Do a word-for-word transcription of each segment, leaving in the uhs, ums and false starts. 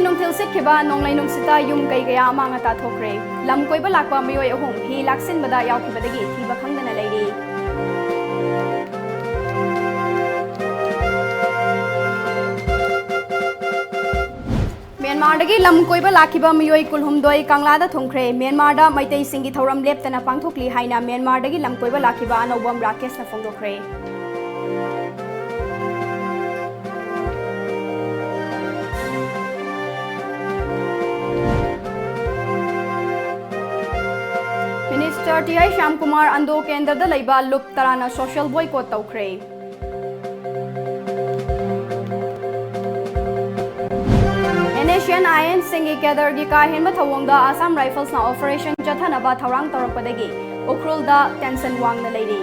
ꯅꯨꯡꯊꯤꯜ ꯁꯤꯠꯈꯤꯕ ꯅꯣꯡꯂꯩ ꯅꯨꯡꯁꯤꯠꯇ ꯌꯨꯝ ꯀꯩ ꯀꯌꯥ ꯑꯃꯥꯡ ꯑꯇꯥ ꯊꯣꯛꯈ꯭ꯔꯦ꯫ ꯂꯝ ꯀꯣꯏꯕ ꯂꯥꯛꯄ ꯃꯤꯑꯣꯏ ꯑꯍꯨꯝ ꯍꯤ ꯂꯥꯛꯁꯤꯟꯕꯗ ꯌꯥꯎꯈꯤꯕꯗꯒꯤ ꯊꯤꯕ ꯈꯪꯗꯅ ꯂꯩꯔꯤ꯫ ꯃ꯭ꯌꯥꯟꯃꯥꯔꯗꯒꯤ ꯂꯝ ꯀꯣꯏꯕ ꯂꯥꯛꯈꯤꯕ ꯃꯤꯑꯣꯏ ꯀꯨꯟꯍꯨꯝꯗꯣꯏ ꯀꯪꯂꯥꯗ ꯊꯨꯡꯈ꯭ꯔꯦ꯫ ꯃ꯭ꯌꯥꯟꯃꯥꯔꯗ ꯃꯩꯇꯩꯁꯤꯡꯒꯤ ꯊꯧꯔꯝ ꯂꯦꯞꯇꯅ ꯄꯥꯡꯊꯣꯛꯂꯤ ꯍꯥꯏꯅ ꯃ꯭ꯌꯥꯟꯃꯥꯔꯗꯒꯤ ꯂꯝ ꯀꯣꯏꯕ ꯂꯥꯛꯈꯤꯕ ꯑꯅꯧꯕꯝ ꯔꯥꯀꯦꯁꯅ ꯐꯣꯡꯗꯣꯛꯈ꯭ꯔꯦ꯫ ꯃꯤꯅꯤꯁꯇꯔ ꯇꯤ ꯑꯥꯏ ꯁ꯭ꯌꯥꯝꯀꯨꯃꯥꯔ ꯑꯟꯗꯣ ꯀꯦꯟꯗ꯭ꯔꯗ ꯂꯩꯕ ꯂꯨꯞ ꯇꯔꯥꯅ ꯁꯣꯁꯤꯌꯦꯜ ꯕꯣꯏꯀꯣꯠ ꯇꯧꯈ꯭ꯔꯦ꯫ ꯑꯦꯟ ꯑꯦꯁ ꯁꯤ ꯑꯦꯟ ꯑꯥꯏ ꯑꯦꯟꯁꯤꯡꯒꯤ ꯀꯦꯗꯔꯒꯤ ꯀꯥ ꯍꯦꯟꯕ ꯊꯧꯑꯣꯡꯗ ꯑꯁꯥꯝ ꯔꯥꯏꯐꯜꯁꯅ ꯑꯣꯄꯔꯦꯁꯟ ꯆꯠꯊꯅꯕ ꯊꯧꯔꯥꯡ ꯇꯧꯔꯛꯄꯗꯒꯤ ꯎꯈ꯭ꯔꯨꯜꯗ ꯇꯦꯟꯁꯟ ꯋꯥꯡꯅ ꯂꯩꯔꯤ꯫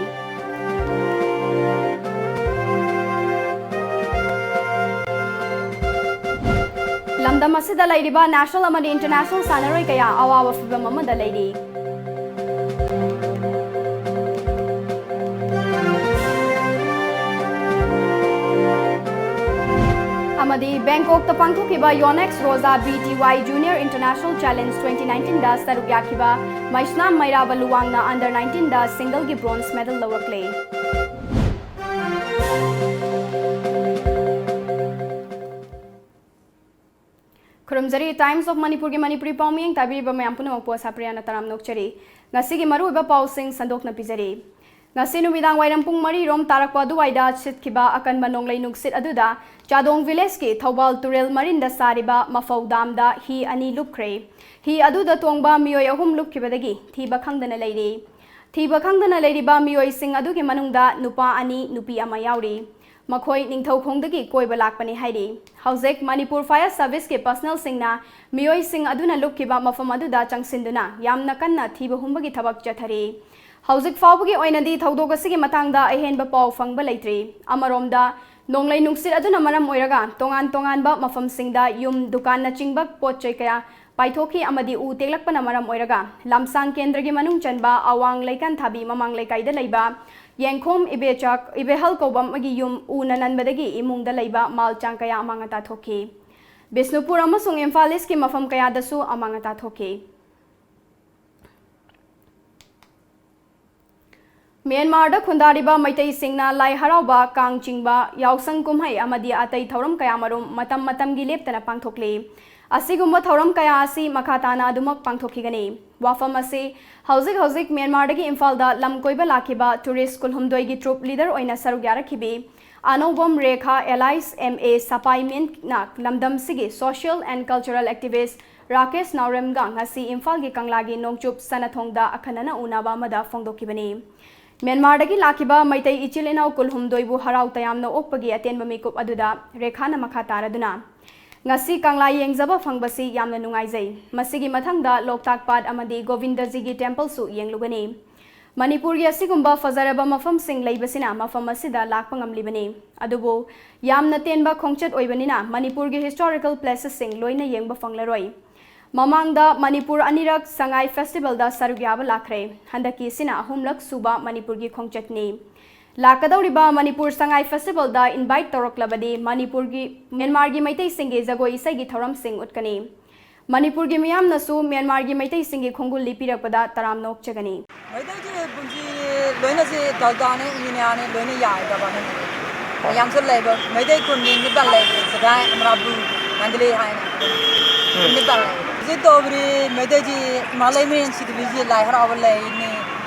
ꯂꯝꯗꯝ ꯑꯁꯤꯗ ꯂꯩꯔꯤꯕ ꯅꯦꯁꯅꯦꯜ ꯑꯃꯗꯤ ꯏꯟꯇꯔꯅꯦꯁꯅꯦꯜ ꯁꯥꯟꯅꯔꯣꯏ ꯀꯌꯥ ꯑꯋꯥꯕ ꯐꯤꯚꯝ ꯑꯃꯗ ꯂꯩꯔꯤ꯫ ꯑꯃꯗꯤ ꯕꯦꯡꯀꯣꯛꯇ ꯄꯥꯡꯊꯣꯛꯈꯤꯕ ꯌꯣꯅꯦꯛꯁ ꯔꯣꯖꯥ B T Y junior international challenge twenty ꯅꯥꯏꯟꯇꯤꯟꯗ ꯁꯔꯨꯛ ꯌꯥꯈꯤꯕ ꯃꯩꯁꯅꯥꯝ ꯃꯩꯔꯥꯕ ꯂꯨꯋꯥꯡꯅ ꯑꯟꯗꯔ ꯅꯥꯏꯟꯇꯤꯟꯗ ꯁꯤꯡꯒꯜꯒꯤ ꯕ꯭ꯔꯣꯟꯖ ꯃꯦꯗꯜ ꯂꯧꯔꯛꯂꯦ꯫ ꯈꯨꯔꯨꯝꯖꯔꯤ꯫ Times of ꯃꯅꯤꯄꯨꯔꯒꯤ ꯃꯅꯤꯄꯨꯔꯤ ꯄꯥꯎꯃꯤꯌꯦꯡ ꯇꯥꯕꯤꯔꯤꯕ ꯃꯌꯥꯝ ꯄꯨꯝꯅꯃꯛꯄꯨ ꯑꯁꯥꯄ꯭ꯔꯤꯌꯥꯅ ꯇꯔꯥꯝꯅ ꯑꯣꯛꯆꯔꯤ꯫ ꯉꯁꯤꯒꯤ ꯃꯔꯨꯑꯣꯏꯕ ꯄꯥꯎꯁꯤꯡ ꯁꯟꯗꯣꯛꯅ ꯄꯤꯖꯔꯤ꯫ ꯉꯁꯤ ꯅꯨꯃꯤꯗꯥꯡ ꯋꯥꯏꯔꯝ ꯄꯨꯡ ꯃꯔꯤ ꯔꯣꯝ ꯇꯥꯔꯛꯄ ꯑꯗꯨꯋꯥꯏꯗ ꯁꯤꯠꯈꯤꯕ ꯑꯀꯟꯕ ꯅꯣꯡꯂꯩ ꯅꯨꯡꯁꯤꯠ ꯑꯗꯨꯗ ꯆꯥꯗꯣꯡ ꯚꯤꯂꯦꯖꯀꯤ ꯊꯧꯕꯥꯜ ꯇꯨꯔꯦꯜ ꯃꯔꯤꯟꯗ ꯁꯥꯔꯤꯕ ꯃꯐꯧ ꯗꯥꯝꯗ ꯍꯤ ꯑꯅꯤ ꯂꯨꯞꯈ꯭ꯔꯦ꯫ ꯍꯤ ꯑꯗꯨꯗ ꯇꯣꯡꯕ ꯃꯤꯑꯣꯏ ꯑꯍꯨꯝ ꯂꯨꯞꯈꯤꯕꯗꯒꯤ ꯊꯤꯕ ꯈꯪꯗꯅ ꯂꯩꯔꯤ꯫ ꯊꯤꯕ ꯈꯪꯗꯅ ꯂꯩꯔꯤꯕ ꯃꯤꯑꯣꯏꯁꯤꯡ ꯑꯗꯨꯒꯤ ꯃꯅꯨꯡꯗ ꯅꯨꯄꯥ ꯑꯅꯤ, ꯅꯨꯄꯤ ꯑꯃ ꯌꯥꯎꯔꯤ꯫ ꯃꯈꯣꯏ ꯅꯤꯡꯊꯧꯈꯣꯡꯗꯒꯤ ꯀꯣꯏꯕ ꯂꯥꯛꯄꯅꯤ ꯍꯥꯏꯔꯤ꯫ ꯍꯧꯖꯤꯛ ꯃꯅꯤꯄꯨꯔ ꯐꯥꯌꯔ ꯁꯔꯚꯤꯁꯀꯤ ꯄꯔꯁꯅꯦꯜꯁꯤꯡꯅ ꯃꯤꯑꯣꯏꯁꯤꯡ ꯑꯗꯨꯅ ꯂꯨꯞꯈꯤꯕ ꯃꯐꯝ ꯑꯗꯨꯗ ꯆꯪꯁꯤꯟꯗꯨꯅ ꯌꯥꯝꯅ ꯀꯟꯅ ꯊꯤꯕ ꯍꯨꯝꯕꯒꯤ ꯊꯕꯛ ꯆꯠꯊꯔꯤ꯫ ꯍꯧꯖꯤꯛ ꯐꯥꯎꯕꯒꯤ ꯑꯣꯏꯅꯗꯤ ꯊꯧꯗꯣꯛ ꯑꯁꯤꯒꯤ ꯃꯇꯥꯡꯗ ꯑꯍꯦꯟꯕ ꯄꯥꯎ ꯐꯪꯕ ꯂꯩꯇ꯭ꯔꯤ꯫ ꯑꯃꯔꯣꯝꯗ, ꯅꯣꯡꯂꯩ ꯅꯨꯡꯁꯤꯠ ꯑꯗꯨꯅ ꯃꯔꯝ ꯑꯣꯏꯔꯒ ꯇꯣꯉꯥꯟ ꯇꯣꯉꯥꯟꯕ ꯃꯐꯝꯁꯤꯡꯗ ꯌꯨꯝ, ꯗꯨꯀꯥꯟꯅꯆꯤꯡꯕ ꯄꯣꯠ ꯆꯩ ꯀꯌꯥ ꯄꯥꯏꯊꯣꯛꯈꯤ ꯑꯃꯗꯤ ꯎ ꯇꯦꯛꯂꯛꯄꯅ ꯃꯔꯝ ꯑꯣꯏꯔꯒ ꯂꯝꯁꯥꯡ ꯀꯦꯟꯗ꯭ꯔꯒꯤ ꯃꯅꯨꯡ ꯆꯟꯕ ꯑꯋꯥꯡ ꯂꯩꯀꯥꯟꯊꯥꯕꯤ ꯃꯃꯥꯡ ꯂꯩꯀꯥꯏꯗ ꯂꯩꯕ ꯌꯦꯡꯈꯣꯝ ꯏꯕꯦꯆꯥꯛ ꯏꯕꯦꯍꯜ ꯀꯧꯕ ꯑꯃꯒꯤ ꯌꯨꯝ ꯎꯅ ꯅꯟꯕꯗꯒꯤ ꯏꯃꯨꯡꯗ ꯂꯩꯕ ꯃꯥꯜ ꯆꯥꯡ ꯀꯌꯥ ꯑꯃꯥꯡ ꯑꯇꯥ ꯊꯣꯛꯈꯤ꯫ ꯕꯤꯁꯅꯨꯄꯨꯔ ꯑꯃꯁꯨꯡ ꯏꯝꯐꯥꯜ ꯏꯁꯀꯤ ꯃꯐꯝ ꯀꯌꯥꯗꯁꯨ ꯑꯃꯥꯡ ꯑꯇꯥ ꯊꯣꯛꯈꯤ꯫ ꯃ꯭ꯌꯥꯟꯃꯥꯔꯗ ꯈꯨꯟꯗꯥꯔꯤꯕ ꯃꯩꯇꯩꯁꯤꯡꯅ ꯂꯥꯏ ꯍꯔꯥꯎꯕ, ꯀꯥꯡ ꯆꯤꯡꯕ, ꯌꯥꯎꯁꯪ ꯀꯨꯝꯍꯩ ꯑꯃꯗꯤ ꯑꯇꯩ ꯊꯧꯔꯝ ꯀꯌꯥꯃꯔꯨꯝ ꯃꯇꯝ ꯃꯇꯝꯒꯤ ꯂꯦꯞꯇꯅ ꯄꯥꯡꯊꯣꯛꯂꯤ꯫ ꯑꯁꯤꯒꯨꯝꯕ ꯊꯧꯔꯝ ꯀꯌꯥ ꯑꯁꯤ ꯃꯈꯥ ꯇꯥꯅ ꯑꯗꯨꯃꯛ ꯄꯥꯡꯊꯣꯛꯈꯤꯒꯅꯤ꯫ ꯋꯥꯐꯝ ꯑꯁꯤ ꯍꯧꯖꯤꯛ ꯍꯧꯖꯤꯛ ꯃ꯭ꯌꯥꯟꯃꯥꯔꯗꯒꯤ ꯏꯝꯐꯥꯜꯗ ꯂꯝ ꯀꯣꯏꯕ ꯂꯥꯛꯈꯤꯕ ꯇꯨꯔꯤꯁ ꯀꯨꯜꯍꯨꯝꯗꯣꯏꯒꯤ ꯇ꯭ꯔꯨꯞ ꯂꯤꯗꯔ ꯑꯣꯏꯅ ꯁꯔꯨꯛ ꯌꯥꯔꯛꯈꯤꯕꯤ ꯑꯅꯧꯕꯝ ꯔꯦꯈꯥ ꯑꯦꯂꯥꯏꯁ ꯑꯦꯝ ꯑꯦ ꯁꯄꯥꯏꯃꯦꯟꯅ ꯂꯝꯗꯝꯁꯤꯒꯤ social and cultural activist Rakesh ꯅꯥꯎꯔꯦꯝꯒ ꯉꯁꯤ ꯏꯝꯐꯥꯜꯒꯤ ꯀꯪꯂꯥꯒꯤ ꯅꯣꯡꯆꯨꯞ ꯁꯅꯥꯊꯣꯡꯗ ꯑꯈꯟꯅꯅ ꯎꯅꯕ ꯑꯃꯗ ꯐꯣꯡꯗꯣꯛꯈꯤꯕꯅꯤ꯫ ꯃ꯭ꯌꯥꯟꯃꯥꯔꯗꯒꯤ ꯂꯥꯛꯈꯤꯕ ꯃꯩꯇꯩ ꯏꯆꯤꯜ ꯏꯅꯥꯎ ꯀꯨꯜꯍꯨꯝꯗꯣꯏꯕꯨ ꯍꯔꯥꯎ ꯇꯌꯥꯝꯅ ꯑꯣꯛꯄꯒꯤ ꯑꯇꯦꯟꯕ ꯃꯤꯀꯨꯞ ꯑꯗꯨꯗ ꯔꯦꯈꯥꯅ ꯃꯈꯥ ꯇꯥꯔꯗꯨꯅ, "ꯉꯁꯤ ꯀꯪꯂꯥ ꯌꯦꯡꯖꯕ ꯐꯪꯕꯁꯤ ꯌꯥꯝꯅ ꯅꯨꯡꯉꯥꯏꯖꯩ꯫ ꯃꯁꯤꯒꯤ ꯃꯊꯪꯗ ꯂꯣꯛꯇꯥꯛ ꯄꯥꯠ ꯑꯃꯗꯤ ꯒꯣꯕꯤꯟꯗꯖꯤꯒꯤ ꯇꯦꯝꯄꯜꯁꯨ ꯌꯦꯡꯂꯨꯒꯅꯤ꯫ ꯃꯅꯤꯄꯨꯔꯒꯤ ꯑꯁꯤꯒꯨꯝꯕ ꯐꯖꯔꯕ ꯃꯐꯝꯁꯤꯡ ꯂꯩꯕꯁꯤꯅ ꯃꯐꯝ ꯑꯁꯤꯗ ꯂꯥꯛꯄ ꯉꯝꯂꯤꯕꯅꯤ꯫ ꯑꯗꯨꯕꯨ ꯌꯥꯝꯅ ꯇꯦꯟꯕ ꯈꯣꯡꯆꯠ ꯑꯣꯏꯕꯅꯤꯅ ꯃꯅꯤꯄꯨꯔꯒꯤ historical placesꯁꯤꯡ ꯂꯣꯏꯅ ꯌꯦꯡꯕ ꯐꯪꯂꯔꯣꯏ꯫ ꯃꯃꯥꯡꯗ ꯃꯅꯤꯄꯨꯔ ꯑꯅꯤꯔꯛ ꯁꯉꯥꯏ ꯐꯦꯁꯇꯤꯚꯦꯜꯗ ꯁꯔꯨꯛ ꯌꯥꯕ ꯂꯥꯛꯈ꯭ꯔꯦ꯫ ꯍꯟꯗꯛꯀꯤ ꯑꯁꯤꯅ ꯑꯍꯨꯝꯂꯛ ꯁꯨꯕ ꯃꯅꯤꯄꯨꯔꯒꯤ ꯈꯣꯡꯆꯠꯅꯤ꯫ ꯂꯥꯛꯀꯗꯧꯔꯤꯕ ꯃꯅꯤꯄꯨꯔ ꯁꯉꯥꯏ ꯐꯦꯁꯇꯤꯚꯦꯜꯗ invite ꯇꯧꯔꯛꯂꯕꯗꯤ ꯃꯅꯤꯄꯨꯔꯒꯤ, ꯃ꯭ꯌꯥꯟꯃꯥꯔꯒꯤ ꯃꯩꯇꯩꯁꯤꯡꯒꯤ ꯖꯒꯣꯏ ꯏꯁꯩꯒꯤ ꯊꯧꯔꯝꯁꯤꯡ ꯎꯠꯀꯅꯤ꯫ ꯃꯅꯤꯄꯨꯔꯒꯤ ꯃꯤꯌꯥꯝꯅꯁꯨ ꯃ꯭ꯌꯥꯟꯃꯥꯔꯒꯤ ꯃꯩꯇꯩꯁꯤꯡꯒꯤ ꯈꯣꯡꯒꯨꯜ ꯂꯤꯄꯤꯔꯛꯄꯗ ꯇꯔꯥꯝꯅ ꯑꯣꯛꯆꯒꯅꯤ"꯫ ꯃꯩꯇꯩꯒꯤ ꯄꯨꯟꯁꯤ ꯂꯣꯏꯅꯁꯤ ꯗꯜꯗꯥꯅꯦ, ꯏꯟꯗꯤꯌꯥꯅꯦ, ꯂꯣꯏꯅ ꯌꯥꯏꯗꯕꯅꯦ꯫ ꯌꯥꯝꯁꯨ ꯂꯩꯕ, ꯃꯩꯇꯩ ꯈꯨꯟꯗꯤ ꯅꯤꯄꯥꯟ ꯂꯩ, ꯁꯒꯥꯏ, ꯑꯃꯔꯥꯕꯨ, ꯃꯟꯗꯂꯦ ꯍꯥꯏꯅ꯫ ꯎꯝ꯫ ꯅꯤꯄꯥꯟ ꯂꯩ꯫ ꯍꯧꯖꯤꯛ ꯇꯧꯕꯗꯤ ꯃꯩꯇꯩꯒꯤ ꯏꯃꯥ ꯂꯩꯃꯔꯦꯟ ꯁꯤꯗꯕꯤꯁꯤ ꯂꯥꯏ ꯍꯔꯥꯎꯕ ꯂꯩꯅꯤ,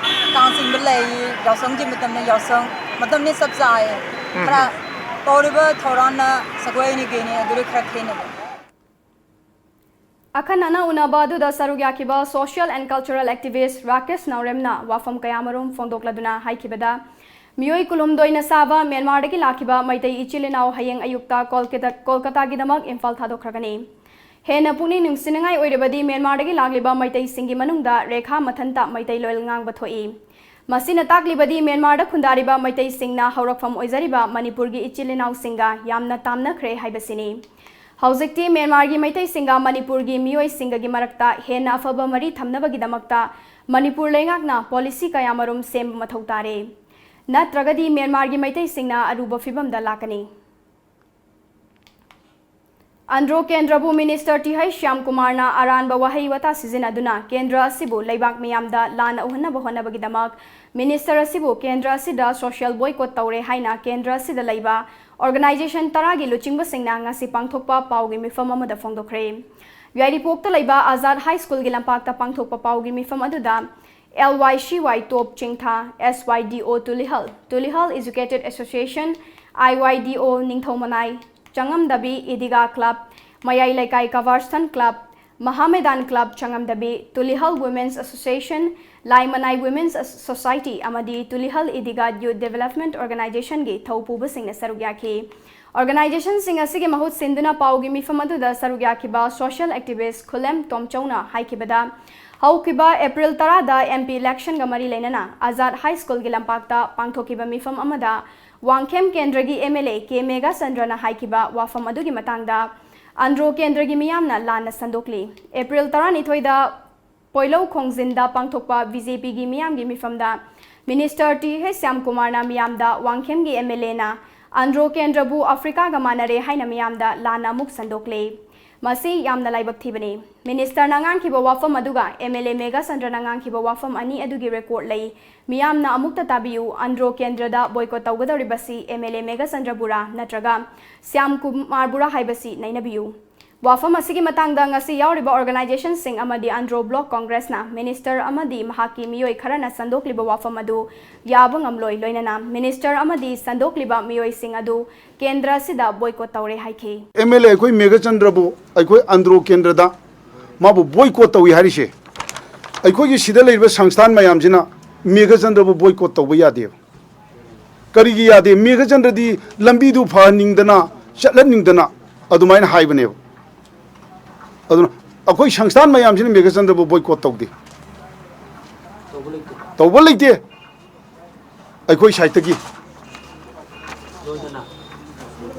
ꯀꯥꯡ ꯆꯤꯡꯕ ꯂꯩ, ꯌꯥꯎꯁꯪꯒꯤ ꯃꯇꯝꯗ ꯌꯥꯎꯁꯪ, ꯃꯇꯝꯅꯤ ꯆꯞ ꯆꯥꯏ꯫ ꯎꯝ꯫ ꯈꯔ ꯇꯧꯔꯤꯕ ꯊꯧꯔꯥꯡꯅ ꯁꯒꯣꯏꯅꯤ ꯀꯩꯅꯤ, ꯑꯗꯨꯗꯤ ꯈꯔ ꯈꯦꯠꯅꯕ꯫ ꯑꯈꯟꯅꯅ ꯎꯅꯕ ꯑꯗꯨꯗ ꯁꯔꯨꯛ ꯌꯥꯈꯤꯕ social and cultural activist Rakesh ꯅꯥꯎꯔꯦꯝꯅ ꯋꯥꯐꯝ ꯀꯌꯥꯃꯔꯨꯝ ꯐꯣꯡꯗꯣꯛꯂꯗꯨꯅ ꯍꯥꯏꯈꯤꯕꯗ, ꯃꯤꯑꯣꯏ ꯀꯨꯜꯍꯨꯝꯗꯣꯏꯅ ꯁꯥꯕ ꯃ꯭ꯌꯥꯟꯃꯥꯔꯗꯒꯤ ꯂꯥꯛꯈꯤꯕ ꯃꯩꯇꯩ ꯏꯆꯤꯜ ꯏꯅꯥꯎ ꯍꯌꯦꯡ ꯑꯌꯨꯛꯇ ꯀꯣꯜꯀꯇꯥ, ꯀꯣꯜꯀꯇꯥꯒꯤꯗꯃꯛ ꯏꯝꯐꯥꯜ ꯊꯥꯗꯣꯛꯈ꯭ꯔꯒꯅꯤ꯫ ꯍꯦꯟꯅ ꯄꯨꯛꯅꯤꯡ ꯅꯨꯡꯁꯤꯅꯤꯡꯉꯥꯏ ꯑꯣꯏꯔꯕꯗꯤ ꯃ꯭ꯌꯥꯟꯃꯥꯔꯗꯒꯤ ꯂꯥꯛꯂꯤꯕ ꯃꯩꯇꯩꯁꯤꯡꯒꯤ ꯃꯅꯨꯡꯗ ꯔꯦꯈꯥ ꯃꯊꯟꯇ ꯃꯩꯇꯩ ꯂꯣꯜ ꯉꯥꯡꯕ ꯊꯣꯛꯏ꯫ ꯃꯁꯤꯅ ꯇꯥꯛꯂꯤꯕꯗꯤ ꯃ꯭ꯌꯥꯟꯃꯥꯔꯗ ꯈꯨꯟꯗꯥꯔꯤꯕ ꯃꯩꯇꯩꯁꯤꯡꯅ ꯍꯧꯔꯛꯐꯝ ꯑꯣꯏꯖꯔꯤꯕ ꯃꯅꯤꯄꯨꯔꯒꯤ ꯏꯆꯤꯜ ꯏꯅꯥꯎꯁꯤꯡꯒ ꯌꯥꯝꯅ ꯇꯥꯝꯅꯈ꯭ꯔꯦ ꯍꯥꯏꯕꯁꯤꯅꯤ꯫ ꯍꯧꯖꯤꯛꯇꯤ ꯃ꯭ꯌꯥꯟꯃꯥꯔꯒꯤ ꯃꯩꯇꯩꯁꯤꯡꯒ ꯃꯅꯤꯄꯨꯔꯒꯤ ꯃꯤꯑꯣꯏꯁꯤꯡꯒꯒꯤ ꯃꯔꯛꯇ ꯍꯦꯟꯅ ꯑꯐꯕ ꯃꯔꯤ ꯊꯝꯅꯕꯒꯤꯗꯃꯛꯇ ꯃꯅꯤꯄꯨꯔ ꯂꯩꯉꯥꯛꯅ ꯄꯣꯂꯤꯁꯤ ꯀꯌꯥꯃꯔꯨꯝ ꯁꯦꯝꯕ ꯃꯊꯧ ꯇꯥꯔꯦ꯫ ꯅꯠꯇ꯭ꯔꯒꯗꯤ ꯃ꯭ꯌꯥꯟꯃꯥꯔꯒꯤ ꯃꯩꯇꯩꯁꯤꯡꯅ ꯑꯔꯨꯕ ꯐꯤꯚꯝꯗ ꯂꯥꯛꯀꯅꯤ꯫ ꯑꯟꯗ꯭ꯔꯣ ꯀꯦꯟꯗ꯭ꯔꯕꯨ ꯃꯤꯅꯤꯁꯇꯔ ꯇꯤ ꯍꯩꯆ ꯁ꯭ꯌꯥꯝ ꯀꯨꯃꯥꯔꯅ ꯑꯔꯥꯟꯕ ꯋꯥꯍꯩ ꯋꯥꯇꯥ ꯁꯤꯖꯤꯟꯅꯗꯨꯅ ꯀꯦꯟꯗ꯭ꯔ ꯑꯁꯤꯕꯨ ꯂꯩꯕꯥꯛ ꯃꯤꯌꯥꯝꯗ ꯂꯥꯟꯅ ꯎꯍꯟꯅꯕ ꯍꯣꯠꯅꯕꯒꯤꯗꯃꯛ ꯃꯤꯅꯤꯁꯇꯔ ꯑꯁꯤꯕꯨ ꯀꯦꯟꯗ꯭ꯔ ꯑꯁꯤꯗ ꯁꯣꯁꯤꯌꯦꯜ ꯕꯣꯏꯀꯣꯠ ꯇꯧꯔꯦ ꯍꯥꯏꯅ ꯀꯦꯟꯗ꯭ꯔ ꯑꯁꯤꯗ ꯂꯩꯕ ꯑꯣꯔꯒꯅꯥꯏꯖꯦꯁꯟ ꯇꯔꯥꯒꯤ ꯂꯨꯆꯤꯡꯕꯁꯤꯡꯅ ꯉꯁꯤ ꯄꯥꯡꯊꯣꯛꯄ ꯄꯥꯎꯒꯤ ꯃꯤꯐꯝ ꯑꯃꯗ ꯐꯣꯡꯗꯣꯛꯈ꯭ꯔꯦ꯫ ꯌꯥꯏꯔꯤꯄꯣꯛꯇ ꯂꯩꯕ ꯑꯖꯥꯗ ꯍꯥꯏ ꯁ꯭ꯀꯨꯜꯒꯤ ꯂꯝꯄꯥꯛꯇ ꯄꯥꯡꯊꯣꯛꯄ ꯄꯥꯎꯒꯤ ꯃꯤꯐꯝ ꯑꯗꯨꯗ ꯑꯦꯜ ꯋꯥꯏ ꯁꯤ ꯋꯥꯏ ꯇꯣꯞ ꯆꯤꯡꯊꯥ, ꯑꯦꯁ ꯋꯥꯏ ꯗꯤ ꯑꯣ ꯇꯨꯂꯤꯍꯜ, ꯇꯨꯂꯤꯍꯜ ꯏꯖꯨꯀꯦꯇꯦꯗ ꯑꯦꯁꯣꯁꯤꯌꯦꯁꯟ, ꯑꯥꯏ ꯋꯥꯏ ꯗꯤ ꯑꯣ ꯅꯤꯡꯊꯧꯃꯅꯥꯏ, ꯆꯉꯝꯗꯕꯤ ꯏꯗꯤꯒꯥ ꯀ꯭ꯂꯕ, ꯃꯌꯥꯏ ꯂꯩꯀꯥꯏ ꯀꯕꯥꯔꯁꯊꯟ ꯀ꯭ꯂꯕ, ꯃꯍꯥꯃꯦꯗꯥꯟ ꯀ꯭ꯂꯕ ꯆꯉꯝꯗꯕꯤ, Tulihal women's association, Laimanai women's society ꯑꯃꯗꯤ ꯇꯨꯂꯤꯍꯜ ꯏꯗꯤꯒꯥ ꯌꯨꯊ ꯗꯤꯚꯦꯂꯞꯃꯦꯟꯠ ꯑꯣꯔꯒꯅꯥꯏꯖꯦꯁꯟꯒꯤ ꯊꯧꯄꯨꯕꯁꯤꯡꯅ ꯁꯔꯨꯛ ꯌꯥꯈꯤ꯫ ꯑꯣꯔꯒꯅꯥꯏꯖꯦꯁꯟꯁꯤꯡ ꯑꯁꯤꯒꯤ ꯃꯍꯨꯠ ꯁꯤꯟꯗꯨꯅ ꯄꯥꯎꯒꯤ ꯃꯤꯐꯝ ꯑꯗꯨꯗ ꯁꯔꯨꯛ ꯌꯥꯈꯤꯕ ꯁꯣꯁꯤꯌꯦꯜ ꯑꯦꯛꯇꯤꯚꯤꯁ꯭ꯠ ꯈꯨꯂꯦꯝ ꯇꯣꯝꯆꯧꯅ ꯍꯥꯏꯈꯤꯕꯗ, ꯍꯧꯈꯤꯕ ꯑꯦꯄ꯭ꯔꯤꯜ ꯇꯔꯥꯗ ꯑꯦꯝ ꯄꯤ ꯏꯂꯦꯛꯁꯟꯒ ꯃꯔꯤ ꯂꯩꯅꯅ ꯑꯖꯥꯗ ꯍꯥꯏ ꯁ꯭ꯀꯨꯜꯒꯤ ꯂꯝꯄꯥꯛꯇ ꯄꯥꯡꯊꯣꯛꯈꯤꯕ ꯃꯤꯐꯝ ꯑꯃꯗ ꯋꯥꯡꯈꯦꯝ ꯀꯦꯟꯗ꯭ꯔꯒꯤ ꯑꯦꯝ ꯑꯦꯜ ꯑꯦ ꯀꯦ ꯃꯦꯘꯥꯆꯟꯗ꯭ꯔꯅ ꯍꯥꯏꯈꯤꯕ ꯋꯥꯐꯝ ꯑꯗꯨꯒꯤ ꯃꯇꯥꯡꯗ ꯑꯟꯗ꯭ꯔꯣ ꯀꯦꯟꯗ꯭ꯔꯒꯤ ꯃꯤꯌꯥꯝꯅ ꯂꯥꯟꯅ ꯁꯟꯗꯣꯛꯂꯤ꯫ ꯑꯦꯄ꯭ꯔꯤꯜ ꯇꯔꯥꯅꯤꯊꯣꯏꯗ ꯄꯣꯏꯂꯧ ꯈꯣꯡꯖꯤꯟꯗ ꯄꯥꯡꯊꯣꯛꯄ ꯕꯤ ꯖꯦ ꯄꯤꯒꯤ ꯃꯤꯌꯥꯝꯒꯤ ꯃꯤꯐꯝꯗ ꯃꯤꯅꯤꯁꯇꯔ ꯇꯤ ꯍꯩꯆ ꯁ꯭ꯌꯥꯝꯀꯨꯃꯥꯔꯅ ꯃꯤꯌꯥꯝꯗ ꯋꯥꯡꯈꯦꯝꯒꯤ ꯑꯦꯝ ꯑꯦꯜ ꯑꯦꯅ ꯑꯟꯗ꯭ꯔꯣ ꯀꯦꯟꯗ꯭ꯔꯕꯨ ꯑꯐ꯭ꯔꯤꯀꯥꯒ ꯃꯥꯟꯅꯔꯦ ꯍꯥꯏꯅ ꯃꯤꯌꯥꯝꯗ ꯂꯥꯟꯅ ꯑꯃꯨꯛ ꯁꯟꯗꯣꯛꯂꯦ꯫ ꯃꯁꯤ ꯌꯥꯝꯅ ꯂꯥꯏꯕꯛ ꯊꯤꯕꯅꯤ꯫ ꯃꯤꯅꯤꯁꯇꯔꯅ ꯉꯥꯡꯈꯤꯕ ꯋꯥꯐꯝ ꯑꯗꯨꯒ ꯑꯦꯝ ꯑꯦꯜ ꯑꯦ ꯃꯦꯘꯥꯆꯟꯗ꯭ꯔꯅ ꯉꯥꯡꯈꯤꯕ ꯋꯥꯐꯝ ꯑꯅꯤ ꯑꯗꯨꯒꯤ ꯔꯦꯀꯣꯔꯗ ꯂꯩ꯫ ꯃꯤꯌꯥꯝꯅ ꯑꯃꯨꯛꯇ ꯇꯥꯕꯤꯌꯨ, ꯑꯟꯗ꯭ꯔꯣ ꯀꯦꯟꯗ꯭ꯔꯗ ꯕꯣꯏꯀꯣꯠ ꯇꯧꯒꯗꯧꯔꯤꯕꯁꯤ ꯑꯦꯝ ꯑꯦꯜ ꯑꯦ ꯃꯦꯘꯥꯆꯟꯗ꯭ꯔꯕꯨꯔꯥ ꯅꯠꯇ꯭ꯔꯒ ꯁ꯭ꯌꯥꯝ ꯀꯨꯃꯥꯔꯕꯨꯔꯥ ꯍꯥꯏꯕꯁꯤ ꯅꯩꯅꯕꯤꯌꯨ꯫ ꯋꯥꯐꯝ ꯑꯁꯤꯒꯤ ꯃꯇꯥꯡꯗ ꯉꯁꯤ ꯌꯥꯎꯔꯤꯕ ꯑꯣꯔꯒꯅꯥꯏꯖꯦꯁꯟꯁꯤꯡ ꯑꯃꯗꯤ ꯑꯟꯗ꯭ꯔꯣ ꯕ꯭ꯂꯣꯛ ꯀꯣꯡꯒ꯭ꯔꯦꯁꯅ ꯃꯤꯅꯤꯁꯇꯔ ꯑꯃꯗꯤ ꯃꯍꯥꯛꯀꯤ ꯃꯤꯑꯣꯏ ꯈꯔꯅ ꯁꯟꯗꯣꯛꯂꯤꯕ ꯋꯥꯐꯝ ꯑꯗꯨ ꯌꯥꯕ ꯉꯝꯂꯣꯏ, ꯂꯣꯏꯅꯅ ꯃꯤꯅꯤꯁꯇꯔ ꯑꯃꯗꯤ ꯁꯟꯗꯣꯛꯂꯤꯕ ꯃꯤꯑꯣꯏꯁꯤꯡ ꯑꯗꯨ ꯀꯦꯟꯗ꯭ꯔ ꯑꯁꯤꯗ ꯕꯣꯏꯀꯣꯠ ꯇꯧꯔꯦ ꯍꯥꯏꯈꯤ꯫ ꯑꯦꯝ ꯑꯦꯜ ꯑꯦ ꯑꯩꯈꯣꯏ ꯃꯦꯘꯆꯟꯗ꯭ꯔꯕꯨ ꯑꯩꯈꯣꯏ ꯑꯟꯗ꯭ꯔꯣ ꯀꯦꯟꯗ꯭ꯔꯗ ꯃꯥꯕꯨ ꯕꯣꯏꯀꯣꯠ ꯇꯧꯏ ꯍꯥꯏꯔꯤꯁꯦ ꯑꯩꯈꯣꯏꯒꯤ ꯁꯤꯗ ꯂꯩꯔꯤꯕ ꯁꯪꯁꯊꯥꯟ ꯃꯌꯥꯝꯁꯤꯅ ꯃꯦꯘꯆꯟꯗ꯭ꯔꯕꯨ ꯕꯣꯏꯀꯣꯠ ꯇꯧꯕ ꯌꯥꯗꯦꯕ꯫ ꯀꯔꯤꯒꯤ ꯌꯥꯗꯦ? ꯃꯦꯘꯆꯟꯗ꯭ꯔꯗꯤ ꯂꯝꯕꯤꯗꯨ ꯐꯍꯟꯅꯤꯡꯗꯅ, ꯆꯠꯍꯟꯅꯤꯡꯗꯅ ꯑꯗꯨꯃꯥꯏꯅ ꯍꯥꯏꯕꯅꯦꯕ꯫ ꯑꯗꯨꯅ ꯑꯩꯈꯣꯏ ꯁꯪꯁꯊꯥꯟ ꯃꯌꯥꯝꯁꯤꯅ ꯃꯦꯘꯆꯟꯗ꯭ꯔꯕꯨ ꯕꯣꯏꯀꯣꯠ ꯇꯧꯗꯦ꯫ ꯇꯧꯕ ꯂꯩꯇꯦ꯫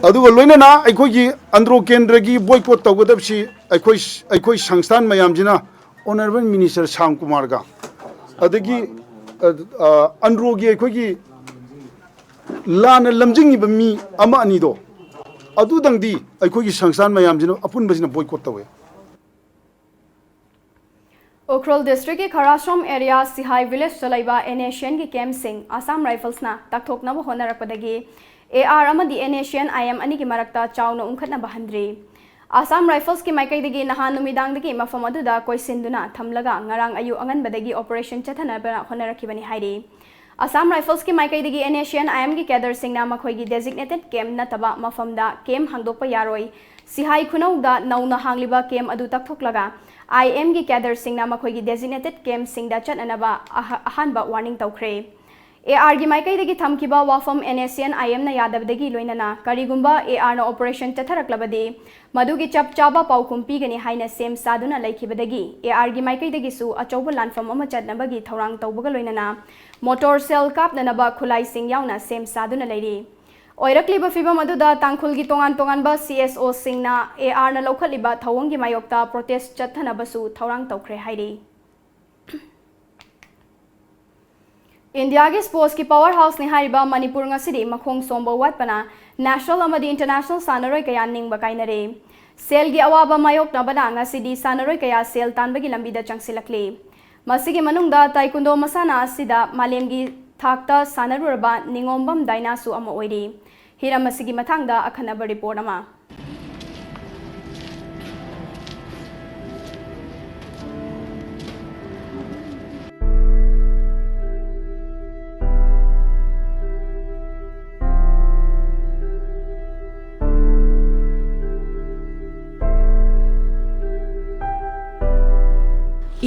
ꯑꯗꯨꯒ ꯂꯣꯏꯅꯅ ꯑꯩꯈꯣꯏꯒꯤ ꯑꯟꯗ꯭ꯔꯣ ꯀꯦꯟꯗ꯭ꯔꯒꯤ ꯕꯣꯏꯀꯣꯠ ꯇꯧꯒꯗꯕꯁꯤ ꯑꯩꯈꯣꯏ, ꯑꯩꯈꯣꯏ ꯁꯪꯁꯊꯥꯟ ꯃꯌꯥꯝꯁꯤꯅ ꯑꯣꯅꯔꯦꯕꯜ ꯃꯤꯅꯤꯁꯇꯔ ꯁ꯭ꯌꯥꯝ ꯀꯨꯃꯥꯔꯒ ꯑꯗꯒꯤ, ꯑ, ꯑ, ꯑꯟꯗ꯭ꯔꯣꯒꯤ ꯑꯩꯈꯣꯏꯒꯤ ꯂꯥꯟꯅ ꯂꯝꯖꯤꯡꯉꯤꯕ ꯃꯤ ꯑꯃ ꯑꯅꯤꯗꯣ ꯑꯗꯨꯗꯪꯗꯤ ꯑꯩꯈꯣꯏꯒꯤ ꯁꯪꯁꯊꯥꯟ ꯃꯌꯥꯝꯁꯤꯅ ꯑꯄꯨꯟꯕꯁꯤꯅ ꯕꯣꯏꯀꯣꯠ ꯇꯧꯋꯦ꯫ ꯎꯈ꯭ꯔꯨꯜ ꯗꯤꯁꯇ꯭ꯔꯤꯛꯀꯤ ꯈꯔꯥꯁꯣꯝ ꯑꯦꯔꯤꯌꯥ ꯁꯤꯍꯥꯏ ꯚꯤꯂꯦꯖꯇ ꯂꯩꯕ ꯑꯦꯟ ꯑꯦꯁ ꯑꯦꯟꯒꯤ ꯀꯦꯝꯞꯁꯤꯡ ꯑꯁꯥꯝ ꯔꯥꯏꯐꯜꯁꯅ ꯇꯛꯊꯣꯛꯅꯕ ꯍꯣꯠꯅꯔꯛꯄꯗꯒꯤ ꯑꯦ ꯑꯥꯔ ꯑꯃꯗꯤ N S N I M ꯑꯅꯤꯒꯤ ꯃꯔꯛꯇ ꯆꯥꯎꯅ ꯎꯪꯈꯠꯅꯕ ꯍꯟꯗ꯭ꯔꯤ꯫ ꯑꯁꯥꯝ ꯔꯥꯏꯐꯜꯁꯀꯤ ꯃꯥꯏꯀꯩꯗꯒꯤ ꯅꯍꯥꯟ ꯅꯨꯃꯤꯗꯥꯡꯗꯒꯤ ꯃꯐꯝ ꯑꯗꯨꯗ ꯀꯣꯏꯁꯤꯟꯗꯨꯅ ꯊꯝꯂꯒ ꯉꯔꯥꯡ ꯑꯌꯨꯛ ꯑꯉꯟꯕꯗꯒꯤ ꯑꯣꯄꯔꯦꯁꯟ ꯆꯠꯊꯅꯕ ꯍꯣꯠꯅꯔꯛꯈꯤꯕꯅꯤ ꯍꯥꯏꯔꯤ꯫ ꯑꯁꯥꯝ ꯔꯥꯏꯐꯜꯁꯀꯤ ꯃꯥꯏꯀꯩꯗꯒꯤ ꯑꯦꯟ ꯑꯦꯁ ꯑꯦꯟ ꯑꯥꯏ ꯑꯦꯝꯒꯤ ꯀꯦꯗꯔꯁꯤꯡꯅ ꯃꯈꯣꯏꯒꯤ ꯗꯦꯖꯤꯒꯅꯦꯇꯦꯗ ꯀꯦꯝꯞ ꯅꯠꯇꯕ ꯃꯐꯝꯗ ꯀꯦꯝꯞ ꯍꯥꯡꯗꯣꯛꯄ ꯌꯥꯔꯣꯏ, ꯁꯤꯍꯥꯏ ꯈꯨꯅꯧꯗ ꯅꯧꯅ ꯍꯥꯡꯂꯤꯕ ꯀꯦꯝꯞ ꯑꯗꯨ ꯇꯛꯊꯣꯛꯂꯒ ꯑꯥꯏ ꯑꯦꯝꯒꯤ ꯀꯦꯗꯔꯁꯤꯡꯅ ꯃꯈꯣꯏꯒꯤ ꯗꯦꯖꯤꯒꯅꯦꯇꯦꯗ ꯀꯦꯝꯞꯁꯤꯡꯗ ꯆꯠꯅꯅꯕ ꯑꯍ-, ꯑꯍꯥꯟꯕ ꯋꯥꯔꯅꯤꯡ ꯇꯧꯈ꯭ꯔꯦ꯫ ꯑꯦ ꯑꯥꯔꯒꯤ ꯃꯥꯏꯀꯩꯗꯒꯤ ꯊꯝꯈꯤꯕ ꯋꯥꯐꯝ ꯑꯦꯟ ꯑꯦꯁ ꯑꯦꯟ ꯑꯥꯏ ꯑꯦꯝꯅ ꯌꯥꯗꯕꯗꯒꯤ ꯂꯣꯏꯅꯅ ꯀꯔꯤꯒꯨꯝꯕ ꯑꯦ ꯑꯥꯔꯅ ꯑꯣꯄꯔꯦꯁꯟ ꯆꯠꯊꯔꯛꯂꯕꯗꯤ ꯃꯗꯨꯒꯤ ꯆꯞ ꯆꯥꯕ ꯄꯥꯎꯈꯨꯝ ꯄꯤꯒꯅꯤ ꯍꯥꯏꯅ ꯁꯦꯝ ꯁꯥꯗꯨꯅ ꯂꯩꯈꯤꯕꯗꯒꯤ ꯑꯦ ꯑꯥꯔꯒꯤ ꯃꯥꯏꯀꯩꯗꯒꯤꯁꯨ ꯑꯆꯧꯕ ꯂꯥꯟꯐꯝ ꯑꯃ ꯆꯠꯅꯕꯒꯤ ꯊꯧꯔꯥꯡ ꯇꯧꯕꯒ ꯂꯣꯏꯅꯅ ꯃꯣꯇꯣꯔ ꯁꯦꯜ ꯀꯥꯞꯅꯅꯕ ꯈꯨꯠꯂꯥꯏꯁꯤꯡ ꯌꯥꯎꯅ ꯁꯦꯝ ꯁꯥꯗꯨꯅ ꯂꯩꯔꯤ꯫ ꯑꯣꯏꯔꯛꯂꯤꯕ ꯐꯤꯚꯝ ꯑꯗꯨꯗ ꯇꯥꯡꯈꯨꯜꯒꯤ ꯇꯣꯉꯥꯟ ꯇꯣꯉꯥꯟꯕ ꯁꯤ ꯑꯦꯁ ꯑꯣꯁꯤꯡꯅ ꯑꯦ ꯑꯥꯔꯅ ꯂꯧꯈꯠꯂꯤꯕ ꯊꯧꯑꯣꯡꯒꯤ ꯃꯥꯌꯣꯛꯇ ꯄ꯭ꯔꯣꯇꯦꯁ ꯆꯠꯊꯅꯕꯁꯨ ꯊꯧꯔꯥꯡ ꯇꯧꯈ꯭ꯔꯦ ꯍꯥꯏꯔꯤ꯫ ꯏꯟꯗꯤꯌꯥꯒꯤ ꯁ꯭ꯄꯣꯔꯠꯁꯀꯤ ꯄꯥꯋꯔ ꯍꯥꯎꯁꯅꯤ ꯍꯥꯏꯔꯤꯕ ꯃꯅꯤꯄꯨꯔ ꯉꯁꯤꯗꯤ ꯃꯈꯣꯡ ꯁꯣꯝꯕ ꯋꯥꯠꯄꯅ ꯅꯦꯁꯅꯦꯜ ꯑꯃꯗꯤ ꯏꯟꯇꯔꯅꯦꯁꯅꯦꯜ ꯁꯥꯟꯅꯔꯣꯏ ꯀꯌꯥ ꯅꯤꯡꯕ ꯀꯥꯏꯅꯔꯦ꯫ ꯁꯦꯜꯒꯤ ꯑꯋꯥꯕ ꯃꯥꯌꯣꯛꯅꯕꯅ ꯉꯁꯤꯗꯤ ꯁꯥꯟꯅꯔꯣꯏ ꯀꯌꯥ ꯁꯦꯜ ꯇꯥꯟꯕꯒꯤ ꯂꯝꯕꯤꯗ ꯆꯪꯁꯤꯜꯂꯛꯂꯤ꯫ ꯃꯁꯤꯒꯤ ꯃꯅꯨꯡꯗ ꯇꯥꯏꯀꯨꯟꯗꯣ ꯃꯁꯥꯟꯅ ꯑꯁꯤꯗ ꯃꯥꯂꯦꯝꯒꯤ ꯊꯥꯛꯇ ꯁꯥꯟꯅꯔꯨꯔꯕ ꯅꯤꯉꯣꯝꯕꯝ ꯗꯥꯏꯅꯥꯁꯨ ꯑꯃ ꯑꯣꯏꯔꯤ꯫ ꯍꯤꯔꯝ ꯑꯁꯤꯒꯤ ꯃꯇꯥꯡꯗ ꯑꯈꯟꯅꯕ ꯔꯤꯄꯣꯔꯠ ꯑꯃ꯫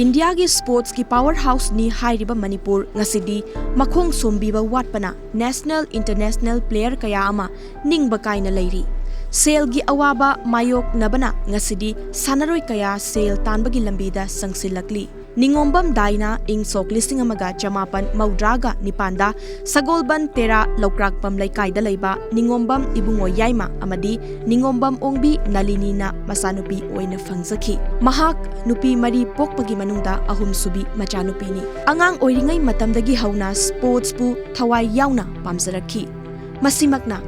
ꯏꯟꯗꯤꯌꯥꯒꯤ ꯁ꯭ꯄꯣꯔꯠꯁꯀꯤ ꯄꯥꯋꯔ ꯍꯥꯎꯁꯅꯤ ꯍꯥꯏꯔꯤꯕ ꯃꯅꯤꯄꯨꯔ ꯉꯁꯤꯗꯤ ꯃꯈꯣꯡ ꯁꯣꯝꯕꯤꯕ ꯋꯥꯠꯄꯅ ꯅꯦꯁꯅꯦꯜ, ꯏꯟꯇꯔꯅꯦꯁꯅꯦꯜ ꯄ꯭ꯂꯦꯌꯔ ꯀꯌꯥ ꯑꯃ ꯅꯤꯡꯕ ꯀꯥꯏꯅ ꯂꯩꯔꯤ꯫ ꯁꯦꯜꯒꯤ ꯑꯋꯥꯕ ꯃꯥꯌꯣꯛꯅꯕꯅ ꯉꯁꯤꯗꯤ ꯁꯥꯟꯅꯔꯣꯏ ꯀꯌꯥ ꯁꯦꯜ ꯇꯥꯟꯕꯒꯤ ꯂꯝꯕꯤꯗ ꯆꯪꯁꯤꯜꯂꯛꯂꯤ꯫ ꯅꯤꯉꯣꯝꯕꯝ ꯗꯥꯏꯅꯥ ꯏꯪ ꯁꯣꯛ ꯂꯤꯁꯤꯡ ꯑꯃꯒ ꯆꯃꯥꯄꯟ ꯃꯧꯗ꯭ꯔꯥꯒ ꯅꯤꯄꯥꯟꯗ ꯁꯒꯣꯜꯕꯟ ꯇꯦꯔꯥ ꯂꯧꯀ꯭ꯔꯥꯛꯄꯝ ꯂꯩꯀꯥꯏꯗ ꯂꯩꯕ ꯅꯤꯉꯣꯝꯕꯝ ꯏꯕꯨꯡꯉꯣ ꯌꯥꯏꯃ ꯑꯃꯗꯤ ꯅꯤꯉꯣꯝꯕꯝ ꯑꯣꯡꯕꯤ ꯅꯂꯤꯅꯤꯅ ꯃꯆꯥꯅꯨꯄꯤ ꯑꯣꯏꯅ ꯐꯪꯖꯈꯤ꯫ ꯃꯍꯥꯛ ꯅꯨꯄꯤ ꯃꯔꯤ ꯄꯣꯛꯄꯒꯤ ꯃꯅꯨꯡꯗ ꯑꯍꯨꯝꯁꯨꯕꯤ ꯃꯆꯥꯅꯨꯄꯤꯅꯤ꯫ ꯑꯉꯥꯡ ꯑꯣꯏꯔꯤꯉꯩ ꯃꯇꯝꯗꯒꯤ ꯍꯧꯅ ꯁ꯭ꯄꯣꯔꯠꯁꯄꯨ ꯊꯋꯥꯏ ꯌꯥꯎꯅ ꯄꯥꯝꯖꯔꯛꯈꯤ꯫ ꯃꯁꯤꯃꯛꯅ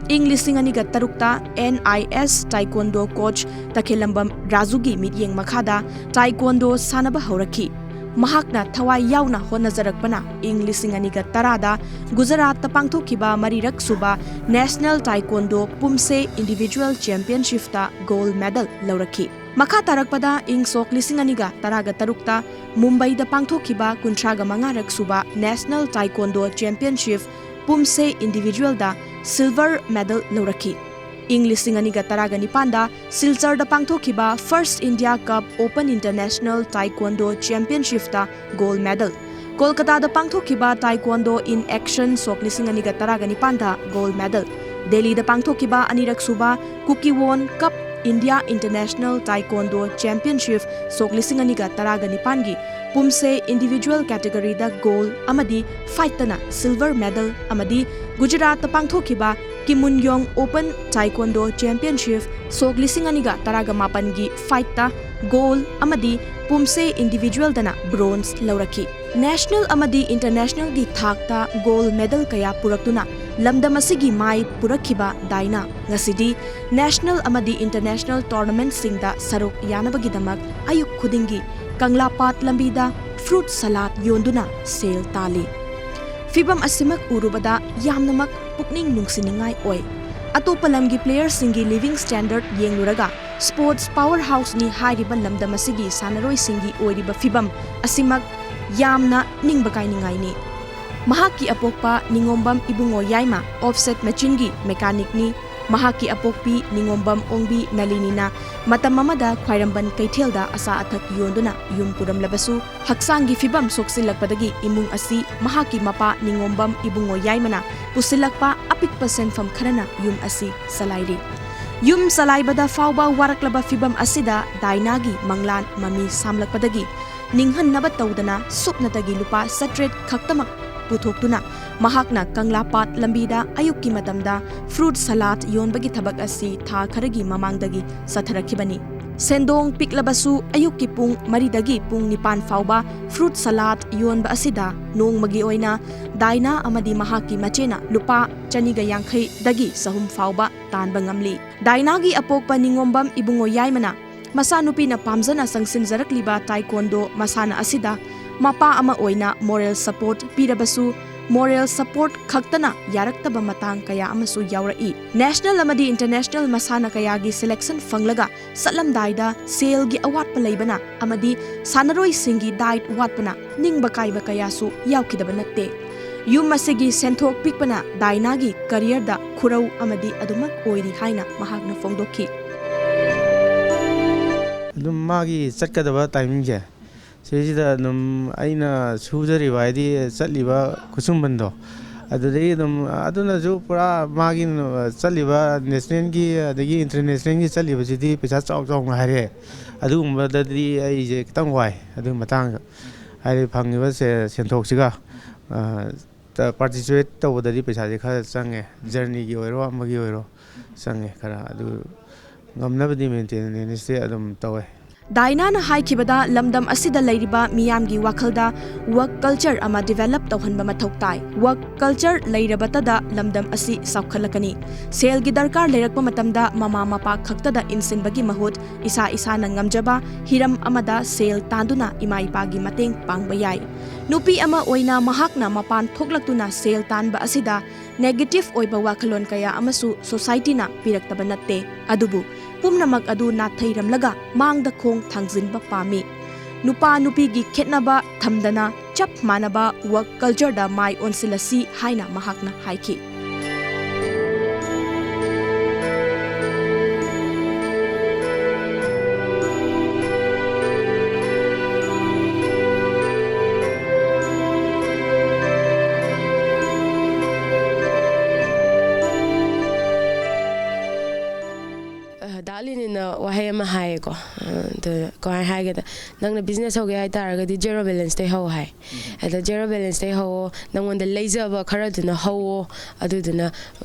ꯏꯪ ꯂꯤꯁꯤꯡ ꯑꯅꯤꯒ ꯇꯔꯨꯛꯇ N I S Taekwondo coach ꯇꯈꯦꯜꯂꯝꯕꯝ ꯔꯥꯖꯨꯒꯤ ꯃꯤꯠꯌꯦꯡ ꯃꯈꯥꯗ Taekwondo ꯁꯥꯟꯅꯕ ꯍꯧꯔꯛꯈꯤ꯫ ꯃꯍꯥꯛꯅ ꯊꯋꯥꯏ ꯌꯥꯎꯅ ꯍꯣꯠꯅꯖꯔꯛꯄꯅ ꯏꯪ ꯂꯤꯁꯤꯡ ꯑꯅꯤꯒ ꯇꯔꯥꯗ ꯒꯨꯖꯔꯥꯠꯇ ꯄꯥꯡꯊꯣꯛꯈꯤꯕ ꯃꯔꯤꯔꯛ ꯁꯨꯕ National Taekwondo Pumse Individual Championshipꯇ gold medal ꯂꯧꯔꯛꯈꯤ꯫ ꯃꯈꯥ ꯇꯥꯔꯛꯄꯗ ꯏꯪ ꯁꯣꯛ ꯂꯤꯁꯤꯡ ꯑꯅꯤꯒ ꯇꯔꯥꯒ ꯇꯔꯨꯛꯇ ꯃꯨꯝꯕꯩꯗ ꯄꯥꯡꯊꯣꯛꯈꯤꯕ ꯀꯨꯟꯊ꯭ꯔꯥꯒ ꯃꯉꯥꯔꯛ ꯁꯨꯕ National Taekwondo Championship Pumse Individualꯗ silver medal ꯂꯧꯔꯛꯈꯤ꯫ ꯏꯪ ꯂꯤꯁꯤꯡ ꯑꯅꯤꯒ ꯇꯔꯥꯒ ꯅꯤꯄꯥꯟꯗ ꯁꯤꯜꯆꯔꯗ ꯄꯥꯡꯊꯣꯛꯈꯤꯕ First India Cup Open International Taekwondo Championshipꯇ gold medal, ꯀꯣꯜꯀꯇꯥꯗ ꯄꯥꯡꯊꯣꯛꯈꯤꯕ Taekwondo in Action ꯁꯣꯛ ꯂꯤꯁꯤꯡ ꯑꯅꯤꯒ ꯇꯔꯥꯒ ꯅꯤꯄꯥꯟꯗ gold medal, ꯗꯦꯜꯂꯤꯗ ꯄꯥꯡꯊꯣꯛꯈꯤꯕ ꯑꯅꯤꯔꯛ ꯁꯨꯕ Kukkiwon Cup India International Taekwondo Championship ꯁꯣꯛ ꯂꯤꯁꯤꯡ ꯑꯅꯤꯒ ꯇꯔꯥꯒ ꯅꯤꯄꯥꯟꯒꯤ Pumse individual categoryꯗ gold ꯑꯃꯗꯤ fightꯇꯅ silver medal ꯑꯃꯗꯤ ꯒꯨꯖꯔꯥꯠꯇ ꯄꯥꯡꯊꯣꯛꯈꯤꯕ Kimungyong Open Taekwondo Championship ꯁꯣꯛ ꯂꯤꯁꯤꯡ ꯑꯅꯤꯒ ꯇꯔꯥꯒ ꯃꯥꯄꯟꯒꯤ fightꯇ gold ꯑꯃꯗꯤ Pumse individualꯗꯅ bronze ꯂꯧꯔꯛꯈꯤ꯫ National ꯑꯃꯗꯤ internationalꯒꯤ ꯊꯥꯛꯇ gold medal ꯀꯌꯥ ꯄꯨꯔꯛꯇꯨꯅ ꯂꯝꯗꯝ ꯑꯁꯤꯒꯤ ꯃꯥꯏ ꯄꯨꯔꯛꯈꯤꯕ ꯗꯥꯏꯅꯥ ꯉꯁꯤꯗꯤ national ꯑꯃꯗꯤ international tournamentꯁꯤꯡꯗ ꯁꯔꯨꯛ ꯌꯥꯅꯕꯒꯤꯗꯃꯛ ꯑꯌꯨꯛ ꯈꯨꯗꯤꯡꯒꯤ ꯀꯪꯂꯥꯄꯥꯠ ꯂꯝꯕꯤꯗ fruit salad ꯌꯣꯟꯗꯨꯅ ꯁꯦꯜ ꯇꯥꯜꯂꯤ꯫ ꯐꯤꯚꯝ ꯑꯁꯤꯃꯛ ꯎꯔꯨꯕꯗ ꯌꯥꯝꯅꯃꯛ ꯄꯨꯛꯅꯤꯡ ꯅꯨꯡꯁꯤꯅꯤꯡꯉꯥꯏ ꯑꯣꯏ꯫ ꯑꯇꯣꯞꯄ ꯂꯝꯒꯤ playerꯁꯤꯡꯒꯤ living standard ꯌꯦꯡꯂꯨꯔꯒ sports powerhouseꯅꯤ ꯍꯥꯏꯔꯤꯕ ꯂꯝꯗꯝ ꯑꯁꯤꯒꯤ ꯁꯥꯟꯅꯔꯣꯏꯁꯤꯡꯒꯤ ꯑꯣꯏꯔꯤꯕ ꯐꯤꯚꯝ ꯑꯁꯤꯃꯛ ꯌꯥꯝꯅ ꯅꯤꯡꯕ ꯀꯥꯏꯅꯤꯡꯉꯥꯏꯅꯤ꯫ ꯃꯍꯥꯛꯀꯤ ꯑꯄꯣꯛꯄ ꯅꯤꯉꯣꯝꯕꯝ ꯏꯕꯨꯡꯉꯣ ꯌꯥꯏꯃ offset machineꯒꯤ mechanicꯅꯤ꯫ ꯃꯍꯥꯛꯀꯤ ꯑꯄꯣꯛꯄꯤ ꯅꯤꯉꯣꯝꯕꯝ ꯑꯣꯡꯕꯤ ꯅꯂꯤꯅꯤꯅ ꯃꯇꯝ ꯑꯃꯗ ꯈ꯭ꯋꯥꯏꯔꯝꯕꯟ ꯀꯩꯊꯦꯜꯗ ꯑꯆꯥ ꯑꯊꯛ ꯌꯣꯟꯗꯨꯅ ꯌꯨꯝ ꯄꯨꯔꯝꯂꯕꯁꯨ, ꯍꯛꯆꯥꯡꯒꯤ ꯐꯤꯚꯝ ꯁꯣꯛꯆꯤꯜꯂꯛꯄꯗꯒꯤ ꯏꯃꯨꯡ ꯑꯁꯤ ꯃꯍꯥꯛꯀꯤ ꯃꯄꯥ ꯅꯤꯉꯣꯝꯕꯝ ꯏꯕꯨꯡꯉꯣ ꯌꯥꯏꯃꯅ ꯄꯨꯁꯤꯜꯂꯛꯄ ꯑꯄꯤꯛꯄ ꯁꯦꯟꯐꯝ ꯈꯔꯅ ꯌꯨꯝ ꯑꯁꯤ ꯆꯂꯥꯏꯔꯤ꯫ ꯌꯨꯝ ꯆꯂꯥꯏꯕꯗ ꯐꯥꯎꯕ ꯋꯥꯔꯛꯂꯕ ꯐꯤꯚꯝ ꯑꯁꯤꯗ ꯗꯥꯏꯅꯥꯒꯤ ꯃꯪꯂꯥꯟ ꯃꯃꯤ ꯁꯥꯝꯂꯛꯄꯗꯒꯤ ꯅꯤꯡꯍꯟꯅꯕ ꯇꯧꯗꯅ ꯁꯨꯞꯅꯇꯒꯤ ꯂꯨꯄꯥ ꯆꯥꯇ꯭ꯔꯦꯠ ꯈꯛꯇꯃꯛ ꯄꯨꯊꯣꯛꯇꯨꯅ ꯃꯍꯥꯛꯅ ꯀꯪꯂꯥꯄꯥꯠ ꯂꯝꯕꯤꯗ ꯑꯌꯨꯛꯀꯤ ꯃꯇꯝꯗ fruit salad ꯌꯣꯟꯕꯒꯤ ꯊꯕꯛ ꯑꯁꯤ ꯊꯥ ꯈꯔꯒꯤ ꯃꯃꯥꯡꯗꯒꯤ ꯆꯠꯊꯔꯛꯈꯤꯕꯅꯤ꯫ ꯁꯦꯟꯗꯣꯡ ꯄꯤꯛꯂꯕꯁꯨ ꯑꯌꯨꯛꯀꯤ ꯄꯨꯡ ꯃꯔꯤꯗꯒꯤ ꯄꯨꯡ ꯅꯤꯄꯥꯟ ꯐꯥꯎꯕ fruit salad ꯌꯣꯟꯕ ꯑꯁꯤꯗ ꯅꯣꯡꯃꯒꯤ ꯑꯣꯏꯅ ꯗꯥꯏꯅꯥ ꯑꯃꯗꯤ ꯃꯍꯥꯛꯀꯤ ꯃꯆꯦꯅ ꯂꯨꯄꯥ ꯆꯅꯤꯒ ꯌꯥꯡꯈꯩꯗꯒꯤ ꯆꯍꯨꯝ ꯐꯥꯎꯕ ꯇꯥꯟꯕ ꯉꯝꯂꯤ꯫ ꯗꯥꯏꯅꯥꯒꯤ ꯑꯄꯣꯛꯄ ꯅꯤꯉꯣꯝꯕꯝ ꯏꯕꯨꯡꯉꯣ ꯌꯥꯏꯃꯅ ꯃꯆꯥꯅꯨꯄꯤꯅ ꯄꯥꯝꯖꯅ ꯆꯪꯁꯤꯟꯖꯔꯛꯂꯤꯕ ꯇꯥꯏꯀꯣꯟꯗꯣ ꯃꯁꯥꯟꯅ ꯑꯁꯤꯗ ꯃꯄꯥ ꯑꯃ ꯑꯣꯏꯅ moral support ꯄꯤꯔꯕꯁꯨ, moral support ꯈꯛꯇꯅ ꯌꯥꯔꯛꯇꯕ ꯃꯇꯥꯡ ꯀꯌꯥ ꯑꯃꯁꯨ ꯌꯥꯎꯔꯛꯏ꯫ National ꯑꯃꯗꯤ international ꯃꯁꯥꯟꯅ ꯀꯌꯥꯒꯤ selection ꯐꯪꯂꯒ ꯆꯠꯂꯝꯗꯥꯏꯗ ꯁꯦꯜꯒꯤ ꯑꯋꯥꯠꯄ ꯂꯩꯕꯅ ꯑꯃꯗꯤ ꯁꯥꯟꯅꯔꯣꯏꯁꯤꯡꯒꯤ diet ꯋꯥꯠꯄꯅ ꯅꯤꯡꯕ ꯀꯥꯏꯕ ꯀꯌꯥꯁꯨ ꯌꯥꯎꯈꯤꯗꯕ ꯅꯠꯇꯦ꯫ ꯌꯨꯝ ꯑꯁꯤꯒꯤ ꯁꯦꯟꯊꯣꯛ ꯄꯤꯛꯄꯅ ꯗꯥꯏꯅꯥꯒꯤ careerꯗ ꯈꯨꯔꯧ ꯑꯃꯗꯤ ꯑꯗꯨꯃꯛ ꯑꯣꯏꯔꯤ ꯍꯥꯏꯅ ꯃꯍꯥꯛꯅ ꯐꯣꯡꯗꯣꯛꯈꯤ꯫ ꯑꯗꯨꯝ ꯃꯥꯒꯤ ꯆꯠꯀꯗꯕ timingꯁꯦ, ꯁꯤꯁꯤꯗ ꯑꯗꯨꯝ ꯑꯩꯅ ꯁꯨꯖꯔꯤꯕ, ꯍꯥꯏꯗꯤ ꯆꯠꯂꯤꯕ ꯈꯨꯠꯁꯨꯃꯟꯗꯣ, ꯑꯗꯨꯗꯒꯤ ꯑꯗꯨꯝ ꯑꯗꯨꯅꯁꯨ ꯄꯨꯔꯥ ꯃꯥꯒꯤ ꯆꯠꯂꯤꯕ nationalꯒꯤ ꯑꯗꯒꯤ internationalꯒꯤ ꯆꯠꯂꯤꯕꯁꯤꯗꯤ ꯄꯩꯁꯥ ꯆꯥꯎ ꯆꯥꯎꯅ ꯍꯥꯏꯔꯛꯑꯦ꯫ ꯑꯗꯨꯒꯨꯝꯕꯗꯗꯤ ꯑꯩꯁꯦ ꯈꯤꯇꯪ ꯋꯥꯏ꯫ ꯑꯗꯨꯒꯤ ꯃꯇꯥꯡꯗ, ꯍꯥꯏꯗꯤ ꯐꯪꯉꯤꯕ ꯁꯦ-, ꯁꯦꯟꯊꯣꯛꯁꯤꯒ, ꯑ, ꯇ-, participate ꯇꯧꯕꯗꯗꯤ ꯄꯩꯁꯥꯁꯦ ꯈꯔ ꯆꯪꯉꯦ, journeyꯒꯤ ꯑꯣꯏꯔꯣ ꯑꯃꯒꯤ ꯑꯣꯏꯔꯣ ꯆꯪꯉꯦ ꯈꯔ꯫ ꯑꯗꯨ ꯉꯝꯅꯕꯗꯤ maintenanceꯁꯦ ꯑꯗꯨꯝ ꯇꯧꯋꯦ꯫ ꯗꯥꯏꯅꯥꯅ ꯍꯥꯏꯈꯤꯕꯗ, ꯂꯝꯗꯝ ꯑꯁꯤꯗ ꯂꯩꯔꯤꯕ ꯃꯤꯌꯥꯝꯒꯤ ꯋꯥꯈꯜꯗ work culture ꯑꯃ develop ꯇꯧꯍꯟꯕ ꯃꯊꯧ ꯇꯥꯏ꯫ Work culture ꯂꯩꯔꯕꯇꯗ ꯂꯝꯗꯝ ꯑꯁꯤ ꯆꯥꯎꯈꯠꯂꯛꯀꯅꯤ꯫ ꯁꯦꯜꯒꯤ ꯗꯔꯀꯥꯔ ꯂꯩꯔꯛꯄ ꯃꯇꯝꯗ ꯃꯃꯥ ꯃꯄꯥ ꯈꯛꯇꯗ ꯏꯟꯁꯤꯟꯕꯒꯤ ꯃꯍꯨꯠ ꯏꯁꯥ ꯏꯁꯥꯅ ꯉꯝꯖꯕ ꯍꯤꯔꯝ ꯑꯃꯗ ꯁꯦꯜ ꯇꯥꯟꯗꯨꯅ ꯏꯃꯥ ꯏꯄꯥꯒꯤ ꯃꯇꯦꯡ ꯄꯥꯡꯕ ꯌꯥꯏ꯫ ꯅꯨꯄꯤ ꯑꯃ ꯑꯣꯏꯅ ꯃꯍꯥꯛꯅ ꯃꯄꯥꯟ ꯊꯣꯛꯂꯛꯇꯨꯅ ꯁꯦꯜ ꯇꯥꯟꯕ ꯑꯁꯤꯗ negative ꯑꯣꯏꯕ ꯋꯥꯈꯜꯂꯣꯟ ꯀꯌꯥ ꯑꯃꯁꯨ societyꯅ ꯄꯤꯔꯛꯇꯕ ꯅꯠꯇꯦ꯫ ꯑꯗꯨꯕꯨ ꯄꯨꯝꯅꯃꯛ ꯑꯗꯨ ꯅꯥꯊꯩꯔꯝꯂꯒ ꯃꯥꯡꯗ ꯈꯣꯡ ꯊꯥꯡꯖꯤꯟꯕ ꯄꯥꯝꯃꯤ꯫ ꯅꯨꯄꯥ ꯅꯨꯄꯤꯒꯤ ꯈꯦꯠꯅꯕ ꯊꯝꯗꯅ ꯆꯞ ꯃꯥꯟꯅꯕ work cultureꯗ ꯃꯥꯏ ꯑꯣꯟꯁꯤꯜꯂꯁꯤ ꯍꯥꯏꯅ ꯃꯍꯥꯛꯅ ꯍꯥꯏꯈꯤ꯫ ꯑꯂꯤꯅꯤꯅ ꯋꯥꯍꯩ ꯑꯃ ꯍꯥꯏꯌꯦꯀꯣ, ꯑꯗꯨ ꯀꯃꯥꯏꯅ ꯍꯥꯏꯒꯦꯗ, "ꯅꯪꯅ ꯕꯤꯖꯤꯅꯦꯁ ꯍꯧꯒꯦ ꯍꯥꯏꯇꯥꯔꯒꯗꯤ ꯖꯦꯔꯣ ꯕꯦꯂꯦꯟꯁꯇꯩ ꯍꯧ" ꯍꯥꯏ꯫ ꯑꯗꯣ ꯖꯦꯔꯣ ꯕꯦꯂꯦꯟꯁꯇꯩ ꯍꯧꯋꯣ, ꯅꯪꯉꯣꯟꯗ ꯂꯩꯖꯕ ꯈꯔꯗꯨꯅ ꯍꯧꯋꯣ, ꯑꯗꯨꯗꯨꯅ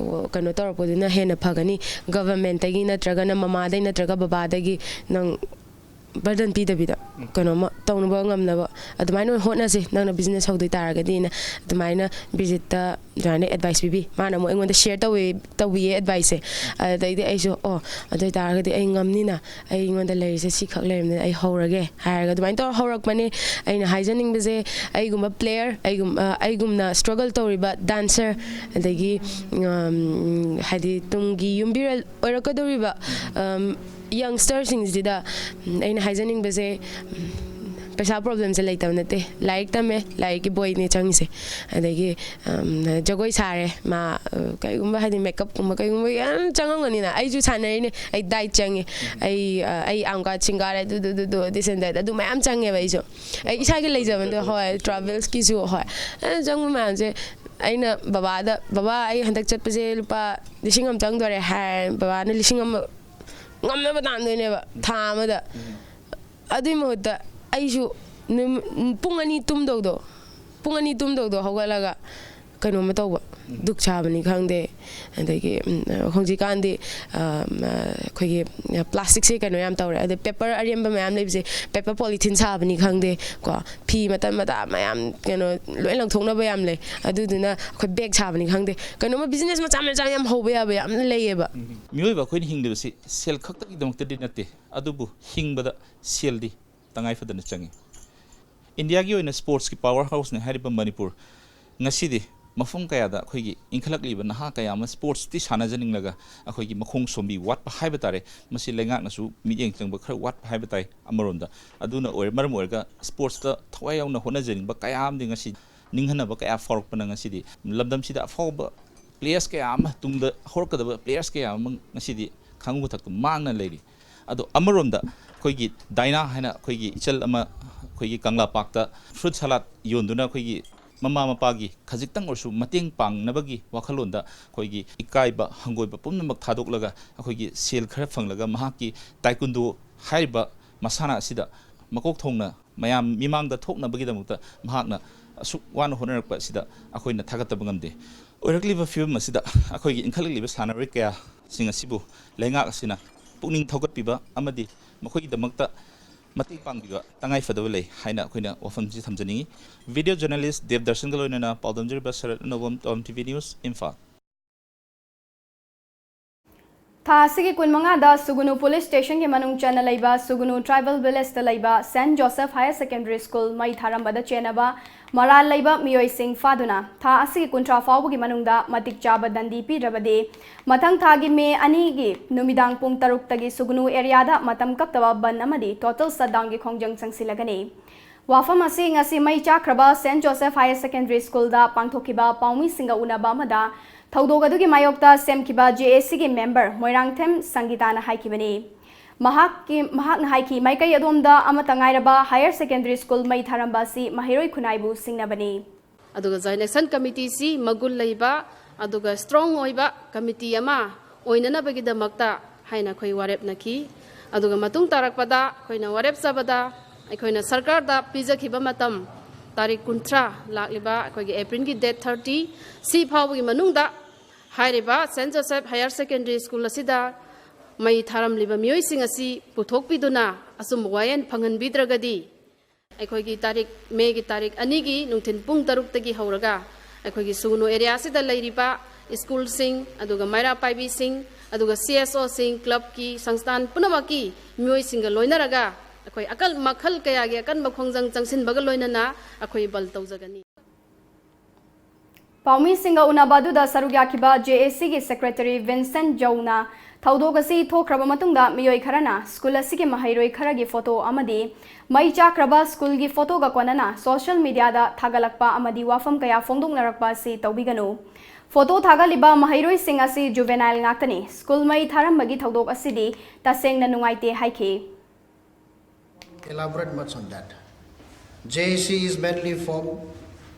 ꯀꯩꯅꯣ ꯇꯧꯔꯛꯄꯗꯨꯅ ꯍꯦꯟꯅ ꯐꯒꯅꯤ꯫ ꯒꯚꯔꯟꯃꯦꯟꯠꯇꯒꯤ ꯅꯠꯇ꯭ꯔꯒꯅ ꯃꯃꯥꯗꯩ ꯅꯠꯇ꯭ꯔꯒ ꯕꯕꯥꯗꯒꯤ ꯅꯪ ꯕꯔꯗꯟ ꯄꯤꯗꯕꯤꯗ ꯀꯩꯅꯣꯝꯃ ꯇꯧꯅꯕ ꯉꯝꯅꯕ ꯑꯗꯨꯃꯥꯏꯅ ꯑꯣꯏꯅ ꯍꯣꯠꯅꯁꯤ, ꯅꯪꯅ ꯕꯤꯖꯤꯅꯦꯁ ꯍꯧꯗꯣꯏ ꯇꯥꯔꯒꯗꯤꯅ ꯑꯗꯨꯃꯥꯏꯅ ꯕ꯭ꯔꯤꯖꯤꯠꯇ ꯑꯗꯨꯃꯥꯏꯅ ꯑꯦꯗꯚꯥꯏꯁ ꯄꯤꯕꯤ꯫ ꯃꯥꯅ ꯑꯃꯨꯛ ꯑꯩꯉꯣꯟꯗ ꯁꯤꯌꯔ ꯇꯧꯋꯦ, ꯇꯧꯕꯤꯌꯦ ꯑꯦꯗꯚꯥꯏꯁꯁꯦ꯫ ꯑꯗꯩꯗꯤ ꯑꯩꯁꯨ, "ꯑꯣ, ꯑꯗꯨ ꯑꯣꯏ ꯇꯥꯔꯒꯗꯤ ꯑꯩ ꯉꯝꯅꯤꯅ, ꯑꯩꯉꯣꯟꯗ ꯂꯩꯔꯤꯁꯦ ꯁꯤꯈꯛ ꯂꯩꯔꯕꯅꯤꯅ ꯑꯩ ꯍꯧꯔꯒꯦ" ꯍꯥꯏꯔꯒ ꯑꯗꯨꯃꯥꯏꯅ ꯇꯧꯔ ꯍꯧꯔꯛꯄꯅꯦ꯫ ꯑꯩꯅ ꯍꯥꯏꯖꯅꯤꯡꯕꯁꯦ, ꯑꯩꯒꯨꯝꯕ ꯄ꯭ꯂꯦꯌꯔ, ꯑꯩꯒꯨꯝ-, ꯑ, ꯑꯩꯒꯨꯝꯅ ꯁ꯭ꯇ꯭ꯔꯒꯜ ꯇꯧꯔꯤꯕ ꯗꯥꯟꯁꯔ, ꯑꯗꯒꯤ, ꯎꯝ, ꯍꯥꯏꯗꯤ ꯇꯨꯡꯒꯤ ꯌꯨꯝꯕꯤꯔꯦꯜ ꯑꯣꯏꯔꯛꯀꯗꯧꯔꯤꯕ, ꯎꯝ, ꯌꯪꯁꯇꯔꯁꯤꯡꯁꯤꯗ, ꯎꯝ, ꯑꯩꯅ ꯍꯥꯏꯖꯅꯤꯡꯕꯁꯦ, ꯎꯝ, ꯄꯩꯁꯥ ꯄ꯭ꯔꯣꯕ꯭ꯂꯦꯝꯁꯦ ꯂꯩꯇꯕ ꯅꯠꯇꯦ꯫ ꯂꯥꯏꯔꯤꯛ ꯇꯝꯃꯦ, ꯂꯥꯏꯔꯤꯛꯀꯤ ꯕꯣꯏꯅꯦ ꯆꯪꯉꯤꯁꯦ꯫ ꯑꯗꯒꯤ, ꯎꯝ, ꯖꯒꯣꯏ ꯁꯥꯔꯦ, ꯃꯥ, ꯑ, ꯀꯩꯒꯨꯝꯕ ꯍꯥꯏꯗꯤ ꯃꯦꯀꯞꯀꯨꯝꯕ ꯀꯩꯒꯨꯝꯕ ꯌꯥꯝ ꯆꯪꯉꯝꯒꯅꯤꯅ꯫ ꯑꯩꯁꯨ ꯁꯥꯟꯅꯔꯤꯅꯦ, ꯑꯩ ꯗꯥꯏꯠ ꯆꯪꯉꯦ, ꯑꯩ, ꯑ, ꯑꯩ ꯑꯥꯝ ꯀꯥꯔꯠ ꯁꯤꯡ ꯀꯥꯔꯦ, ꯑꯗꯨ, ꯑꯗꯨ, ꯑꯗꯨ, ꯑꯗꯨ, this and that, ꯑꯗꯨ ꯃꯌꯥꯝ ꯆꯪꯉꯦꯕ ꯑꯩꯁꯨ꯫ ꯑꯩ ꯏꯁꯥꯒꯤ ꯂꯩꯖꯕꯗꯣ, ꯍꯣꯏ, ꯇ꯭ꯔꯥꯚꯦꯜꯁꯀꯤꯁꯨ, ꯍꯣꯏ꯫ ꯑꯗꯨ ꯆꯪꯕ ꯃꯌꯥꯝꯁꯦ ꯑꯩꯅ ꯕꯕꯥꯗ, "ꯕꯕꯥ, ꯑꯩ ꯍꯟꯗꯛ ꯆꯠꯄꯁꯦ ꯂꯨꯄꯥ ꯂꯤꯁꯤꯡ ꯑꯃ ꯆꯪꯗꯣꯔꯦ" ꯍꯥꯏꯔꯦ꯫ ꯕꯕꯥꯅ ꯂꯤꯁꯤꯡ ꯑꯃ ꯉꯝꯅꯕ ꯇꯥꯟꯗꯣꯏꯅꯦꯕ ꯊꯥ ꯑꯃꯗ꯫ ꯑꯗꯨꯏ ꯃꯍꯨꯠꯇ ꯑꯩꯁꯨ ꯅꯨꯃꯤ-, ꯄꯨꯡ ꯑꯅꯤ ꯇꯨꯝꯗꯧꯗꯣ, ꯄꯨꯡ ꯑꯅꯤ ꯇꯨꯝꯗꯧꯗꯣ ꯍꯧꯒꯠꯂꯒ ꯀꯩꯅꯣꯝꯃ ꯇꯧꯕ, ꯙꯨꯛ ꯁꯥꯕꯅꯤ ꯈꯪꯗꯦ, ꯑꯗꯒꯤ, ꯎꯝ, ꯍꯧꯖꯤꯛꯀꯥꯟꯗꯤ, ꯑ, ꯃ-, ꯑꯩꯈꯣꯏꯒꯤ ꯄ꯭ꯂꯥꯁꯇꯤꯛꯁꯦ ꯀꯩꯅꯣ ꯌꯥꯝ ꯇꯧꯔꯦ꯫ ꯑꯗꯩ ꯄꯦꯄꯔ ꯑꯔꯦꯝꯕ ꯃꯌꯥꯝ ꯂꯩꯕꯁꯦ, ꯄꯦꯄꯔ ꯄꯣꯂꯤꯊꯤꯟ ꯁꯥꯕꯅꯤ ꯈꯪꯗꯦ, ꯀꯣ, ꯐꯤ ꯃꯇꯠ ꯃꯇꯥ ꯃꯌꯥꯝ ꯀꯩꯅꯣ ꯂꯣꯏ ꯂꯪꯊꯣꯛꯅꯕ ꯌꯥꯝ ꯂꯩ꯫ ꯑꯗꯨꯗꯨꯅ ꯑꯩꯈꯣꯏ ꯕꯦꯒ ꯁꯥꯕꯅꯤ ꯈꯪꯗꯦ, ꯀꯩꯅꯣꯝꯃ ꯕꯤꯖꯤꯅꯦꯁ ꯃꯆꯥ ꯃꯆꯥ ꯌꯥꯝ ꯍꯧꯕ ꯌꯥꯕ ꯌꯥꯝꯅ ꯂꯩꯌꯦꯕ꯫ ꯃꯤꯑꯣꯏꯕ ꯑꯩꯈꯣꯏꯅ ꯍꯤꯡꯂꯤꯕꯁꯤ ꯁꯦꯜ ꯈꯛꯇꯒꯤꯗꯃꯛꯇꯗꯤ ꯅꯠꯇꯦ, ꯑꯗꯨꯕꯨ ꯍꯤꯡꯕꯗ ꯁꯦꯜꯗꯤ ꯇꯉꯥꯏ ꯐꯗꯅ ꯆꯪꯏ꯫ ꯏꯟꯗꯤꯌꯥꯒꯤ ꯑꯣꯏꯅ ꯁ꯭ꯄꯣꯔꯠꯁꯀꯤ ꯄꯥꯋꯔ ꯍꯥꯎꯁꯅꯤ ꯍꯥꯏꯔꯤꯕ ꯃꯅꯤꯄꯨꯔ ꯉꯁꯤꯗꯤ ꯃꯐꯝ ꯀꯌꯥꯗ ꯑꯩꯈꯣꯏꯒꯤ ꯏꯟꯈꯠꯂꯛꯂꯤꯕ ꯅꯍꯥ ꯀꯌꯥ ꯑꯃ ꯁ꯭ꯄꯣꯔꯠꯁꯇꯤ ꯁꯥꯟꯅꯖꯅꯤꯡꯂꯒ ꯑꯩꯈꯣꯏꯒꯤ ꯃꯈꯣꯡ ꯁꯣꯝꯕꯤ ꯋꯥꯠꯄ ꯍꯥꯏꯕ ꯇꯥꯔꯦ, ꯃꯁꯤ ꯂꯩꯉꯥꯛꯅꯁꯨ ꯃꯤꯠꯌꯦꯡ ꯆꯪꯕ ꯈꯔ ꯋꯥꯠꯄ ꯍꯥꯏꯕ ꯇꯥꯏ꯫ ꯑꯃꯔꯣꯝꯗ ꯑꯗꯨꯅ ꯑꯣꯏꯔ-, ꯃꯔꯝ ꯑꯣꯏꯔꯒ ꯁ꯭ꯄꯣꯔꯠꯁꯇ ꯊꯋꯥꯏ ꯌꯥꯎꯅ ꯍꯣꯠꯅꯖꯅꯤꯡꯕ ꯀꯌꯥ ꯑꯃꯗꯤ ꯉꯁꯤ ꯅꯤꯡꯍꯟꯅꯕ ꯀꯌꯥ ꯐꯥꯎꯔꯛꯄꯅ ꯉꯁꯤꯗꯤ ꯂꯝꯗꯝꯁꯤꯗ ꯑꯐꯥꯎꯕ ꯄ꯭ꯂꯦꯌꯔꯁ ꯀꯌꯥ ꯑꯃ, ꯇꯨꯡꯗ ꯍꯧꯔꯛꯀꯗꯕ ꯄ꯭ꯂꯦꯌꯔꯁ ꯀꯌꯥ ꯑꯃ ꯉꯁꯤꯗꯤ ꯈꯥꯡꯉꯨ ꯃꯊꯛꯇ ꯃꯥꯡꯅ ꯂꯩꯔꯤ꯫ ꯑꯗꯣ ꯑꯃꯔꯣꯝꯗ ꯑꯩꯈꯣꯏꯒꯤ ꯗꯥꯏꯅꯥ ꯍꯥꯏꯅ ꯑꯩꯈꯣꯏꯒꯤ ꯏꯆꯜ ꯑꯃ ꯑꯩꯈꯣꯏꯒꯤ ꯀꯪꯂꯥ ꯄꯥꯔꯛꯇ ꯐ꯭ꯔꯨꯠ ꯁꯂꯥꯗ ꯌꯣꯟꯗꯨꯅ ꯑꯩꯈꯣꯏꯒꯤ ꯃꯃꯥ ꯃꯄꯥꯒꯤ ꯈꯖꯤꯛꯇꯪ ꯑꯣꯏꯔꯁꯨ ꯃꯇꯦꯡ ꯄꯥꯡꯅꯕꯒꯤ ꯋꯥꯈꯜꯂꯣꯟꯗ ꯑꯩꯈꯣꯏꯒꯤ ꯏꯀꯥꯏꯕ ꯍꯪꯒꯣꯏꯕ ꯄꯨꯝꯅꯃꯛ ꯊꯥꯗꯣꯛꯂꯒ ꯑꯩꯈꯣꯏꯒꯤ ꯁꯦꯜ ꯈꯔ ꯐꯪꯂꯒ ꯃꯍꯥꯛꯀꯤ ꯇꯥꯏꯀꯨꯟꯗꯣ ꯍꯥꯏꯔꯤꯕ ꯃꯁꯥꯟꯅ ꯑꯁꯤꯗ ꯃꯀꯣꯛ ꯊꯣꯡꯅ ꯃꯌꯥꯝ ꯃꯤꯃꯥꯡꯗ ꯊꯣꯛꯅꯕꯒꯤꯗꯃꯛꯇ ꯃꯍꯥꯛꯅ ꯑꯁꯨꯛ ꯋꯥꯅ ꯍꯣꯠꯅꯔꯛꯄ ꯑꯁꯤꯗ ꯑꯩꯈꯣꯏꯅ ꯊꯥꯒꯠꯇꯕ ꯉꯝꯗꯦ꯫ ꯑꯣꯏꯔꯛꯂꯤꯕ ꯐꯤꯕꯝ ꯑꯁꯤꯗ ꯑꯩꯈꯣꯏꯒꯤ ꯏꯟꯈꯠꯂꯛꯂꯤꯕ ꯁꯥꯟꯅꯔꯣꯏ ꯀꯌꯥꯁꯤꯡ ꯑꯁꯤꯕꯨ ꯂꯩꯉꯥꯛ ꯑꯁꯤꯅ ꯄꯨꯛꯅꯤꯡ ꯊꯧꯒꯠꯄꯤꯕ ꯑꯃꯗꯤ ꯃꯈꯣꯏꯒꯤꯗꯃꯛꯇ ꯃꯇꯦꯡ ꯄꯥꯡꯕꯤꯕ ꯇꯉꯥꯏ ꯐꯗꯕ ꯂꯩ ꯍꯥꯏꯅ ꯑꯩꯈꯣꯏꯅ ꯋꯥꯐꯝꯁꯤ ꯊꯝꯖꯅꯤꯡꯏ꯫ Video journalist ꯗꯦꯕ ꯗꯔꯁꯟꯒ ꯂꯣꯏꯅꯅ ꯄꯥꯎꯗꯝꯖꯔꯤꯕ ꯁꯔꯠ ꯑꯅꯧꯕꯝ, ꯇꯣꯝ ꯇꯤ ꯚꯤ ꯅ꯭ꯌꯨꯁ, ꯏꯝꯐꯥꯜ꯫ ꯊꯥ ꯑꯁꯤꯒꯤ ꯀꯨꯟꯃꯉꯥꯗ ꯁꯨꯒꯨꯅꯨ ꯄꯨꯂꯤꯁ ꯁ꯭ꯇꯦꯁꯟꯒꯤ ꯃꯅꯨꯡ ꯆꯟꯅ ꯂꯩꯕ ꯁꯨꯒꯨꯅꯨ ꯇ꯭ꯔꯥꯏꯕꯦꯜ ꯚꯤꯂꯦꯖꯇ ꯂꯩꯕ saint Joseph higher secondary school ꯃꯩ ꯊꯥꯔꯝꯕꯗ ꯆꯦꯟꯅꯕ ꯃꯔꯥꯜ ꯂꯩꯕ ꯃꯤꯑꯣꯏꯁꯤꯡ ꯐꯥꯗꯨꯅ ꯊꯥ ꯑꯁꯤꯒꯤ ꯀꯨꯟꯊ꯭ꯔꯥ ꯐꯥꯎꯕꯒꯤ ꯃꯅꯨꯡꯗ ꯃꯇꯤꯛ ꯆꯥꯕ ꯗꯟꯗꯤ ꯄꯤꯗ꯭ꯔꯕꯗꯤ ꯃꯊꯪ ꯊꯥꯒꯤ ꯃꯦ ꯑꯅꯤꯒꯤ ꯅꯨꯃꯤꯗꯥꯡ ꯄꯨꯡ ꯇꯔꯨꯛꯇꯒꯤ ꯁꯨꯒꯨꯅꯨ ꯑꯦꯔꯤꯌꯥꯗ ꯃꯇꯝ ꯀꯛꯇꯕ ꯕꯟ ꯑꯃꯗꯤ ꯇꯣꯇꯦꯜ ꯁꯠꯗꯥꯎꯟꯒꯤ ꯈꯣꯡꯖꯪ ꯆꯪꯁꯤꯜꯂꯒꯅꯤ꯫ ꯋꯥꯐꯝ ꯑꯁꯤ ꯉꯁꯤ ꯃꯩ ꯆꯥꯛꯈ꯭ꯔꯕ ꯁꯦꯟꯠ ꯖꯣꯁꯦꯐ ꯍꯥꯌꯔ ꯁꯦꯀꯦꯟꯗꯔꯤ ꯁ꯭ꯀꯨꯜꯗ ꯄꯥꯡꯊꯣꯛꯈꯤꯕ ꯄꯥꯎꯃꯤꯁꯤꯡꯒ ꯎꯅꯕ ꯑꯃꯗ ꯊꯧꯗꯣꯛ ꯑꯗꯨꯒꯤ ꯃꯥꯌꯣꯛꯇ ꯁꯦꯝꯈꯤꯕ ꯖꯦ ꯑꯦ ꯁꯤꯒꯤ ꯃꯦꯝꯕꯔ ꯃꯣꯏꯔꯥꯡꯊꯦꯝ ꯁꯪꯒꯤꯇꯥꯅ ꯍꯥꯏꯈꯤꯕꯅꯤ꯫ ꯃꯍꯥꯛꯀꯤ, ꯃꯍꯥꯛꯅ ꯍꯥꯏꯈꯤ, ꯃꯥꯏꯀꯩ ꯑꯗꯣꯝꯗ ꯑꯃꯠꯇ ꯉꯥꯏꯔꯕ ꯍꯥꯌꯔ ꯁꯦꯀꯦꯟꯗꯔꯤ ꯁ꯭ꯀꯨꯜ ꯃꯩ ꯊꯥꯔꯝꯕ ꯑꯁꯤ ꯃꯍꯩꯔꯣꯏ ꯈꯨꯟꯅꯥꯏꯕꯨ ꯁꯤꯡꯅꯕꯅꯤ꯫ ꯑꯗꯨꯒ ꯖꯣꯏꯟꯠ ꯑꯦꯛꯁꯟ ꯀꯃꯤꯇꯤꯁꯤ ꯃꯒꯨꯟ ꯂꯩꯕ ꯑꯗꯨꯒ ꯁ꯭ꯇꯔꯣꯡ ꯑꯣꯏꯕ ꯀꯃꯤꯇꯤ ꯑꯃ ꯑꯣꯏꯅꯅꯕꯒꯤꯗꯃꯛꯇ ꯍꯥꯏꯅ ꯑꯩꯈꯣꯏ ꯋꯥꯔꯦꯞꯅꯈꯤ꯫ ꯑꯗꯨꯒ ꯃꯇꯨꯡ ꯇꯥꯔꯛꯄꯗ ꯑꯩꯈꯣꯏꯅ ꯋꯥꯔꯦꯞꯆꯕꯗ ꯑꯩꯈꯣꯏꯅ ꯁꯔꯀꯥꯔꯗ ꯄꯤꯖꯈꯤꯕ ꯃꯇꯝ ꯇꯥꯔꯤꯛ ꯀꯨꯟꯊ꯭ꯔꯥ ꯂꯥꯛꯂꯤꯕ ꯑꯩꯈꯣꯏꯒꯤ ꯑꯦꯄ꯭ꯔꯤꯜꯒꯤ ꯗꯦꯠ ꯊꯥꯔꯇꯤ ꯁꯤ ꯐꯥꯎꯕꯒꯤ ꯃꯅꯨꯡꯗ ꯍꯥꯏꯔꯤꯕ saint Joseph higher secondary school ꯑꯁꯤꯗ ꯃꯩ ꯊꯥꯔꯝꯂꯤꯕ ꯃꯤꯑꯣꯏꯁꯤꯡ ꯑꯁꯤ ꯄꯨꯊꯣꯛꯄꯤꯗꯨꯅ ꯑꯆꯨꯝꯕ ꯋꯥꯌꯦꯜ ꯐꯪꯍꯟꯕꯤꯗ꯭ꯔꯒꯗꯤ ꯑꯩꯈꯣꯏꯒꯤ ꯇꯥꯔꯤꯛ, ꯃꯦꯒꯤ ꯇꯥꯔꯤꯛ ꯑꯅꯤꯒꯤ ꯅꯨꯡꯊꯤꯜ ꯄꯨꯡ ꯇꯔꯨꯛꯇꯒꯤ ꯍꯧꯔꯒ ꯑꯩꯈꯣꯏꯒꯤ ꯁꯨꯒꯨꯅꯨ ꯑꯦꯔꯤꯌꯥꯁꯤꯗ ꯂꯩꯔꯤꯕ ꯁ꯭ꯀꯨꯜꯁꯤꯡ, ꯑꯗꯨꯒ ꯃꯩꯔꯥ ꯄꯥꯏꯕꯤꯁꯤꯡ, ꯑꯗꯨꯒ ꯁꯤ ꯑꯦꯁ ꯑꯣꯁꯤꯡ, ꯀ꯭ꯂꯕꯀꯤ, ꯁꯪꯁꯊꯥꯟ ꯄꯨꯝꯅꯃꯛꯀꯤ ꯃꯤꯑꯣꯏꯁꯤꯡꯒ ꯂꯣꯏꯅꯔꯒ ꯑꯩꯈꯣꯏ ꯑꯀꯜ, ꯃꯈꯜ ꯀꯌꯥꯒꯤ ꯑꯀꯟꯕ ꯈꯣꯡꯖꯪ ꯆꯪꯁꯤꯟꯕꯒ ꯂꯣꯏꯅꯅ ꯑꯩꯈꯣꯏ ꯕꯟ ꯇꯧꯖꯒꯅꯤ꯫ ꯄꯥꯎꯃꯤꯁꯤꯡꯒ ꯎꯅꯕ ꯑꯗꯨꯗ ꯁꯔꯨꯛ ꯌꯥꯈꯤꯕ ꯖꯦ ꯑꯦ ꯁꯤꯒꯤ ꯁꯦꯀ꯭ꯔꯦꯇꯔꯤ ꯚꯤꯟꯁꯦꯟꯠ ꯖꯧꯅ ꯊꯧꯗꯣꯛ ꯑꯁꯤ ꯊꯣꯛꯈ꯭ꯔꯕ ꯃꯇꯨꯡꯗ ꯃꯤꯑꯣꯏ ꯈꯔꯅ ꯁ꯭ꯀꯨꯜ ꯑꯁꯤꯒꯤ ꯃꯍꯩꯔꯣꯏ ꯈꯔꯒꯤ ꯐꯣꯇꯣ ꯑꯃꯗꯤ ꯃꯩ ꯆꯥꯛꯈ꯭ꯔꯕ ꯁ꯭ꯀꯨꯜꯒꯤ ꯐꯣꯇꯣꯒ ꯀꯣꯟꯅꯅ ꯁꯣꯁꯤꯌꯦꯜ ꯃꯤꯗꯤꯌꯥꯗ ꯊꯥꯒꯠꯂꯛꯄ ꯑꯃꯗꯤ ꯋꯥꯐꯝ ꯀꯌꯥ ꯐꯣꯡꯗꯣꯛꯅꯔꯛꯄ ꯑꯁꯤ ꯇꯧꯕꯤꯒꯅꯨ꯫ ꯐꯣꯇꯣ ꯊꯥꯒꯠꯂꯤꯕ ꯃꯍꯩꯔꯣꯏꯁꯤꯡ ꯑꯁꯤ ꯖꯨꯚꯦꯅꯥꯏꯜ ꯉꯥꯛꯇꯅꯤ꯫ ꯁ꯭ꯀꯨꯜ ꯃꯩ ꯊꯥꯔꯝꯕꯒꯤ ꯊꯧꯗꯣꯛ ꯑꯁꯤꯗꯤ ꯇꯁꯦꯡꯅ ꯅꯨꯡꯉꯥꯏꯇꯦ ꯍꯥꯏꯈꯤ꯫ Elaborate much on that. J A C is mainly formed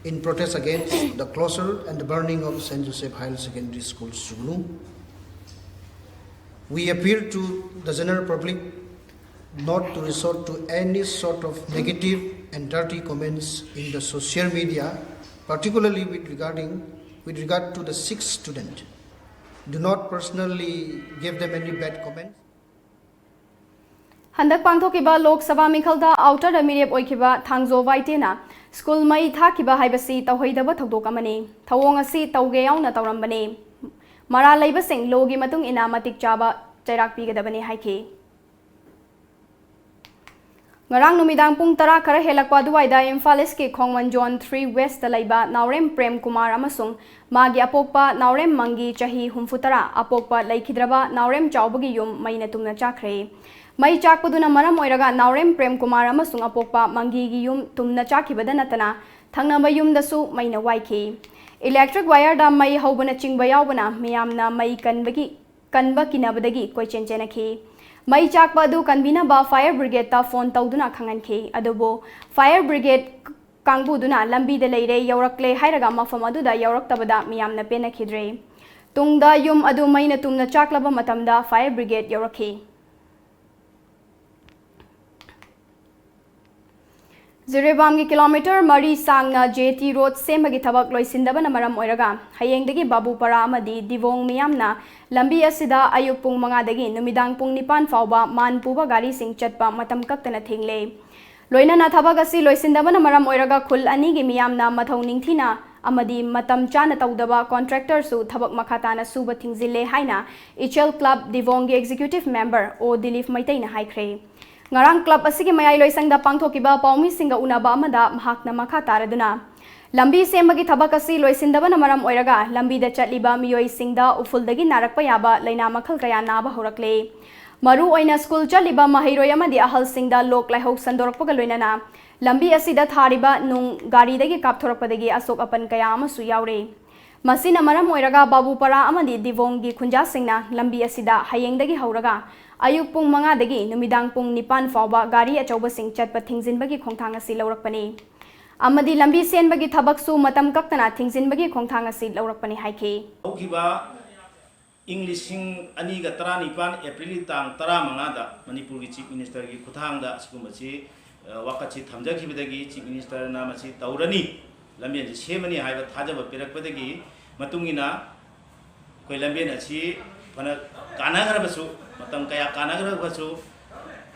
in protest against the closure and the burning of Saint Joseph Higher Secondary School, Sugnu. We appeal to the general public not to resort to any sort of negative and dirty comments in the social media, particularly with regarding, with regard to the six student. Do not personally give them any bad comments. ꯍꯟꯗꯛ ꯄꯥꯡꯊꯣꯛꯈꯤꯕ ꯂꯣꯛ ꯁꯚꯥ ꯃꯤꯈꯜꯗ ꯑꯥꯎꯇꯔꯗ ꯃꯤꯔꯦꯞ ꯑꯣꯏꯈꯤꯕ ꯊꯥꯡꯖꯣ ꯋꯥꯏꯇꯦꯅ school ꯃꯩ ꯊꯥꯈꯤꯕ ꯍꯥꯏꯕꯁꯤ ꯇꯧꯍꯩꯗꯕ ꯊꯧꯗꯣꯛ ꯑꯃꯅꯤ꯫ ꯊꯧꯑꯣꯡ ꯑꯁꯤ ꯇꯧꯒꯦ ꯌꯥꯎꯅ ꯇꯧꯔꯝꯕꯅꯤ꯫ ꯃꯔꯥꯜ ꯂꯩꯕꯁꯤꯡ ꯂꯣꯒꯤ ꯃꯇꯨꯡ ꯏꯟꯅ ꯃꯇꯤꯛ ꯆꯥꯕ ꯆꯩꯔꯥꯛ ꯄꯤꯒꯗꯕꯅꯤ ꯍꯥꯏꯈꯤ꯫ ꯉꯔꯥꯡ ꯅꯨꯃꯤꯗꯥꯡ ꯄꯨꯡ ꯇꯔꯥ ꯈꯔ ꯍꯦꯜꯂꯛꯄ ꯑꯗꯨꯋꯥꯏꯗ ꯏꯝꯐꯥꯜ ꯏꯁꯀꯤ ꯈꯣꯡꯃꯟ ꯖꯣꯟ ꯊ꯭ꯔꯤ ꯋꯦꯁꯇ ꯂꯩꯕ ꯅꯥꯎꯔꯦꯝ ꯄ꯭ꯔꯦꯝ ꯀꯨꯃꯥꯔ ꯑꯃꯁꯨꯡ ꯃꯥꯒꯤ ꯑꯄꯣꯛꯄ ꯅꯥꯎꯔꯦꯝ ꯃꯪꯒꯤ ꯆꯍꯤ ꯍꯨꯝꯐꯨ ꯇꯔꯥ ꯑꯄꯣꯛꯄ ꯂꯩꯈꯤꯗ꯭ꯔꯕ ꯅꯥꯎꯔꯦꯝ ꯆꯥꯎꯕꯒꯤ ꯌꯨꯝ ꯃꯩꯅ ꯇꯨꯝꯅ ꯆꯥꯛꯈ꯭ꯔꯦ꯫ ꯃꯩ ꯆꯥꯛꯄꯗꯨꯅ ꯃꯔꯝ ꯑꯣꯏꯔꯒ ꯅꯥꯎꯔꯦꯝ ꯄ꯭ꯔꯦꯝ ꯀꯨꯃꯥꯔ ꯑꯃꯁꯨꯡ ꯑꯄꯣꯛꯄ ꯃꯪꯒꯤꯒꯤ ꯌꯨꯝ ꯇꯨꯝꯅ ꯆꯥꯛꯈꯤꯕꯗ ꯅꯠꯇꯅ ꯊꯪꯅꯕ ꯌꯨꯝꯗꯁꯨ ꯃꯩꯅ ꯋꯥꯏꯈꯤ꯫ ꯏꯂꯦꯛꯇ꯭ꯔꯤꯛ ꯋꯥꯌꯔꯗ ꯃꯩ ꯍꯧꯕꯅꯆꯤꯡꯕ ꯌꯥꯎꯕꯅ ꯃꯤꯌꯥꯝꯅ ꯃꯩ ꯀꯟꯕꯒꯤ ꯀꯟꯕ ꯀꯤꯅꯕꯗꯒꯤ ꯀꯣꯏꯆꯦꯟ ꯆꯦꯟꯅꯈꯤ꯫ ꯃꯩ ꯆꯥꯛꯄ ꯑꯗꯨ ꯀꯟꯕꯤꯅꯕ ꯐꯥꯌꯔ ꯕ꯭ꯔꯤꯒꯦꯗꯇ ꯐꯣꯟ ꯇꯧꯗꯨꯅ ꯈꯪꯍꯟꯈꯤ꯫ ꯑꯗꯨꯕꯨ ꯐꯥꯌꯔ ꯕ꯭ꯔꯤꯒꯦꯗ ꯀꯥꯡꯕꯨꯗꯨꯅ ꯂꯝꯕꯤꯗ ꯂꯩꯔꯦ, ꯌꯧꯔꯛꯂꯦ ꯍꯥꯏꯔꯒ ꯃꯐꯝ ꯑꯗꯨꯗ ꯌꯧꯔꯛꯇꯕꯗ ꯃꯤꯌꯥꯝꯅ ꯄꯦꯟꯅꯈꯤꯗ꯭ꯔꯦ꯫ ꯇꯨꯡꯗ ꯌꯨꯝ ꯑꯗꯨ ꯃꯩꯅ ꯇꯨꯝꯅ ꯆꯥꯛꯂꯕ ꯃꯇꯝꯗ ꯐꯥꯌꯔ ꯕ꯭ꯔꯤꯒꯦꯗ ꯌꯧꯔꯛꯈꯤ꯫ ꯖꯤꯔꯤꯕꯥꯝꯒꯤ ꯀꯤꯂꯣꯃꯤꯇꯔ ꯃꯔꯤ ꯁꯥꯡꯅ ꯖꯦ ꯇꯤ ꯔꯣꯗ ꯁꯦꯝꯕꯒꯤ ꯊꯕꯛ ꯂꯣꯏꯁꯤꯟꯗꯕꯅ ꯃꯔꯝ ꯑꯣꯏꯔꯒ ꯍꯌꯦꯡꯗꯒꯤ ꯕꯥꯕꯨꯄꯥꯔꯥ ꯑꯃꯗꯤ ꯗꯤꯕꯣꯡ ꯃꯤꯌꯥꯝꯅ ꯂꯝꯕꯤ ꯑꯁꯤꯗ ꯑꯌꯨꯛ ꯄꯨꯡ ꯃꯉꯥꯗꯒꯤ ꯅꯨꯃꯤꯗꯥꯡ ꯄꯨꯡ ꯅꯤꯄꯥꯟ ꯐꯥꯎꯕ ꯃꯥꯟ ꯄꯨꯕ ꯒꯥꯔꯤꯁꯤꯡ ꯆꯠꯄ ꯃꯇꯝ ꯀꯛꯇꯅ ꯊꯤꯡꯂꯦ꯫ ꯂꯣꯏꯅꯅ ꯊꯕꯛ ꯑꯁꯤ ꯂꯣꯏꯁꯤꯟꯗꯕꯅ ꯃꯔꯝ ꯑꯣꯏꯔꯒ ꯈꯨꯜ ꯑꯅꯤꯒꯤ ꯃꯤꯌꯥꯝꯅ ꯃꯊꯧ ꯅꯤꯡꯊꯤꯅ ꯑꯃꯗꯤ ꯃꯇꯝ ꯆꯥꯅ ꯇꯧꯗꯕ ꯀꯣꯟꯇ꯭ꯔꯦꯛꯇꯔꯁꯨ ꯊꯕꯛ ꯃꯈꯥ ꯇꯥꯅ ꯁꯨꯕ ꯊꯤꯡꯖꯤꯜꯂꯦ ꯍꯥꯏꯅ ꯏꯆꯦꯜ ꯀ꯭ꯂꯕ ꯗꯤꯕꯣꯡꯒꯤ ꯑꯦꯛꯖꯤꯀ꯭ꯌꯨꯇꯤꯚ ꯃꯦꯝꯕꯔ ꯑꯣ ꯗꯤꯂꯤꯞ ꯃꯩꯇꯩꯅ ꯍꯥꯏꯈ꯭ꯔꯦ꯫ ꯉꯔꯥꯡ ꯀ꯭ꯂꯕ ꯑꯁꯤꯒꯤ ꯃꯌꯥꯏ ꯂꯣꯏꯁꯪꯗ ꯄꯥꯡꯊꯣꯛꯈꯤꯕ ꯄꯥꯎꯃꯤꯁꯤꯡꯒ ꯎꯅꯕ ꯑꯃꯗ ꯃꯍꯥꯛꯅ ꯃꯈꯥ ꯇꯥꯔꯗꯨꯅ, ꯂꯝꯕꯤ ꯁꯦꯝꯕꯒꯤ ꯊꯕꯛ ꯑꯁꯤ ꯂꯣꯏꯁꯤꯟꯗꯕꯅ ꯃꯔꯝ ꯑꯣꯏꯔꯒ ꯂꯝꯕꯤꯗ ꯆꯠꯂꯤꯕ ꯃꯤꯑꯣꯏꯁꯤꯡꯗ ꯎꯐꯨꯜꯗꯒꯤ ꯅꯥꯔꯛꯄ ꯌꯥꯕ ꯂꯥꯏꯅꯥ ꯃꯈꯜ ꯀꯌꯥ ꯅꯥꯕ ꯍꯧꯔꯛꯂꯦ꯫ ꯃꯔꯨ ꯑꯣꯏꯅ ꯁ꯭ꯀꯨꯜ ꯆꯠꯂꯤꯕ ꯃꯍꯩꯔꯣꯏ ꯑꯃꯗꯤ ꯑꯍꯜꯁꯤꯡꯗ ꯂꯣꯛ ꯂꯥꯏꯍꯧ ꯁꯟꯗꯣꯔꯛꯄꯒ ꯂꯣꯏꯅꯅ ꯂꯝꯕꯤ ꯑꯁꯤꯗ ꯊꯥꯔꯤꯕ ꯅꯨꯡ ꯒꯥꯔꯤꯗꯒꯤ ꯀꯥꯞꯊꯣꯔꯛꯄꯗꯒꯤ ꯑꯁꯣꯛ ꯑꯄꯟ ꯀꯌꯥ ꯑꯃꯁꯨ ꯌꯥꯎꯔꯦ꯫ ꯃꯁꯤꯅ ꯃꯔꯝ ꯑꯣꯏꯔꯒ ꯕꯥꯕꯨꯄꯥꯔꯥ ꯑꯃꯗꯤ ꯗꯤꯕꯣꯡꯒꯤ ꯈꯨꯟꯖꯥꯁꯤꯡꯅ ꯂꯝꯕꯤ ꯑꯁꯤꯗ ꯍꯌꯦꯡꯗꯒꯤ ꯍꯧꯔꯒ ꯑꯌꯨꯛ ꯄꯨꯡ ꯃꯉꯥꯗꯒꯤ ꯅꯨꯃꯤꯗꯥꯡ ꯄꯨꯡ ꯅꯤꯄꯥꯟ ꯐꯥꯎꯕ ꯒꯥꯔꯤ ꯑꯆꯧꯕꯁꯤꯡ ꯆꯠꯄ ꯊꯤꯡꯖꯤꯟꯕꯒꯤ ꯈꯣꯡꯊꯥꯡ ꯑꯁꯤ ꯂꯧꯔꯛꯄꯅꯤ꯫ ꯑꯃꯗꯤ ꯂꯝꯕꯤ ꯁꯦꯝꯕꯒꯤ ꯊꯕꯛꯁꯨ ꯃꯇꯝ ꯀꯛꯇꯅ ꯊꯤꯡꯖꯤꯟꯕꯒꯤ ꯈꯣꯡꯊꯥꯡ ꯑꯁꯤ ꯂꯧꯔꯛꯄꯅꯤ ꯍꯥꯏꯈꯤ꯫ ꯍꯧꯈꯤꯕ ꯏꯪ ꯂꯤꯁꯤꯡ ꯑꯅꯤꯒ ꯇꯔꯥꯅꯤꯄꯥꯟ ꯑꯦꯄ꯭ꯔꯤꯜꯒꯤ ꯇꯥꯡ ꯇꯔꯥꯃꯉꯥꯗ ꯃꯅꯤꯄꯨꯔꯒꯤ ꯆꯤꯐ ꯃꯤꯅꯤꯁꯇꯔꯒꯤ ꯈꯨꯠꯊꯥꯡꯗ ꯑꯁꯤꯒꯨꯝꯕꯁꯤ, ꯑ, ꯋꯥꯀꯠꯁꯤ ꯊꯝꯖꯈꯤꯕꯗꯒꯤ ꯆꯤꯐ ꯃꯤꯅꯤꯁꯇꯔꯅ ꯃꯁꯤ ꯇꯧꯔꯅꯤ, ꯂꯝꯕꯦꯟꯁꯤ ꯁꯦꯝꯃꯅꯤ ꯍꯥꯏꯕ ꯊꯥꯖꯕ ꯄꯤꯔꯛꯄꯗꯒꯤ ꯃꯇꯨꯡ ꯏꯟꯅ ꯑꯩꯈꯣꯏ ꯂꯝꯕꯦꯟ ꯑꯁꯤ ꯐꯅ ꯀꯥꯟꯅꯈ꯭ꯔꯕꯁꯨ, ꯃꯇꯝ ꯀꯌꯥ ꯀꯥꯟꯅꯈ꯭ꯔꯕꯁꯨ,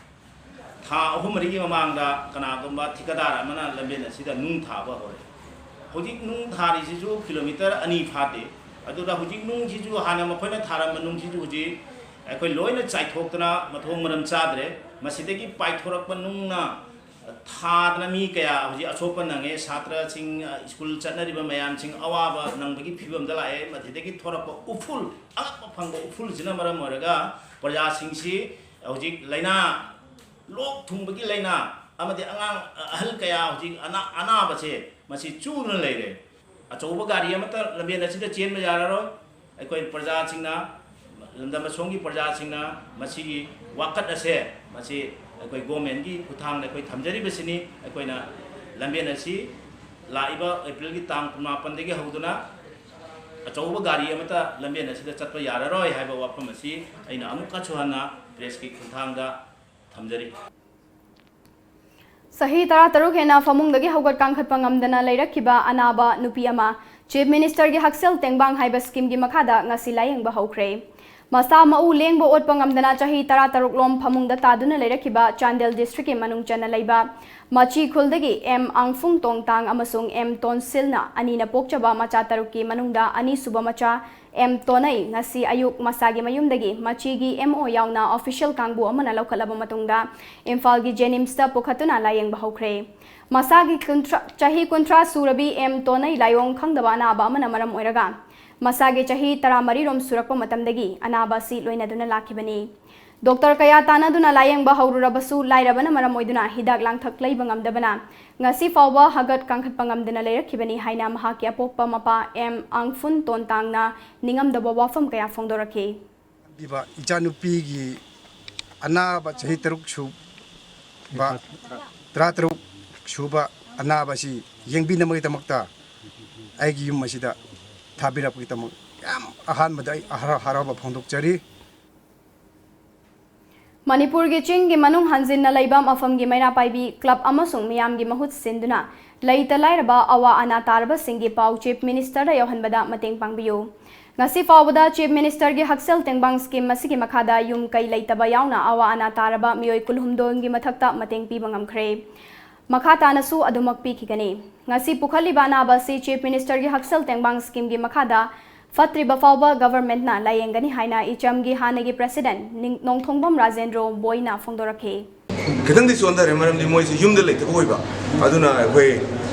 ꯊꯥ ꯑꯍꯨꯝ ꯃꯔꯤꯒꯤ ꯃꯃꯥꯡꯗ ꯀꯅꯥꯒꯨꯝꯕ ꯊꯤꯀꯥꯗꯥꯔ ꯑꯃꯅ ꯂꯝꯕꯦꯟ ꯑꯁꯤꯗ ꯅꯨꯡ ꯊꯥꯕ ꯍꯧꯔꯦ꯫ ꯍꯧꯖꯤꯛ ꯅꯨꯡ ꯊꯥꯔꯤꯁꯤꯁꯨ ꯀꯤꯂꯣꯃꯤꯇꯔ ꯑꯅꯤ ꯐꯥꯗꯦ꯫ ꯑꯗꯨꯗ ꯍꯧꯖꯤꯛ ꯅꯨꯡꯁꯤꯁꯨ, ꯍꯥꯟꯅ ꯃꯈꯣꯏꯅ ꯊꯥꯔꯝꯕ ꯅꯨꯡꯁꯤꯁꯨ ꯍꯧꯖꯤꯛ ꯑꯩꯈꯣꯏ ꯂꯣꯏꯅ ꯆꯥꯏꯊꯣꯛꯇꯅ ꯃꯊꯣꯡ ꯃꯔꯝ ꯆꯥꯗ꯭ꯔꯦ꯫ ꯃꯁꯤꯗꯒꯤ ꯄꯥꯏꯊꯣꯔꯛꯄ ꯅꯨꯡꯅ ꯊꯥꯗꯅ ꯃꯤ ꯀꯌꯥ ꯍꯧꯖꯤꯛ ꯑꯆꯣꯞꯄ ꯅꯪꯉꯦ꯫ ꯁꯥꯇ꯭ꯔꯁꯤꯡ, ꯑ, ꯁ꯭ꯀꯨꯜ ꯆꯠꯅꯔꯤꯕ ꯃꯌꯥꯝꯁꯤꯡ ꯑꯋꯥꯕ ꯅꯪꯕꯒꯤ ꯐꯤꯕꯝꯗ ꯂꯥꯛꯑꯦ꯫ ꯃꯁꯤꯗꯒꯤ ꯊꯣꯔꯛꯄ ꯎꯐꯨꯜ, ꯑꯉꯛꯄ ꯐꯪꯕ ꯎꯐꯨꯜꯁꯤꯅ ꯃꯔꯝ ꯑꯣꯏꯔꯒ ꯄ꯭ꯔꯖꯥꯁꯤꯡꯁꯤ ꯍꯧꯖꯤꯛ ꯂꯥꯏꯅꯥ, ꯂꯣꯛ ꯊꯨꯡꯕꯒꯤ ꯂꯥꯏꯅꯥ ꯑꯃꯗꯤ ꯑꯉꯥꯡ, ꯑ, ꯑꯍꯜ ꯀꯌꯥ ꯍꯧꯖꯤꯛ ꯑꯅꯥ-, ꯑꯅꯥꯕꯁꯦ ꯃꯁꯤ ꯆꯨꯗꯨꯅ ꯂꯩꯔꯦ꯫ ꯑꯆꯧꯕ ꯒꯥꯔꯤ ꯑꯃꯠꯇ ꯂꯝꯕꯦꯟ ꯑꯁꯤꯗ ꯆꯦꯟꯕ ꯌꯥꯔꯔꯣꯏ꯫ ꯑꯩꯈꯣꯏ ꯄ꯭ꯔꯖꯥꯁꯤꯡꯅ, ꯂꯝꯗꯝ ꯑꯁꯣꯝꯒꯤ ꯄ꯭ꯔꯖꯥꯁꯤꯡꯅ ꯃꯁꯤꯒꯤ ꯋꯥꯀꯠ ꯑꯁꯦ, ꯃꯁꯤ ꯑꯩꯈꯣꯏ ꯒꯣꯔꯃꯦꯟꯒꯤ ꯈꯨꯠꯊꯥꯡꯗ ꯑꯩꯈꯣꯏ ꯊꯝꯖꯔꯤꯕꯁꯤꯅꯤ꯫ ꯑꯩꯈꯣꯏꯅ ꯂꯝꯕꯦꯟ ꯑꯁꯤ ꯂꯥꯛꯏꯕ ꯑꯦꯄ꯭ꯔꯤꯜꯒꯤ ꯇꯥꯡ ꯀꯨꯟꯃꯥꯄꯟꯗꯒꯤ ꯍꯧꯗꯨꯅ ꯑꯆꯧꯕ ꯒꯥꯔꯤ ꯑꯃꯠꯇ ꯂꯝꯕꯦꯟ ꯑꯁꯤꯗ ꯆꯠꯄ ꯌꯥꯔꯔꯣꯏ ꯍꯥꯏꯕ ꯋꯥꯐꯝ ꯑꯁꯤ ꯑꯩꯅ ꯑꯃꯨꯛꯀꯁꯨ ꯍꯟꯅ ꯄ꯭ꯔꯦꯁꯀꯤ ꯈꯨꯠꯊꯥꯡꯗ ꯊꯝꯖꯔꯤ꯫ ꯆꯍꯤ ꯇꯔꯥꯇꯔꯨꯛ ꯍꯦꯟꯅ ꯐꯃꯨꯡꯗꯒꯤ ꯍꯧꯒꯠ ꯀꯥꯡꯈꯠꯄ ꯉꯝꯗꯅ ꯂꯩꯔꯛꯈꯤꯕ ꯑꯅꯥꯕ ꯅꯨꯄꯤ ꯑꯃ ꯆꯤꯐ ꯃꯤꯅꯤꯁꯇꯔꯒꯤ ꯍꯛꯁꯦꯜ ꯇꯦꯡꯕꯥꯡ ꯍꯥꯏꯕ ꯁ꯭ꯀꯤꯝꯒꯤ ꯃꯈꯥꯗ ꯉꯁꯤ ꯂꯥꯌꯦꯡꯕ ꯍꯧꯈ꯭ꯔꯦ꯫ ꯃꯁꯥ ꯃꯎ ꯂꯦꯡꯕ ꯑꯣꯠꯄ ꯉꯝꯗꯅ ꯆꯍꯤ ꯇꯔꯥꯇꯔꯨꯛ ꯂꯣꯝ ꯐꯃꯨꯡꯗ ꯇꯥꯗꯨꯅ ꯂꯩꯔꯛꯈꯤꯕ ꯆꯥꯟꯗꯦꯜ ꯗꯤꯁꯇ꯭ꯔꯤꯛꯀꯤ ꯃꯅꯨꯡ ꯆꯟꯅ ꯂꯩꯕ ꯃꯆꯤ ꯈꯨꯜꯗꯒꯤ ꯑꯦꯝ ꯑꯥꯡꯐꯨꯡ ꯇꯣꯡꯇꯥꯡ ꯑꯃꯁꯨꯡ ꯑꯦꯝ ꯇꯣꯟꯁꯤꯜꯅ ꯑꯅꯤꯅ ꯄꯣꯛꯆꯕ ꯃꯆꯥ ꯇꯔꯨꯛꯀꯤ ꯃꯅꯨꯡꯗ ꯑꯅꯤꯁꯨꯕ ꯃꯆꯥ ꯑꯦꯝ ꯇꯣꯅꯩ ꯉꯁꯤ ꯑꯌꯨꯛ ꯃꯁꯥꯒꯤ ꯃꯌꯨꯝꯗꯒꯤ ꯃꯆꯤꯒꯤ ꯑꯦꯝ ꯑꯣ ꯌꯥꯎꯅ ꯑꯣꯐꯤꯁꯤꯌꯦꯜ ꯀꯥꯡꯕꯨ ꯑꯃꯅ ꯂꯧꯈꯠꯂꯕ ꯃꯇꯨꯡꯗ ꯏꯝꯐꯥꯜꯒꯤ ꯖꯦꯅꯤꯝꯁꯇ ꯄꯨꯈꯠꯇꯨꯅ ꯂꯥꯌꯦꯡꯕ ꯍꯧꯈ꯭ꯔꯦ꯫ ꯃꯁꯥꯒꯤ ꯀꯨꯟꯊ꯭ꯔꯥ, ꯆꯍꯤ ꯀꯨꯟꯊ꯭ꯔꯥ ꯁꯨꯔꯕꯤ ꯑꯦꯝ ꯇꯣꯅꯩ ꯂꯥꯏꯑꯣꯡ ꯈꯪꯗꯕ ꯑꯅꯥꯕ ꯑꯃꯅ ꯃꯔꯝ ꯑꯣꯏꯔꯒ ꯃꯁꯥꯒꯤ ꯆꯍꯤ ꯇꯔꯥꯃꯔꯤ ꯔꯣꯝ ꯁꯨꯔꯛꯄ ꯃꯇꯝꯗꯒꯤ ꯑꯅꯥꯕ ꯑꯁꯤ ꯂꯣꯏꯅꯗꯨꯅ ꯂꯥꯛꯈꯤꯕꯅꯤ꯫ ꯗꯣꯛꯇꯔ ꯀꯌꯥ ꯇꯥꯟꯅꯗꯨꯅ ꯂꯥꯌꯦꯡꯕ ꯍꯧꯔꯨꯔꯕꯁꯨ ꯂꯥꯏꯔꯕꯅ ꯃꯔꯝ ꯑꯣꯏꯗꯨꯅ ꯍꯤꯗꯥꯛ ꯂꯥꯡꯊꯛ ꯂꯩꯕ ꯉꯝꯗꯕꯅ ꯉꯁꯤ ꯐꯥꯎꯕ ꯍꯒꯠ ꯀꯥꯡꯈꯠꯄ ꯉꯝꯗꯅ ꯂꯩꯔꯛꯈꯤꯕꯅꯤ ꯍꯥꯏꯅ ꯃꯍꯥꯛꯀꯤ ꯑꯄꯣꯛꯄ ꯃꯄꯥ ꯑꯦꯝ ꯑꯥꯡꯐꯨꯟ ꯇꯣꯟꯇꯥꯡꯅ ꯅꯤꯡꯉꯝꯗꯕ ꯋꯥꯐꯝ ꯀꯌꯥ ꯐꯣꯡꯗꯣꯔꯛꯈꯤ꯫ ꯄꯤꯕ ꯏꯆꯥꯅꯨꯄꯤꯒꯤ ꯑꯅꯥꯕ ꯆꯍꯤ ꯇꯔꯨꯛ ꯁꯨꯕ, ꯇꯔꯥꯇꯔꯨꯛ ꯁꯨꯕ ꯑꯅꯥꯕꯁꯤ ꯌꯦꯡꯕꯤꯅꯕꯒꯤꯗꯃꯛꯇ ꯑꯩꯒꯤ ꯌꯨꯝ ꯑꯁꯤꯗ ꯊꯥꯕꯤꯔꯛꯄꯒꯤꯗꯃꯛ ꯌꯥꯝ ꯑꯍꯥꯟꯕꯗ ꯑꯩ ꯍꯔꯥꯎ ꯍꯔꯥꯎꯕ ꯐꯣꯡꯗꯣꯛꯆꯔꯤ꯫ ꯃꯅꯤꯄꯨꯔꯒꯤ ꯆꯤꯡꯒꯤ ꯃꯅꯨꯡ ꯍꯟꯖꯤꯟꯅ ꯂꯩꯕ ꯃꯐꯝꯒꯤ ꯃꯩꯔꯥ ꯄꯥꯏꯕꯤ ꯀ꯭ꯂꯕ ꯑꯃꯁꯨꯡ ꯃꯤꯌꯥꯝꯒꯤ ꯃꯍꯨꯠ ꯁꯤꯟꯗꯨꯅ ꯂꯩꯇ ꯂꯥꯏꯔꯕ ꯑꯋꯥ ꯑꯅꯥ ꯇꯥꯔꯕꯁꯤꯡꯒꯤ ꯄꯥꯎ Chief Minister ꯗ ꯌꯧꯍꯟꯕꯗ ꯃꯇꯦꯡ ꯄꯥꯡꯕꯤꯌꯨ꯫ ꯉꯁꯤ ꯐꯥꯎꯕꯗ Chief Minister ꯒꯤ ꯍꯛꯁꯦꯜ ꯇꯦꯡꯕꯥꯡ scheme ꯑꯁꯤꯒꯤ ꯃꯈꯥꯗ ꯌꯨꯝ ꯀꯩ ꯂꯩꯇꯕ ꯌꯥꯎꯅ ꯑꯋꯥ ꯑꯅꯥ ꯇꯥꯔꯕ ꯃꯤꯑꯣꯏ ꯀꯨꯟꯍꯨꯝꯗꯣꯏꯒꯤ ꯃꯊꯛꯇ ꯃꯇꯦꯡ ꯄꯤꯕ ꯉꯝꯈ꯭ꯔꯦ꯫ ꯃꯈꯥ ꯇꯥꯅꯁꯨ ꯑꯗꯨꯃꯛ ꯄꯤꯈꯤꯒꯅꯤ꯫ ꯉꯁꯤ ꯄꯨꯈꯠꯂꯤꯕ ꯑꯅꯥꯕ ꯑꯁꯤ Chief Minister ꯒꯤ ꯍꯛꯁꯦꯜ ꯇꯦꯡꯕꯥꯡ scheme ꯒꯤ ꯃꯈꯥꯗ ꯐꯠꯇ꯭ꯔꯤꯕ ꯐꯥꯎꯕ government ꯅ ꯂꯥꯌꯦꯡꯒꯅꯤ ꯍꯥꯏꯅ ꯏꯆꯝꯒꯤ ꯍꯥꯟꯅꯒꯤ president ꯅꯤꯡ-, ꯅꯣꯡꯊꯣꯡꯕꯝ ꯔꯥꯖꯦꯟꯗ꯭ꯔꯣ ꯕꯣꯏꯅ ꯐꯣꯡꯗꯣꯔꯛꯈꯤ꯫ ꯈꯤꯇꯪꯗꯤ ꯆꯣꯟꯊꯔꯦ, ꯃꯔꯝꯗꯤ ꯃꯣꯏꯁꯦ ꯌꯨꯝꯗ ꯂꯩꯇꯕ ꯑꯣꯏꯕ꯫ ꯑꯗꯨꯅ ꯑꯩꯈꯣꯏ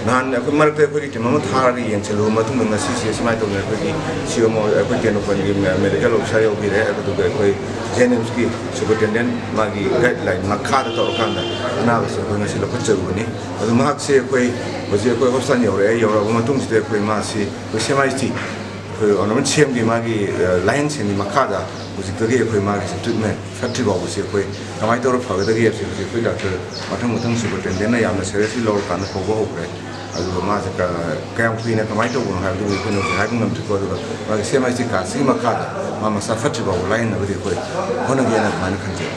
ꯅꯍꯥꯟ ꯑꯩꯈꯣꯏ ꯃꯔꯛꯇ ꯑꯩꯈꯣꯏꯒꯤ team ꯑꯃ ꯊꯥꯔꯒ ꯌꯦꯡꯁꯤꯜꯂꯨꯕ ꯃꯇꯨꯡꯗ ꯉꯁꯤꯁꯦ ꯁꯨꯃꯥꯏꯅ ꯇꯧꯗꯅ ꯑꯩꯈꯣꯏꯒꯤ C M O, ꯑꯩꯈꯣꯏ ꯇꯦꯡꯅꯧꯄꯜꯒꯤ medical officer ꯌꯧꯕꯤꯔꯦ, ꯑꯗꯨꯒ ꯑꯩꯈꯣꯏ J N M ꯁꯀꯤ superintendent ꯃꯥꯒꯤ guideline ꯃꯈꯥꯗ ꯇꯧꯔꯀꯥꯟꯗ ꯑꯅꯥꯕꯁꯦ ꯑꯩꯈꯣꯏ ꯉꯁꯤ ꯂꯧꯈꯠꯆꯔꯨꯕꯅꯤ꯫ ꯑꯗꯨ ꯃꯍꯥꯛꯁꯦ ꯑꯩꯈꯣꯏ ꯍꯧꯖꯤꯛ ꯑꯩꯈꯣꯏ hospital ꯌꯧꯔꯛꯑꯦ꯫ ꯌꯧꯔꯛꯑꯕ ꯃꯇꯨꯡꯁꯤꯗ ꯑꯩꯈꯣꯏ ꯃꯥꯁꯤ ꯑꯩꯈꯣꯏ C M I T, ꯑꯩꯈꯣꯏ Honourable C M ꯒꯤ ꯃꯥꯒꯤ ꯂꯥꯌꯦꯡ ꯁꯪꯒꯤ ꯃꯈꯥꯗ ꯍꯧꯖꯤꯛꯇꯒꯤ ꯑꯩꯈꯣꯏ ꯃꯥꯒꯤꯁꯦ treatment ꯐꯠꯇ꯭ꯔꯤ ꯐꯥꯎꯕꯁꯦ ꯑꯩꯈꯣꯏ ꯀꯃꯥꯏꯅ ꯇꯧꯔ ꯐꯒꯗꯒꯦ ꯍꯥꯏꯕꯁꯦ ꯍꯧꯖꯤꯛ ꯑꯩꯈꯣꯏ doctor ꯃꯊꯪ ꯃꯊꯪ superintendent ꯅ ꯌꯥꯝꯅ seriously ꯂꯧꯔꯀꯥꯟꯗ ꯀꯧꯕ ꯍꯧꯈ꯭ꯔꯦ꯫ ꯑꯗꯨꯒ ꯃꯥꯁꯦ ꯀ-, ꯀꯌꯥꯝ ꯀꯨꯏꯅ ꯀꯃꯥꯏꯅ ꯇꯧꯕꯅꯣ ꯍꯥꯏꯕꯗꯨ ꯑꯩꯈꯣꯏꯅ ꯍꯧꯖꯤꯛ ꯍꯥꯏꯕ ꯉꯝꯗ꯭ꯔꯤꯀꯣ꯫ ꯑꯗꯨꯒ ꯃꯥꯒꯤ C M I T card ꯁꯤꯒꯤ ꯃꯈꯥꯗ ꯃꯥ ꯃꯁꯥ ꯐꯠꯇ꯭ꯔꯤ ꯐꯥꯎꯕ ꯂꯥꯌꯦꯡꯅꯕꯗꯤ ꯑꯩꯈꯣꯏ ꯍꯣꯠꯅꯒꯦꯅ ꯑꯗꯨꯃꯥꯏꯅ ꯈꯟꯖꯩ꯫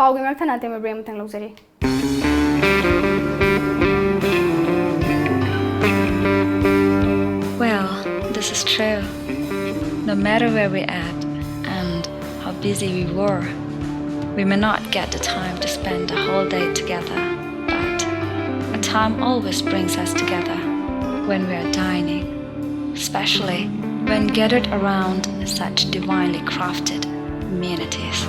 ꯄꯥꯎꯒꯤ ꯃꯔꯛ ꯊꯠꯅ ꯑꯇꯦꯟꯕ break ꯑꯃꯇꯪ ꯂꯧꯖꯔꯤ꯫ Well, this is true. No matter where we're at and how busy we were, we may not get the time to spend the whole day together, but a time always brings us together when we are dining, especially when gathered around such divinely crafted amenities.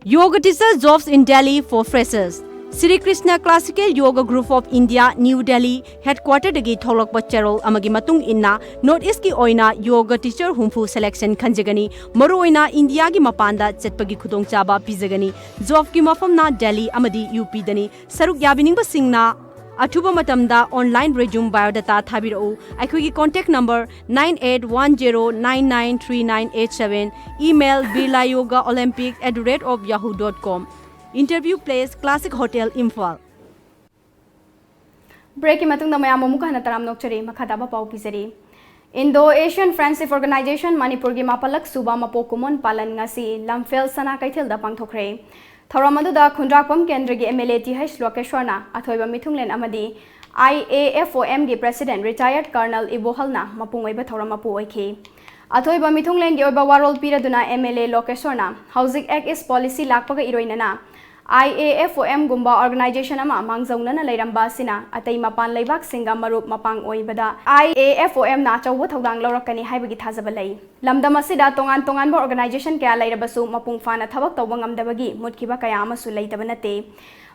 Yoga teacher jobs in Delhi for freshers. Sri Krishna Classical Yoga Group of India, New Delhi headquarter ꯗꯒꯤ ꯊꯣꯛꯂꯛꯄ ꯆꯦꯔꯣꯜ ꯑꯃꯒꯤ ꯃꯇꯨꯡ ꯏꯟꯅ North East ꯀꯤ ꯑꯣꯏꯅ ꯌꯣꯒ teacher ꯍꯨꯝꯐꯨ selection ꯈꯟꯖꯒꯅꯤ꯫ ꯃꯔꯨꯑꯣꯏꯅ ꯏꯟꯗꯤꯌꯥꯒꯤ ꯃꯄꯥꯟꯗ ꯆꯠꯄꯒꯤ ꯈꯨꯗꯣꯡꯆꯥꯕ ꯄꯤꯖꯒꯅꯤ꯫ Job ꯀꯤ ꯃꯐꯝꯅ ꯗꯦꯜꯂꯤ ꯑꯃꯗꯤ ꯌꯨ ꯄꯤ ꯗꯅꯤ꯫ ꯁꯔꯨꯛ ꯌꯥꯕꯤꯅꯤꯡꯕꯁꯤꯡꯅ ꯑꯊꯨꯕ ꯃꯇꯝꯗ online resume biodata ꯊꯥꯕꯤꯔꯛꯎ꯫ ꯑꯩꯈꯣꯏꯒꯤ contact number nine eight one zero nine nine three nine eight seven, email birla yoga olympic at the rate of yahoo dot com, interview place Classic Hotel, Imphal. Break ꯀꯤ ꯃꯇꯨꯡꯗ ꯃꯌꯥꯝ ꯑꯃꯨꯛ ꯍꯟꯅ ꯇꯔꯥꯝꯅ ꯑꯣꯛꯆꯔꯤ꯫ ꯃꯈꯥ ꯇꯥꯕ ꯄꯥꯎ ꯄꯤꯖꯔꯤ꯫ Indo Asian Friendship Organization ꯃꯅꯤꯄꯨꯔꯒꯤ ꯃꯥꯄꯜꯂꯛ ꯁꯨꯕ ꯃꯄꯣꯛ ꯀꯨꯝꯑꯣꯟ ꯄꯥꯂꯟ ꯉꯁꯤ ꯂꯝꯐꯦꯜ ꯁꯅꯥ ꯀꯩꯊꯦꯜꯗ ꯄꯥꯡꯊꯣꯛꯈ꯭ꯔꯦ꯫ ꯊꯧꯔꯝ ꯑꯗꯨꯗ ꯈꯨꯟꯗ꯭ꯔꯥꯛꯄꯝ ꯀꯦꯟꯗ꯭ꯔꯒꯤ M L A T H ꯂꯣꯀꯦꯁ꯭ꯋꯔꯅ ꯑꯊꯣꯏꯕ ꯃꯤꯊꯨꯡꯂꯦꯟ ꯑꯃꯗꯤ I A F O M ꯒꯤ president retired Colonel ꯏꯕꯣꯍꯜꯅ ꯃꯄꯨꯡ ꯑꯣꯏꯕ ꯊꯧꯔꯝ ꯃꯄꯨ ꯑꯣꯏꯈꯤ꯫ ꯑꯊꯣꯏꯕ ꯃꯤꯊꯨꯡꯂꯦꯟꯒꯤ ꯑꯣꯏꯕ ꯋꯥꯔꯣꯜ ꯄꯤꯔꯗꯨꯅ M L A ꯂꯣꯀꯦꯁ꯭ꯋꯔꯅ ꯍꯧꯖꯤꯛ Act East policy ꯂꯥꯛꯄꯒ ꯏꯔꯣꯏꯅꯅ I A F O M ꯒꯨꯝꯕ organization ꯑꯃ ꯃꯥꯡꯖꯧꯅꯅ ꯂꯩꯔꯝꯕ ꯑꯁꯤꯅ ꯑꯇꯩ ꯃꯄꯥꯟ ꯂꯩꯕꯥꯛꯁꯤꯡꯒ ꯃꯔꯨꯞ ꯃꯄꯥꯡ ꯑꯣꯏꯕꯗ I A F O M ꯅ ꯑꯆꯧꯕ ꯊꯧꯗꯥꯡ ꯂꯧꯔꯛꯀꯅꯤ ꯍꯥꯏꯕꯒꯤ ꯊꯥꯖꯕ ꯂꯩ꯫ ꯂꯝꯗꯝ ꯑꯁꯤꯗ ꯇꯣꯉꯥꯟ ꯇꯣꯉꯥꯟꯕ organization ꯀꯌꯥ ꯂꯩꯔꯕꯁꯨ ꯃꯄꯨꯡ ꯐꯥꯅ ꯊꯕꯛ ꯇꯧꯕ ꯉꯝꯗꯕꯒꯤ ꯃꯨꯠꯈꯤꯕ ꯀꯌꯥ ꯑꯃꯁꯨ ꯂꯩꯇꯕ ꯅꯠꯇꯦ꯫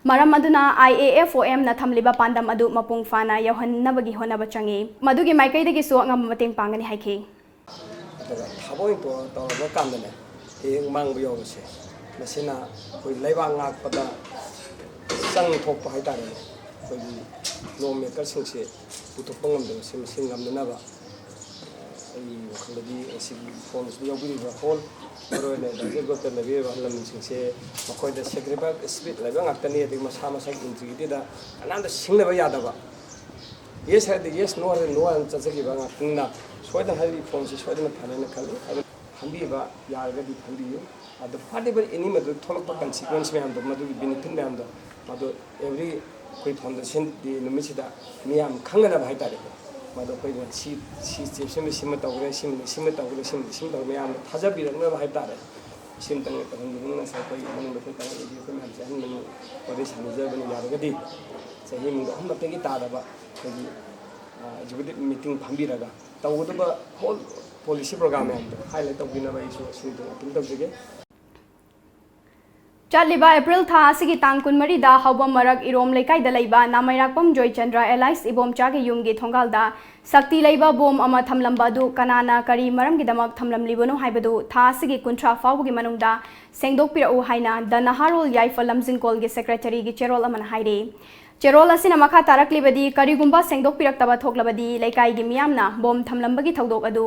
ꯃꯔꯝ ꯑꯗꯨꯅ I A F O M ꯅ ꯊꯝꯂꯤꯕ ꯄꯥꯟꯗꯝ ꯑꯗꯨ ꯃꯄꯨꯡ ꯐꯥꯅ ꯌꯧꯍꯟꯅꯕꯒꯤ ꯍꯣꯠꯅꯕ ꯆꯪꯏ꯫ ꯃꯗꯨꯒꯤ ꯃꯥꯏꯀꯩꯗꯒꯤꯁꯨ ꯑꯉꯝꯕ ꯃꯇꯦꯡ ꯄꯥꯡꯒꯅꯤ ꯍꯥꯏꯈꯤ꯫ ꯑꯗꯨꯒ ꯊꯕꯛ ꯑꯣꯏꯅ ꯇꯧ-, ꯇꯧꯔꯕ ꯀꯥꯟꯗꯅꯦ, ꯍꯦꯛ ꯃꯥꯡꯕ ꯌꯥꯎꯕꯁꯦ, ꯃꯁꯤꯅ ꯑꯩꯈꯣꯏ ꯂꯩꯕꯥꯛ ꯉꯥꯛꯄꯗ ꯆꯪ ꯊꯣꯛꯄ ꯍꯥꯏꯇꯥꯔꯦꯅꯦ, ꯑꯩꯈꯣꯏꯒꯤ law maker ꯁꯤꯡꯁꯦ ꯄꯨꯊꯣꯛꯄ ꯉꯝꯗꯕꯁꯦ, ꯃꯁꯤ ꯉꯝꯅꯅꯕ ꯑꯩꯒꯤ ꯋꯥꯈꯜꯗꯗꯤ ꯉꯁꯤꯒꯤ forum ꯁꯤꯗ ꯌꯥꯎꯕꯤꯔꯤꯕ ꯍꯣꯜ, ꯃꯔꯨꯑꯣꯏꯅ ꯗꯥꯏꯖꯦꯁ ꯒ꯭ꯔꯨꯞꯇ ꯂꯩꯕꯤꯔꯤꯕ ꯑꯍꯜ ꯂꯃꯟꯁꯤꯡꯁꯦ, ꯃꯈꯣꯏꯗ sacrifice spirit ꯂꯩꯕ ꯉꯥꯛꯇꯅꯤ꯫ ꯑꯗꯒꯤ ꯃꯁꯥ ꯃꯁꯥꯒꯤ integrity ꯗ ꯀꯅꯥꯝꯇ ꯁꯤꯡꯅꯕ ꯌꯥꯗꯕ, yes ꯍꯥꯏꯔꯗꯤ yes, no ꯍꯥꯏꯔꯗꯤ no ꯍꯥꯏꯅ ꯆꯠꯆꯈꯤꯕ ꯉꯥꯛꯇꯅꯤꯅ, ꯁꯣꯏꯗꯅ ꯍꯥꯏꯔꯤꯕ forum ꯁꯤ ꯁꯣꯏꯗꯅ ꯐꯅꯦꯅ ꯈꯜꯂꯤ꯫ ꯑꯗꯨ ꯈꯟꯕꯤꯕ ꯌꯥꯔꯒꯗꯤ ꯈꯟꯕꯤꯌꯨ꯫ ꯑꯗꯨ ꯐꯠꯇꯕ any ꯃꯗꯨ ꯊꯣꯛꯂꯛꯄ consequence ꯃꯌꯥꯝꯗꯣ, ꯃꯗꯨꯒꯤ benefit ꯃꯌꯥꯝꯗꯣ, ꯃꯗꯨ every ꯑꯩꯈꯣꯏ foundation day ꯅꯨꯃꯤꯠꯁꯤꯗ ꯃꯤꯌꯥꯝ ꯈꯪꯅꯅꯕ ꯍꯥꯏꯇꯥꯔꯦꯀꯣ꯫ ꯃꯗꯨ ꯑꯩꯈꯣꯏꯅ ꯁꯤ, ꯁꯤ step ꯁꯤꯃ, ꯁꯤꯃ ꯇꯧꯈ꯭ꯔꯦ, ꯁꯤꯃꯗꯤ ꯁꯤꯃ ꯇꯧꯈ꯭ꯔꯦ, ꯁꯤꯃꯗꯤ ꯁꯤꯃ ꯇꯧꯈ꯭ꯔꯦ, ꯃꯌꯥꯝꯅ ꯊꯥꯖꯕꯤꯔꯛꯅꯕ ꯍꯥꯏꯇꯥꯔꯦ꯫ ꯁꯤꯃꯇꯪ ꯇꯧꯍꯟꯕꯤꯕꯅ ꯉꯁꯥꯏ ꯑꯩꯈꯣꯏ ꯏꯃꯨꯡꯗ ꯑꯩꯈꯣꯏ ꯇꯉꯥꯏ ꯂꯩꯕꯤ ꯑꯩꯈꯣꯏ ꯃꯌꯥꯝꯁꯦ ꯑꯍꯟ ꯃꯅꯨꯡ ꯋꯥꯔꯤ ꯁꯥꯟꯅꯖꯕꯅꯤ꯫ ꯌꯥꯔꯒꯗꯤ ꯆꯍꯤ ꯑꯃꯗ ꯑꯍꯨꯝꯂꯛꯇꯒꯤ ꯇꯥꯗꯕ ꯑꯩꯈꯣꯏꯒꯤ, ꯑ, executive meeting ꯐꯝꯕꯤꯔꯒ ꯇꯧꯒꯗꯕ whole policy program ꯃꯌꯥꯝꯗꯣ highlight ꯇꯧꯕꯤꯅꯕ ꯑꯩꯁꯨ ꯁꯤꯃꯇꯪ appeal ꯇꯧꯖꯒꯦ꯫ ꯆꯠꯂꯤꯕ ꯑꯦꯄ꯭ꯔꯤꯜ ꯊꯥ ꯑꯁꯤꯒꯤ ꯇꯥꯡ ꯀꯨꯟꯃꯔꯤꯗ ꯍꯥꯎꯕꯝ ꯃꯔꯛ ꯏꯔꯣꯝ ꯂꯩꯀꯥꯏꯗ ꯂꯩꯕ ꯅꯥꯃꯩꯔꯥꯛꯄꯝ ꯖꯣꯏꯆꯟꯗ꯭ꯔ alias ꯏꯕꯣꯝꯆꯥꯒꯤ ꯌꯨꯝꯒꯤ ꯊꯣꯡꯒꯥꯜꯗ ꯁꯛꯇꯤ ꯂꯩꯕ ꯕꯣꯝ ꯑꯃ ꯊꯝꯂꯝꯕ ꯑꯗꯨ ꯀꯅꯥꯅ ꯀꯔꯤ ꯃꯔꯝꯒꯤꯗꯃꯛ ꯊꯝꯂꯝꯂꯤꯕꯅꯣ ꯍꯥꯏꯕꯗꯨ ꯊꯥ ꯑꯁꯤꯒꯤ ꯀꯨꯟꯊ꯭ꯔꯥ ꯐꯥꯎꯕꯒꯤ ꯃꯅꯨꯡꯗ ꯁꯦꯡꯗꯣꯛꯄꯤꯔꯛꯎ ꯍꯥꯏꯅ ꯗ ꯅꯍꯥꯔꯣꯜ ꯌꯥꯏꯐ ꯂꯝꯖꯤꯡꯀꯣꯜꯒꯤ ꯁꯦꯀ꯭ꯔꯦꯇꯔꯤꯒꯤ ꯆꯦꯔꯣꯜ ꯑꯃꯅ ꯍꯥꯏꯔꯤ꯫ ꯆꯦꯔꯣꯜ ꯑꯁꯤꯅ ꯃꯈꯥ ꯇꯥꯔꯛꯂꯤꯕꯗꯤ, ꯀꯔꯤꯒꯨꯝꯕ ꯁꯦꯡꯗꯣꯛꯄꯤꯔꯛꯇꯕ ꯊꯣꯛꯂꯕꯗꯤ ꯂꯩꯀꯥꯏꯒꯤ ꯃꯤꯌꯥꯝꯅ ꯕꯣꯝ ꯊꯝꯂꯝꯕꯒꯤ ꯊꯧꯗꯣꯛ ꯑꯗꯨ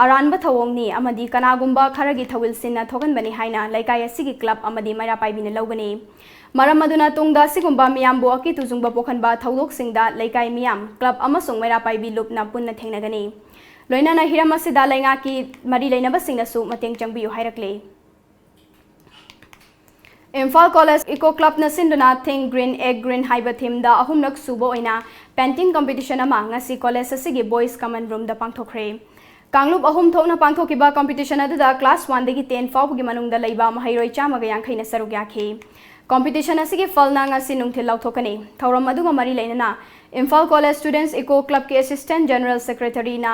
ꯑꯔꯥꯟꯕ ꯊꯧꯑꯣꯡꯅꯤ ꯑꯃꯗꯤ ꯀꯅꯥꯒꯨꯝꯕ ꯈꯔꯒꯤ ꯊꯧꯋꯤꯜ ꯁꯤꯟꯅ ꯊꯣꯛꯍꯟꯕꯅꯤ ꯍꯥꯏꯅ ꯂꯩꯀꯥꯏ ꯑꯁꯤꯒꯤ ꯀ꯭ꯂꯕ ꯑꯃꯗꯤ ꯃꯩꯔꯥ ꯄꯥꯏꯕꯤꯅ ꯂꯧꯒꯅꯤ꯫ ꯃꯔꯝ ꯑꯗꯨꯅ ꯇꯨꯡꯗ ꯑꯁꯤꯒꯨꯝꯕ ꯃꯤꯌꯥꯝꯕꯨ ꯑꯀꯤ ꯇꯨꯖꯨꯡꯕ ꯄꯣꯛꯍꯟꯕ ꯊꯧꯗꯣꯛꯁꯤꯡꯗ ꯂꯩꯀꯥꯏ ꯃꯤꯌꯥꯝ, ꯀ꯭ꯂꯕ ꯑꯃꯁꯨꯡ ꯃꯩꯔꯥ ꯄꯥꯏꯕꯤ ꯂꯨꯞꯅ ꯄꯨꯟꯅ ꯊꯦꯡꯅꯒꯅꯤ꯫ ꯂꯣꯏꯅꯅ ꯍꯤꯔꯝ ꯑꯁꯤꯗ ꯂꯩꯉꯥꯛꯀꯤ ꯃꯔꯤ ꯂꯩꯅꯕꯁꯤꯡꯅꯁꯨ ꯃꯇꯦꯡ ꯆꯪꯕꯤꯌꯨ ꯍꯥꯏꯔꯛꯂꯤ꯫ ꯏꯝꯐꯥꯜ ꯀꯣꯂꯦꯖ ꯏꯀꯣ ꯀ꯭ꯂꯕꯅ ꯁꯤꯟꯗꯨꯅ Think Green, Act Green ꯍꯥꯏꯕ ꯊꯤꯝꯗ ꯑꯍꯨꯝꯂꯛ ꯁꯨꯕ ꯑꯣꯏꯅ ꯄꯦꯟꯇꯤꯡ ꯀꯝꯄꯤꯇꯤꯁꯟ ꯑꯃ ꯉꯁꯤ ꯀꯣꯂꯦꯖ ꯑꯁꯤꯒꯤ ꯕꯣꯏꯁ ꯀꯃꯟ ꯔꯨꯝꯗ ꯄꯥꯡꯊꯣꯛꯈ꯭ꯔꯦ꯫ ꯀꯥꯡꯂꯨꯞ ꯑꯍꯨꯝ ꯊꯣꯛꯅ ꯄꯥꯡꯊꯣꯛꯈꯤꯕ ꯀꯝꯄꯤꯇꯤꯁꯟ ꯑꯗꯨꯗ ꯀ꯭ꯂꯥꯁ ꯋꯥꯟꯗꯒꯤ ꯇꯦꯟ ꯐꯥꯎꯕꯒꯤ ꯃꯅꯨꯡꯗ ꯂꯩꯕ ꯃꯍꯩꯔꯣꯏ ꯆꯥꯝꯃꯒ ꯌꯥꯡꯈꯩꯅ ꯁꯔꯨꯛ ꯌꯥꯈꯤ꯫ ꯀꯝꯄꯤꯇꯤꯁꯟ ꯑꯁꯤꯒꯤ ꯐꯜꯅ ꯉꯁꯤ ꯅꯨꯡꯊꯤꯜ ꯂꯥꯎꯊꯣꯛꯀꯅꯤ꯫ ꯊꯧꯔꯝ ꯑꯗꯨꯒ ꯃꯔꯤ ꯂꯩꯅꯅ ꯏꯝꯐꯥꯜ ꯀꯣꯂꯦꯖ ꯁ꯭ꯇꯨꯗꯦꯟꯠꯁ ꯏꯀꯣ ꯀ꯭ꯂꯕꯀꯤ ꯑꯦꯁꯤꯁꯇꯦꯟꯠ ꯖꯦꯅꯔꯦꯜ ꯁꯦꯀ꯭ꯔꯦꯇꯔꯤꯅ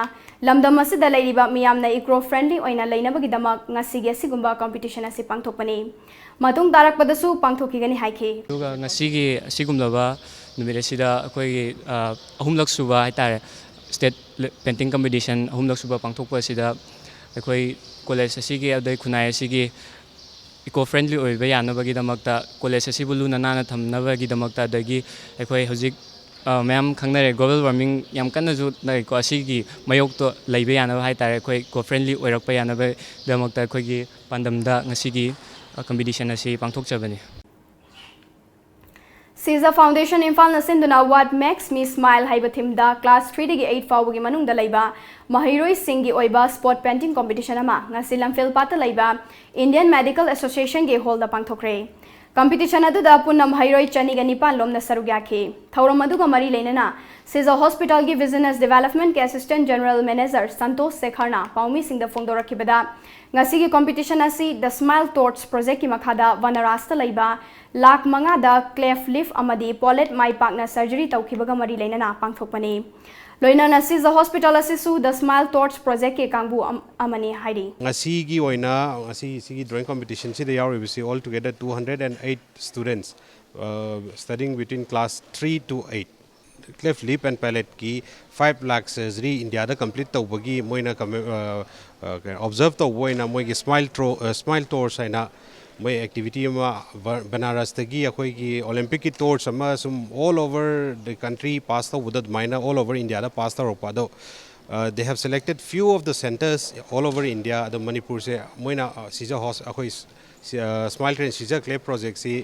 ꯂꯝꯗꯝ ꯑꯁꯤꯗ ꯂꯩꯔꯤꯕ ꯃꯤꯌꯥꯝꯅ ꯏꯀꯣ ꯐ꯭ꯔꯦꯟꯗꯂꯤ ꯑꯣꯏꯅ ꯂꯩꯅꯕꯒꯤꯗꯃꯛ ꯉꯁꯤꯒꯤ ꯑꯁꯤꯒꯨꯝꯕ ꯀꯝꯄꯤꯇꯤꯁꯟ ꯑꯁꯤ ꯄꯥꯡꯊꯣꯛꯄꯅꯤ꯫ ꯃꯇꯨꯡ ꯇꯥꯔꯛꯄꯗꯁꯨ ꯄꯥꯡꯊꯣꯛꯈꯤꯒꯅꯤ ꯍꯥꯏꯈꯤ꯫ ꯑꯗꯨꯒ ꯉꯁꯤꯒꯤ ꯑꯁꯤꯒꯨꯝꯂꯕ ꯅꯨꯃꯤꯠ ꯑꯁꯤꯗ ꯑꯩꯈꯣꯏꯒꯤ, ꯑ, ꯑꯍꯨꯝꯂꯛ ꯁꯨꯕ ꯍꯥꯏꯇꯥꯔꯦ, ꯁ꯭ꯇꯦꯠ ꯄꯦꯟꯇꯤꯡ ꯀꯝꯄꯤꯇꯤꯁꯟ ꯑꯍꯨꯝꯂꯛ ꯁꯨꯕ ꯄꯥꯡꯊꯣꯛꯄ ꯑꯁꯤꯗ ꯑꯩꯈꯣꯏ ꯀꯣꯂꯦꯖ ꯑꯁꯤꯒꯤ ꯑꯗꯩ ꯈꯨꯟꯅꯥꯏ ꯑꯁꯤꯒꯤ ꯏꯀꯣ ꯐ꯭ꯔꯦꯟꯗꯂꯤ ꯑꯣꯏꯕ ꯌꯥꯅꯕꯒꯤꯗꯃꯛꯇ, ꯀꯣꯂꯦꯖ ꯑꯁꯤꯕꯨ ꯂꯨꯅ ꯅꯥꯟꯅ ꯊꯝꯅꯕꯒꯤꯗꯃꯛꯇ, ꯑꯗꯒꯤ ꯑꯩꯈꯣꯏ ꯍꯧꯖꯤꯛ, ꯑ, ꯃꯌꯥꯝ ꯈꯪꯅꯔꯦ, ꯒ꯭ꯂꯣꯕꯦꯜ ꯋꯥꯔꯃꯤꯡ ꯌꯥꯝ ꯀꯟꯅꯁꯨ ꯂꯩꯀꯣ, ꯑꯁꯤꯒꯤ ꯃꯥꯌꯣꯛꯇꯣ ꯂꯩꯕ ꯌꯥꯅꯕ ꯍꯥꯏꯇꯥꯔꯦ, ꯑꯩꯈꯣꯏ ꯏꯀꯣ ꯐ꯭ꯔꯦꯟꯗꯂꯤ ꯑꯣꯏꯔꯛꯄ ꯌꯥꯅꯕꯒꯤꯗꯃꯛꯇ ꯑꯩꯈꯣꯏꯒꯤ ꯄꯥꯟꯗꯝꯗ ꯉꯁꯤꯒꯤ, ꯑ, ꯀꯝꯄꯤꯇꯤꯁꯟ ꯑꯁꯤ ꯄꯥꯡꯊꯣꯛꯆꯕꯅꯤ꯫ ꯁꯤꯖ ꯐꯥꯎꯟꯗꯦꯁꯟ ꯏꯝꯐꯥꯜꯅ ꯁꯤꯟꯗꯨꯅ What Makes Me Smile ꯍꯥꯏꯕ ꯊꯤꯝꯗ ꯀ꯭ꯂꯥꯁ ꯊ꯭ꯔꯤꯗꯒꯤ ꯑꯩꯠ ꯐꯥꯎꯕꯒꯤ ꯃꯅꯨꯡꯗ ꯂꯩꯕ ꯃꯍꯩꯔꯣꯏꯁꯤꯡꯒꯤ ꯑꯣꯏꯕ ꯁ꯭ꯄꯣꯠ ꯄꯦꯟꯇꯤꯡ ꯀꯝꯄꯤꯇꯤꯁꯟ ꯑꯃ ꯉꯁꯤ ꯂꯝꯐꯦꯜꯄꯥꯠꯇ ꯂꯩꯕ ꯏꯟꯗꯤꯌꯟ ꯃꯦꯗꯤꯀꯦꯜ ꯑꯦꯁꯣꯁꯤꯌꯦꯁꯟꯒꯤ ꯍꯣꯜꯗ ꯄꯥꯡꯊꯣꯛꯈ꯭ꯔꯦ꯫ ꯀꯝꯄꯤꯇꯤꯁꯟ ꯑꯗꯨꯗ ꯄꯨꯟꯅ ꯃꯍꯩꯔꯣꯏ ꯆꯅꯤꯒ ꯅꯤꯄꯥꯟ ꯂꯣꯝꯅ ꯁꯔꯨꯛ ꯌꯥꯈꯤ꯫ ꯊꯧꯔꯝ ꯑꯗꯨꯒ ꯃꯔꯤ ꯂꯩꯅꯅ ꯁꯤꯖ ꯍꯣꯁꯄꯤꯇꯥꯜꯒꯤ ꯕꯤꯖꯤꯅꯦꯁ ꯗꯤꯚꯦꯂꯞꯃꯦꯟꯠꯀꯤ ꯑꯦꯁꯤꯁꯇꯦꯟꯠ ꯖꯦꯅꯔꯦꯜ ꯃꯦꯅꯦꯖꯔ ꯁꯟꯇꯣꯁ ꯁꯦꯈꯔꯅ ꯄꯥꯎꯃꯤꯁꯤꯡꯗ ꯐꯣꯡꯗꯣꯔꯛꯈꯤꯕꯗ, ꯉꯁꯤꯒꯤ ꯀꯝꯄꯤꯇꯤꯁꯟ ꯑꯁꯤ The Smile Torch ꯄ꯭ꯔꯣꯖꯦꯛꯀꯤ ꯃꯈꯥꯗ ꯕꯅꯥꯔꯥꯁꯇ ꯂꯩꯕ ꯂꯥꯛ ꯃꯉꯥꯗ ꯀ꯭ꯂꯦꯐ ꯂꯤꯐ ꯑꯃꯗꯤ ꯄꯣꯂꯦꯠ ꯃꯥꯏ ꯄꯥꯛꯅ ꯁꯔꯖꯔꯤ ꯇꯧꯈꯤꯕꯒ ꯃꯔꯤ ꯂꯩꯅꯅ ꯄꯥꯡꯊꯣꯛꯄꯅꯤ꯫ ꯂꯣꯏꯅꯅ ꯁꯤꯖ ꯍꯣꯁꯄꯤꯇꯥꯜ ꯑꯁꯤꯁꯨ The Smile Torch Projectꯀꯤ ꯀꯥꯡꯕꯨ ꯑꯃꯅꯤ ꯍꯥꯏꯔꯤ꯫ ꯉꯁꯤꯒꯤ ꯑꯣꯏꯅ ꯉꯁꯤ ꯁꯤꯒꯤ drawing competitionꯁꯤꯗ ꯌꯥꯎꯔꯤꯕꯁꯤ all together two hundred and eight students studying between class three to eight. Cleft lip and palateꯀꯤ five lakh surgery Indiaꯗ complete ꯇꯧꯕꯒꯤ ꯃꯣꯏꯅ observe ꯇꯧꯕ ꯑꯣꯏꯅ ꯃꯣꯏꯒꯤ Smile Torch ꯍꯥꯏꯅ ꯃꯣꯏ activity ꯑꯃ ꯕꯅꯥꯔꯁꯇꯒꯤ ꯑꯩꯈꯣꯏꯒꯤ Olympicꯀꯤ torch ꯑꯃ ꯁꯨꯝ all over the country pass ꯇꯧꯕꯗ ꯑꯗꯨꯃꯥꯏꯅ all over Indiaꯗ pass ꯇꯧꯔꯛꯄ ꯑꯗꯣ they have selected few of the centres all over India. ꯑꯗꯣ ꯃꯅꯤꯄꯨꯔꯁꯦ ꯃꯣꯏꯅ ꯁꯤꯖ ꯑꯩꯈꯣꯏ Smile Train ꯁꯤꯖ Cleft Projectꯁꯤ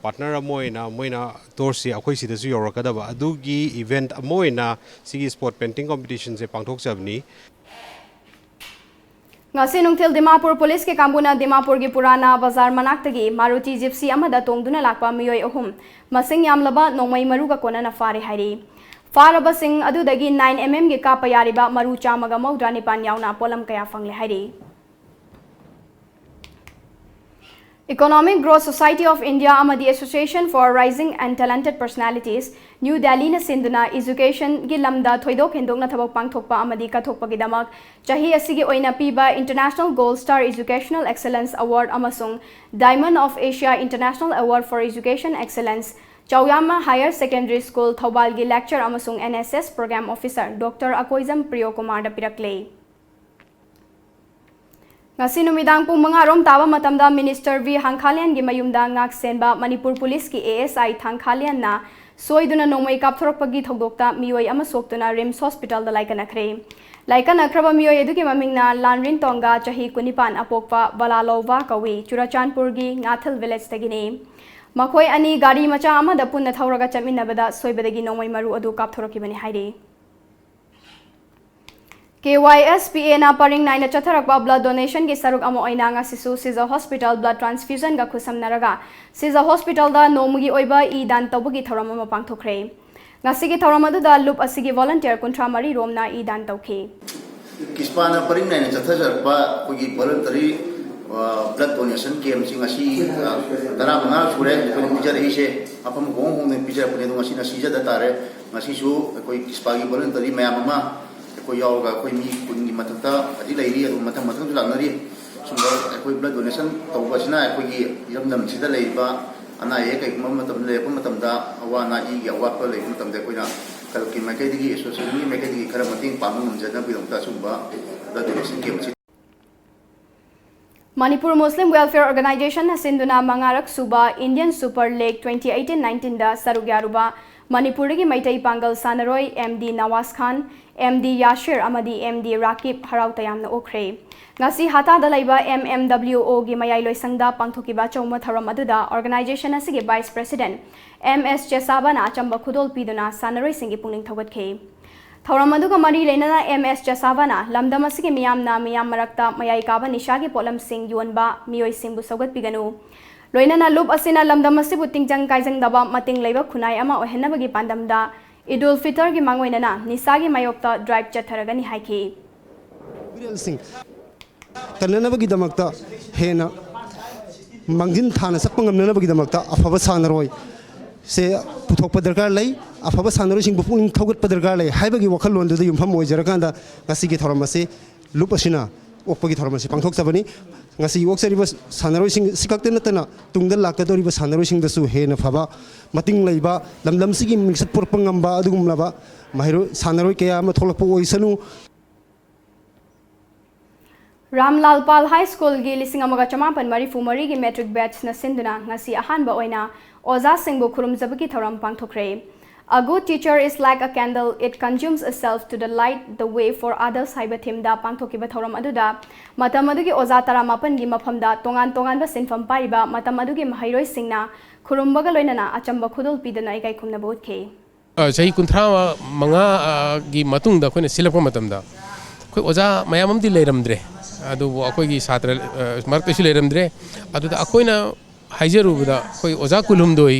partner ꯑꯃ ꯑꯣꯏꯅ ꯃꯣꯏꯅ torchꯁꯤ ꯑꯩꯈꯣꯏ ꯁꯤꯗꯁꯨ ꯌꯧꯔꯛꯀꯗꯕ ꯑꯗꯨꯒꯤ event ꯑꯃ ꯑꯣꯏꯅ ꯁꯤꯒꯤ spot painting competitionꯁꯦ ꯄꯥꯡꯊꯣꯛꯆꯕꯅꯤ꯫ ꯉꯁꯤ ꯅꯨꯡꯊꯤꯜ ꯗꯤꯃꯥꯄꯨꯔ ꯄꯨꯂꯤꯁꯀꯤ ꯀꯥꯡꯕꯨꯅ ꯗꯤꯃꯥꯄꯨꯔꯒꯤ ꯄꯨꯔꯥꯅꯥ ꯕꯖꯥꯔ ꯃꯅꯥꯛꯇꯒꯤ ꯃꯥꯔꯨꯇꯤ ꯖꯤꯞꯁꯤ ꯑꯃꯗ ꯇꯣꯡꯗꯨꯅ ꯂꯥꯛꯄ ꯃꯤꯑꯣꯏ ꯑꯍꯨꯝ ꯃꯁꯤꯡ ꯌꯥꯝꯂꯕ ꯅꯣꯡꯃꯩ ꯃꯔꯨꯒ ꯀꯣꯟꯅꯅ ꯐꯥꯔꯦ ꯍꯥꯏꯔꯤ꯫ ꯐꯥꯔꯕꯁꯤꯡ ꯑꯗꯨꯗꯒꯤ nine mmꯒꯤ ꯀꯥꯞꯄ ꯌꯥꯔꯤꯕ ꯃꯔꯨ ꯆꯥꯝꯃꯒ ꯃꯧꯗ꯭ꯔꯥ ꯅꯤꯄꯥꯟ ꯌꯥꯎꯅ ꯄꯣꯠꯂꯝ ꯀꯌꯥ ꯐꯪꯂꯦ ꯍꯥꯏꯔꯤ꯫ Economic Growth Society of India ꯑꯃꯗꯤ Association for Rising and Talented Personalities, New Delhiꯅ ꯁꯤꯟꯗꯨꯅ educationꯒꯤ ꯂꯝꯗ ꯊꯣꯏꯗꯣꯛ ꯍꯦꯟꯗꯣꯛꯅ ꯊꯕꯛ ꯄꯥꯡꯊꯣꯛꯄ ꯑꯃꯗꯤ ꯀꯠꯊꯣꯛꯄꯒꯤꯗꯃꯛ ꯆꯍꯤ ꯑꯁꯤꯒꯤ ꯑꯣꯏꯅ ꯄꯤꯕ International Gold Star Educational Excellence Award ꯑꯃꯁꯨꯡ Diamond of Asia International Award for Education Excellence, ꯆꯥꯎꯌꯥꯝꯃ Higher Secondary School, ꯊꯧꯕꯥꯜꯒꯤ lecturer ꯑꯃꯁꯨꯡ NSS Program Officer Doctor Akoijam ꯄ꯭ꯔꯤꯌꯣꯀꯨꯃꯥꯔꯗ ꯄꯤꯔꯛꯂꯦ꯫ ꯉꯁꯤ ꯅꯨꯃꯤꯗꯥꯡ ꯄꯨꯡ ꯃꯉꯥ ꯔꯣꯝ ꯇꯥꯕ ꯃꯇꯝꯗ Minister V ꯍꯪꯈꯥꯂꯦꯟꯒꯤ ꯃꯌꯨꯝꯗ ꯉꯥꯛ ꯁꯦꯟꯕ ꯃꯅꯤꯄꯨꯔ ꯄꯨꯂꯤꯁꯀꯤ ASI ꯊꯥꯡꯈꯥꯂꯦꯟꯅ ꯁꯣꯏꯗꯨꯅ ꯅꯣꯡꯃꯩ ꯀꯥꯞꯊꯣꯔꯛꯄꯒꯤ ꯊꯧꯗꯣꯛꯇ ꯃꯤꯑꯣꯏ ꯑꯃ ꯁꯣꯛꯇꯨꯅ RIMS Hospitalꯗ ꯂꯥꯏꯀꯠꯅꯈ꯭ꯔꯦ꯫ ꯂꯥꯏꯀꯠꯅꯈ꯭ꯔꯕ ꯃꯤꯑꯣꯏ ꯑꯗꯨꯒꯤ ꯃꯃꯤꯡꯅ ꯂꯥꯟꯔꯤꯟ ꯇꯣꯡꯒ, ꯆꯍꯤ ꯀꯨꯟꯅꯤꯄꯥꯟ, ꯑꯄꯣꯛꯄ ꯕꯂꯥꯂꯧꯕ ꯀꯧꯏ, ꯆꯨꯔꯆꯥꯟꯄꯨꯔꯒꯤ ꯉꯥꯊꯤꯜ villageꯇꯒꯤꯅꯤ꯫ ꯃꯈꯣꯏ ꯑꯅꯤ ꯒꯥꯔꯤ ꯃꯆꯥ ꯑꯃꯗ ꯄꯨꯟꯅ ꯊꯧꯔꯒ ꯆꯠꯃꯤꯟꯅꯕꯗ ꯁꯣꯏꯕꯗꯒꯤ ꯅꯣꯡꯃꯩ ꯃꯔꯨ ꯑꯗꯨ ꯀꯥꯞꯊꯣꯔꯛꯈꯤꯕꯅꯤ ꯍꯥꯏꯔꯤ꯫ KYSPAꯅ ꯄꯔꯤꯡ ꯅꯥꯏꯅ ꯆꯠꯊꯔꯛꯄ blood donationꯒꯤ ꯁꯔꯨꯛ ꯑꯃ ꯑꯣꯏꯅ ꯉꯁꯤꯁꯨ ꯁꯤꯖ Hospital blood transfusionꯒ ꯈꯨꯠꯁꯝꯅꯔꯒ ꯁꯤꯖ Hospitalꯗ ꯅꯣꯡꯃꯒꯤ ꯑꯣꯏꯕ ꯏ ꯗꯥꯟ ꯇꯧꯕꯒꯤ ꯊꯧꯔꯝ ꯑꯃ ꯄꯥꯡꯊꯣꯛꯈ꯭ꯔꯦ꯫ ꯉꯁꯤꯒꯤ ꯊꯧꯔꯝ ꯑꯗꯨꯗ ꯂꯨꯞ ꯑꯁꯤꯒꯤ volunteer ꯀꯨꯟꯊ꯭ꯔꯥ ꯃꯔꯤ ꯔꯣꯝꯅ ꯏ ꯗꯥꯟ ꯇꯧꯈꯤ꯫ ꯀꯤꯁꯄꯥꯅ ꯄꯔꯤꯡ ꯅꯥꯏꯅ ꯆꯠꯊꯖꯔꯛꯄ ꯑꯩꯈꯣꯏꯒꯤ voluntary ꯕ꯭ꯂꯗ ꯗꯣꯅꯦꯁꯟ ꯀꯦꯝꯁꯤ ꯉꯁꯤ, ꯑ, ꯇꯔꯥꯃꯉꯥ ꯁꯨꯔꯦ ꯑꯩꯈꯣꯏꯅ ꯄꯤꯖꯔꯛꯏꯁꯦ꯫ ꯃꯐꯝ ꯍꯣꯡ ꯍꯣꯡꯅ ꯄꯤꯖꯔꯛꯄꯅꯦ, ꯑꯗꯣ ꯉꯁꯤꯅ ꯁꯤꯖꯗ ꯇꯥꯔꯦ꯫ ꯉꯁꯤꯁꯨ ꯑꯩꯈꯣꯏ ꯀꯤꯁꯄꯥꯒꯤ ꯚꯣꯂꯨꯟꯇꯔꯤ ꯃꯌꯥꯝ ꯑꯃ ꯑꯩꯈꯣꯏ ꯌꯥꯎꯔꯒ ꯑꯩꯈꯣꯏ ꯃꯤ ꯀꯨꯟꯒꯤ ꯃꯊꯛꯇ ꯍꯧꯖꯤꯛ ꯂꯩꯔꯤ, ꯑꯗꯨ ꯃꯊꯪ ꯃꯊꯪꯁꯨ ꯂꯥꯛꯅꯔꯤ꯫ ꯁꯨꯝꯕ ꯑꯩꯈꯣꯏ ꯕ꯭ꯂꯗ ꯗꯣꯅꯦꯁꯟ ꯇꯧꯕ ꯑꯁꯤꯅ ꯑꯩꯈꯣꯏꯒꯤ ꯏꯔꯝꯗꯝꯁꯤꯗ ꯂꯩꯔꯤꯕ ꯑꯅꯥ ꯑꯌꯦꯛ ꯀꯩꯒꯨꯝꯕ ꯃꯇꯝꯗ ꯂꯩꯔꯛꯄ ꯃꯇꯝꯗ, ꯑꯋꯥ ꯑꯅꯥ ꯏꯒꯤ ꯑꯋꯥꯠꯄ ꯂꯩꯕ ꯃꯇꯝꯗ ꯑꯩꯈꯣꯏꯅ ꯀ꯭ꯂꯕꯀꯤ ꯃꯥꯏꯀꯩꯗꯒꯤ, ꯑꯦꯁꯣꯁꯤꯌꯦꯁꯟꯒꯤ ꯃꯥꯏꯀꯩꯗꯒꯤ ꯈꯔ ꯃꯇꯦꯡ ꯄꯥꯡꯕ ꯉꯝꯖꯅꯕꯒꯤꯗꯃꯛꯇ ꯁꯨꯝꯕ ꯕ꯭ꯂꯗ ꯗꯣꯅꯦꯁꯟ ꯀꯦꯝ ꯑꯁꯤ ꯃꯅꯤꯄꯨꯔ ꯃꯨꯁꯂꯤꯝ ꯋꯦꯜꯐꯤꯌꯔ ꯑꯣꯔꯒꯅꯥꯏꯖꯦꯁꯟꯅ ꯁꯤꯟꯗꯨꯅ ꯃꯉꯥꯔꯛ ꯁꯨꯕ Indian super league twenty eighteen nineteen ꯗ ꯁꯔꯨꯛ ꯌꯥꯔꯨꯕ ꯃꯅꯤꯄꯨꯔꯗꯒꯤ ꯃꯩꯇꯩ ꯄꯥꯡꯒꯜ ꯁꯥꯟꯅꯔꯣꯏ ꯑꯦꯝ ꯗꯤ ꯅꯋꯥꯖ ꯈꯥꯟ, ꯑꯦꯝ ꯗꯤ ꯌꯥꯁꯤꯔ ꯑꯃꯗꯤ ꯑꯦꯝ ꯗꯤ ꯔꯥꯀꯤꯕ ꯍꯔꯥꯎ ꯇꯌꯥꯝꯅ ꯑꯣꯛꯈ꯭ꯔꯦ꯫ ꯉꯁꯤ ꯍꯇꯥꯗ ꯂꯩꯕ ꯑꯦꯝ ꯑꯦꯝ ꯗꯕ꯭ꯂꯤꯎ ꯑꯣꯒꯤ ꯃꯌꯥꯏ ꯂꯣꯏꯁꯪꯗ ꯄꯥꯡꯊꯣꯛꯈꯤꯕ ꯑꯆꯧꯕ ꯊꯧꯔꯝ ꯑꯗꯨꯗ ꯑꯣꯔꯒꯅꯥꯏꯖꯦꯁꯟ ꯑꯁꯤꯒꯤ ꯚꯥꯏꯁ ꯄ꯭ꯔꯦꯁꯤꯗꯦꯟꯠ ꯑꯦꯝ ꯑꯦꯁ ꯆꯦꯁꯥꯕꯥꯅ ꯑꯆꯝꯕ ꯈꯨꯗꯣꯜ ꯄꯤꯗꯨꯅ ꯁꯥꯟꯅꯔꯣꯏꯁꯤꯡꯒꯤ ꯄꯨꯛꯅꯤꯡ ꯊꯧꯒꯠꯈꯤ꯫ ꯊꯧꯔꯝ ꯑꯗꯨꯒ ꯃꯔꯤ ꯂꯩꯅꯅ ꯑꯦꯝ ꯑꯦꯁ ꯆꯦꯁꯥꯕꯥꯅ ꯂꯝꯗꯝ ꯑꯁꯤꯒꯤ ꯃꯤꯌꯥꯝꯅ ꯃꯤꯌꯥꯝ ꯃꯔꯛꯇ ꯃꯌꯥꯏ ꯀꯥꯕ ꯅꯤꯁꯥꯒꯤ ꯄꯣꯠꯂꯝꯁꯤꯡ ꯌꯣꯟꯕ ꯃꯤꯑꯣꯏꯁꯤꯡꯕꯨ ꯁꯧꯒꯠꯄꯤꯒꯅꯨ, ꯂꯣꯏꯅꯅ ꯂꯨꯞ ꯑꯁꯤꯅ ꯂꯝꯗꯝ ꯑꯁꯤꯕꯨ ꯇꯤꯡꯖꯪ ꯀꯥꯏꯖꯪꯗꯕ ꯃꯇꯤꯡ ꯂꯩꯕ ꯈꯨꯟꯅꯥꯏ ꯑꯃ ꯑꯣꯏꯍꯟꯅꯕꯒꯤ ꯄꯥꯟꯗꯝꯗ ꯏꯗꯨꯜ ꯐꯤꯇꯔꯒꯤ ꯃꯥꯡꯑꯣꯏꯅꯅ ꯅꯤꯁꯥꯒꯤ ꯃꯥꯌꯣꯛꯇ ꯗ꯭ꯔꯥꯏꯚ ꯆꯠꯊꯔꯒꯅꯤ ꯍꯥꯏꯈꯤ꯫ ꯏꯔꯦꯜꯁꯤꯡ ꯀꯟꯅꯅꯕꯒꯤꯗꯃꯛꯇ, ꯍꯦꯟꯅ ꯃꯥꯡꯖꯤꯟ ꯊꯥꯅ ꯆꯠꯄ ꯉꯝꯅꯅꯕꯒꯤꯗꯃꯛꯇ ꯑꯐꯕ ꯁꯥꯟꯅꯔꯣꯏ ꯁꯦ ꯄꯨꯊꯣꯛꯄ ꯗꯔꯀꯥꯔ ꯂꯩ, ꯑꯐꯕ ꯁꯥꯟꯅꯔꯣꯏꯁꯤꯡꯕꯨ ꯄꯨꯛꯅꯤꯡ ꯊꯧꯒꯠꯄ ꯗꯔꯀꯥꯔ ꯂꯩ ꯍꯥꯏꯕꯒꯤ ꯋꯥꯈꯜꯂꯣꯟꯗꯨꯗ ꯌꯨꯝꯐꯝ ꯑꯣꯏꯖꯔꯀꯥꯟꯗ ꯉꯁꯤꯒꯤ ꯊꯧꯔꯝ ꯑꯁꯤ, ꯂꯨꯞ ꯑꯁꯤꯅ ꯑꯣꯛꯄꯒꯤ ꯊꯧꯔꯝ ꯑꯁꯤ ꯄꯥꯡꯊꯣꯛꯆꯕꯅꯤ꯫ ꯉꯁꯤ ꯑꯣꯛꯆꯔꯤꯕ ꯁꯥꯟꯅꯔꯣꯏꯁꯤꯡ ꯑꯁꯤꯈꯛꯇ ꯅꯠꯇꯅ ꯇꯨꯡꯗ ꯂꯥꯛꯀꯗꯧꯔꯤꯕ ꯁꯥꯟꯅꯔꯣꯏꯁꯤꯡꯗꯁꯨ ꯍꯦꯟꯅ ꯐꯕ, ꯃꯇꯤꯡ ꯂꯩꯕ, ꯂꯝꯗꯝꯁꯤꯒꯤ ꯃꯤꯡꯆꯠ ꯄꯨꯔꯛꯄ ꯉꯝꯕ ꯑꯗꯨꯒꯨꯝꯂꯕ ꯃꯍꯩꯔꯣꯏ ꯁꯥꯟꯅꯔꯣꯏ ꯀꯌꯥ ꯑꯃ ꯊꯣꯛꯂꯛꯄ ꯑꯣꯏꯁꯅꯨ꯫ ꯔꯥꯝꯂꯥꯜ ꯄꯥꯜ ꯍꯥꯏ ꯁ꯭ꯀꯨꯜꯒꯤ ꯂꯤꯁꯤꯡ ꯑꯃꯒ ꯆꯃꯥꯄꯟ ꯃꯔꯤꯐꯨ ꯃꯔꯤꯒꯤ ꯃꯦꯇ꯭ꯔꯤꯛ ꯕꯦꯠꯁꯅ ꯁꯤꯟꯗꯨꯅ ꯉꯁꯤ ꯑꯍꯥꯟꯕ ꯑꯣꯏꯅ ꯑꯣꯖꯥꯁꯤꯡꯕꯨ ꯈꯨꯔꯨꯝꯖꯕꯒꯤ ꯊꯧꯔꯝ ꯄꯥꯡꯊꯣꯛꯈ꯭ꯔꯦ꯫ A good teacher is like a candle, it consumes itself to the light the way for others ꯍꯥꯏꯕ ꯊꯤꯝꯗ ꯄꯥꯡꯊꯣꯛꯈꯤꯕ ꯊꯧꯔꯝ ꯑꯗꯨꯗ ꯃꯇꯝ ꯑꯗꯨꯒꯤ ꯑꯣꯖꯥ ꯇꯔꯥꯃꯥꯄꯟꯒꯤ ꯃꯐꯝꯗ ꯇꯣꯉꯥꯟ ꯇꯣꯉꯥꯟꯕ ꯁꯤꯟꯐꯝ ꯄꯥꯏꯔꯤꯕ ꯃꯇꯝ ꯑꯗꯨꯒꯤ ꯃꯍꯩꯔꯣꯏꯁꯤꯡꯅ ꯈꯨꯔꯨꯝꯕꯒ ꯂꯣꯏꯅꯅ ꯑꯆꯝꯕ ꯈꯨꯗꯣꯜ ꯄꯤꯗꯨꯅ ꯏꯀꯥꯏ ꯈꯨꯝꯅꯕ ꯎꯠꯈꯤ꯫ ꯆꯍꯤ ꯀꯨꯟꯊ꯭ꯔꯥ ꯃꯉꯥꯒꯤ ꯃꯇꯨꯡꯗ ꯑꯩꯈꯣꯏꯅ ꯁꯤꯜꯂꯛꯄ ꯃꯇꯝꯗ ꯑꯩꯈꯣꯏ ꯑꯣꯖꯥ ꯃꯌꯥꯝ ꯑꯃꯗꯤ ꯂꯩꯔꯝꯗ꯭ꯔꯦ, ꯑꯗꯨꯕꯨ ꯑꯩꯈꯣꯏꯒꯤ ꯁꯥꯇ꯭ꯔ ꯃꯔꯛꯇꯁꯨ ꯂꯩꯔꯝꯗ꯭ꯔꯦ꯫ ꯑꯗꯨꯗ ꯑꯩꯈꯣꯏꯅ ꯍꯥꯏꯖꯔꯨꯕꯗ ꯑꯩꯈꯣꯏ ꯑꯣꯖꯥ ꯀꯨꯟꯍꯨꯝꯗꯣꯏ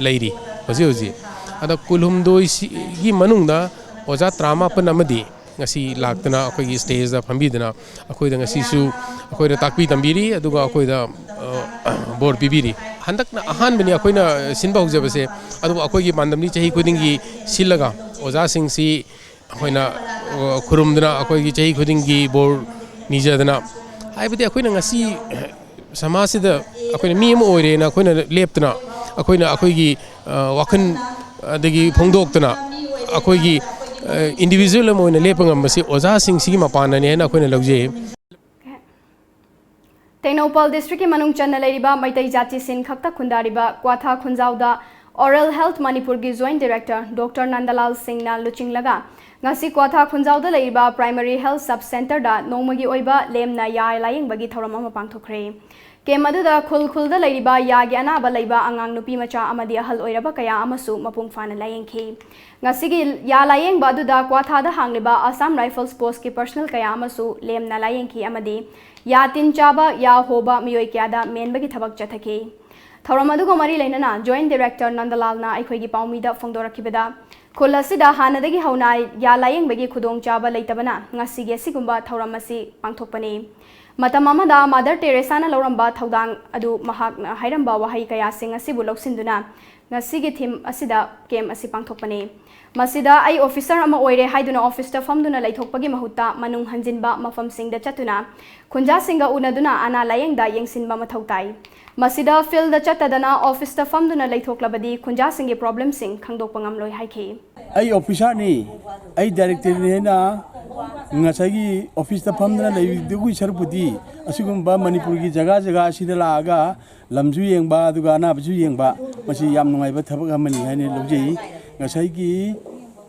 ꯂꯩꯔꯤ ꯍꯧꯖꯤꯛ ꯍꯧꯖꯤꯛ꯫ ꯑꯗ ꯀꯨꯟꯍꯨꯝꯗꯣꯏꯁꯤꯒꯤ ꯃꯅꯨꯡꯗ ꯑꯣꯖꯥ ꯇꯔꯥꯃꯥꯄꯟ ꯑꯃꯗꯤ ꯉꯁꯤ ꯂꯥꯛꯇꯅ ꯑꯩꯈꯣꯏꯒꯤ ꯁ꯭ꯇꯦꯖꯇ ꯐꯝꯕꯤꯗꯅ ꯑꯩꯈꯣꯏꯗ ꯉꯁꯤꯁꯨ ꯑꯩꯈꯣꯏꯗ ꯇꯥꯛꯄꯤ ꯇꯝꯕꯤꯔꯤ, ꯑꯗꯨꯒ ꯑꯩꯈꯣꯏꯗ, ꯑ, ꯕꯣꯔ ꯄꯤꯕꯤꯔꯤ꯫ ꯍꯟꯗꯛꯅ ꯑꯍꯥꯟꯕꯅꯤ ꯑꯩꯈꯣꯏꯅ ꯁꯤꯟꯕ ꯍꯧꯖꯕꯁꯦ, ꯑꯗꯨꯕꯨ ꯑꯩꯈꯣꯏꯒꯤ ꯄꯥꯟꯗꯝꯗꯤ ꯆꯍꯤ ꯈꯨꯗꯤꯡꯒꯤ ꯁꯤꯜꯂꯒ ꯑꯣꯖꯥꯁꯤꯡꯁꯤ ꯑꯩꯈꯣꯏꯅ, ꯑ, ꯈꯨꯔꯨꯝꯗꯨꯅ ꯑꯩꯈꯣꯏꯒꯤ ꯆꯍꯤ ꯈꯨꯗꯤꯡꯒꯤ ꯕꯣꯔ ꯅꯤꯖꯗꯅ, ꯍꯥꯏꯕꯗꯤ ꯑꯩꯈꯣꯏꯅ ꯉꯁꯤ ꯁꯃꯥꯖꯁꯤꯗ ꯑꯩꯈꯣꯏꯅ ꯃꯤ ꯑꯃ ꯑꯣꯏꯔꯦꯅ ꯑꯩꯈꯣꯏꯅ ꯂꯦꯞꯇꯅ, ꯑꯩꯈꯣꯏꯅ ꯑꯩꯈꯣꯏꯒꯤ, ꯑ, ꯋꯥꯈꯜ ꯑꯗꯒꯤ ꯐꯣꯡꯗꯣꯛꯇꯅ, ꯑꯩꯈꯣꯏꯒꯤ, ꯑ, ꯏꯟꯗꯤꯕꯤꯖꯨꯋꯦꯜ ꯑꯃ ꯑꯣꯏꯅ ꯂꯦꯞꯄ ꯉꯝꯕꯁꯤ ꯑꯣꯖꯥꯁꯤꯡꯁꯤꯒꯤ ꯃꯄꯥꯟꯅꯅꯤ ꯍꯥꯏꯅ ꯑꯩꯈꯣꯏꯅ ꯂꯧꯖꯩ꯫ ꯇꯦꯡꯅꯧꯄꯜ ꯗꯤꯁꯇ꯭ꯔꯤꯛꯀꯤ ꯃꯅꯨꯡ ꯆꯟꯅ ꯂꯩꯔꯤꯕ ꯃꯩꯇꯩ ꯖꯥꯇꯤꯁꯤꯡ ꯈꯛꯇ ꯈꯨꯟꯗꯥꯔꯤꯕ ꯀ꯭ꯋꯥꯊꯥ ꯈꯨꯟꯖꯥꯎꯗ ꯑꯣꯔꯦꯜ ꯍꯦꯜꯊ ꯃꯅꯤꯄꯨꯔꯒꯤ ꯖꯣꯏꯟꯠ ꯗꯤꯔꯦꯛꯇꯔ ꯗꯣꯛꯇꯔ ꯅꯟꯗꯂꯥꯜ ꯁꯤꯡꯅ ꯂꯨꯆꯤꯡꯂꯒ ꯉꯁꯤ ꯀ꯭ꯋꯥꯊꯥ ꯈꯨꯟꯖꯥꯎꯗ ꯂꯩꯔꯤꯕ ꯄ꯭ꯔꯥꯏꯃꯔꯤ ꯍꯦꯜꯊ ꯁꯕ ꯁꯦꯟꯇꯔꯗ ꯅꯣꯡꯃꯒꯤ ꯑꯣꯏꯕ ꯂꯦꯝꯅ ꯌꯥ ꯂꯥꯌꯦꯡꯕꯒꯤ ꯊꯧꯔꯝ ꯑꯃ ꯄꯥꯡꯊꯣꯛꯈ꯭ꯔꯦ꯫ ꯀꯦꯝ ꯑꯗꯨꯗ ꯈꯨꯜ ꯈꯨꯜꯗ ꯂꯩꯔꯤꯕ ꯌꯥꯒꯤ ꯑꯅꯥꯕ ꯂꯩꯕ ꯑꯉꯥꯡ ꯅꯨꯄꯤ ꯃꯆꯥ ꯑꯃꯗꯤ ꯑꯍꯜ ꯑꯣꯏꯔꯕ ꯀꯌꯥ ꯑꯃꯁꯨ ꯃꯄꯨꯡ ꯐꯥꯅ ꯂꯥꯌꯦꯡꯈꯤ꯫ ꯉꯁꯤꯒꯤ ꯌꯥ ꯂꯥꯌꯦꯡꯕ ꯑꯗꯨꯗ ꯀ꯭ꯋꯥꯊꯥꯗ ꯍꯥꯡꯂꯤꯕ ꯑꯁꯥꯝ ꯔꯥꯏꯐꯜꯁ ꯄꯣꯁꯀꯤ ꯄꯔꯁꯅꯦꯜ ꯀꯌꯥ ꯑꯃꯁꯨ ꯂꯦꯝꯅ ꯂꯥꯌꯦꯡꯈꯤ ꯑꯃꯗꯤ ꯌꯥ ꯇꯤꯟ ꯆꯥꯕ, ꯌꯥ ꯍꯣꯕ ꯃꯤꯑꯣꯏ ꯀꯌꯥꯗ ꯃꯦꯟꯕꯒꯤ ꯊꯕꯛ ꯆꯠꯊꯈꯤ꯫ ꯊꯧꯔꯝ ꯑꯗꯨꯒ ꯃꯔꯤ ꯂꯩꯅꯅ ꯖꯣꯏꯟꯠ ꯗꯤꯔꯦꯛꯇꯔ ꯅꯟꯗꯂꯥꯜꯅ ꯑꯩꯈꯣꯏꯒꯤ ꯄꯥꯎꯃꯤꯗ ꯐꯣꯡꯗꯣꯔꯛꯈꯤꯕꯗ, ꯈꯨꯜ ꯑꯁꯤꯗ ꯍꯥꯟꯅꯗꯒꯤ ꯍꯧꯅ ꯌꯥ ꯂꯥꯌꯦꯡꯕꯒꯤ ꯈꯨꯗꯣꯡꯆꯥꯕ ꯂꯩꯇꯕꯅ ꯉꯁꯤꯒꯤ ꯑꯁꯤꯒꯨꯝꯕ ꯊꯧꯔꯝ ꯑꯁꯤ ꯄꯥꯡꯊꯣꯛꯄꯅꯤ꯫ ꯃꯇꯝ ꯑꯃꯗ ꯃꯥꯗꯔ ꯇꯦꯔꯦꯁꯥꯅ ꯂꯧꯔꯝꯕ ꯊꯧꯗꯥꯡ ꯑꯗꯨ ꯃꯍꯥꯛꯅ ꯍꯥꯏꯔꯝꯕ ꯋꯥꯍꯩ ꯀꯌꯥꯁꯤꯡ ꯑꯁꯤꯕꯨ ꯂꯧꯁꯤꯟꯗꯨꯅ ꯉꯁꯤꯒꯤ ꯊꯤꯝ ꯑꯁꯤꯗ ꯀꯦꯝ ꯑꯁꯤ ꯄꯥꯡꯊꯣꯛꯄꯅꯤ꯫ ꯃꯁꯤꯗ ꯑꯩ ꯑꯣꯐꯤꯁꯔ ꯑꯃ ꯑꯣꯏꯔꯦ ꯍꯥꯏꯗꯨꯅ ꯑꯣꯐꯤꯁꯇ ꯐꯝꯗꯨꯅ ꯂꯩꯊꯣꯛꯄꯒꯤ ꯃꯍꯨꯠꯇ ꯃꯅꯨꯡ ꯍꯟꯖꯤꯟꯕ ꯃꯐꯝꯁꯤꯡꯗ ꯆꯠꯇꯨꯅ ꯈꯨꯟꯖꯥꯁꯤꯡꯒ ꯎꯅꯗꯨꯅ ꯑꯅꯥ ꯂꯥꯌꯦꯡꯗ ꯌꯦꯡꯁꯤꯟꯕ ꯃꯊꯧ ꯇꯥꯏ꯫ ꯃꯁꯤꯗ ꯐꯤꯜꯗ ꯆꯠꯇꯗꯅ ꯑꯣꯐꯤꯁꯇ ꯐꯝꯗꯨꯅ ꯂꯩꯊꯣꯛꯂꯕꯗꯤ ꯈꯨꯟꯖꯥꯁꯤꯡꯒꯤ ꯄ꯭ꯔꯣꯕ꯭ꯂꯦꯝꯁꯤꯡ ꯈꯪꯗꯣꯛꯄ ꯉꯝꯂꯣꯏ ꯍꯥꯏꯈꯤ꯫ ꯑꯩ ꯑꯣꯐꯤꯁꯥꯔꯅꯤ, ꯑꯩ ꯗꯥꯏꯔꯦꯛꯇꯔꯅꯤ ꯍꯥꯏꯅ ꯉꯁꯥꯏꯒꯤ ꯑꯣꯐꯤꯁꯇ ꯐꯝꯗꯨꯅ ꯂꯩꯕꯗꯨꯒꯤ ꯁꯔꯨꯛꯄꯨꯗꯤ ꯑꯁꯤꯒꯨꯝꯕ ꯃꯅꯤꯄꯨꯔꯒꯤ ꯖꯒꯥ ꯖꯒꯥ ꯑꯁꯤꯗ ꯂꯥꯛꯑꯒ ꯂꯝꯁꯨ ꯌꯦꯡꯕ, ꯑꯗꯨꯒ ꯑꯅꯥꯕꯁꯨ ꯌꯦꯡꯕ, ꯃꯁꯤ ꯌꯥꯝ ꯅꯨꯡꯉꯥꯏꯕ ꯊꯕꯛ ꯑꯃꯅꯤ ꯍꯥꯏꯅ ꯂꯧꯖꯩ꯫ ꯉꯁꯥꯏꯒꯤ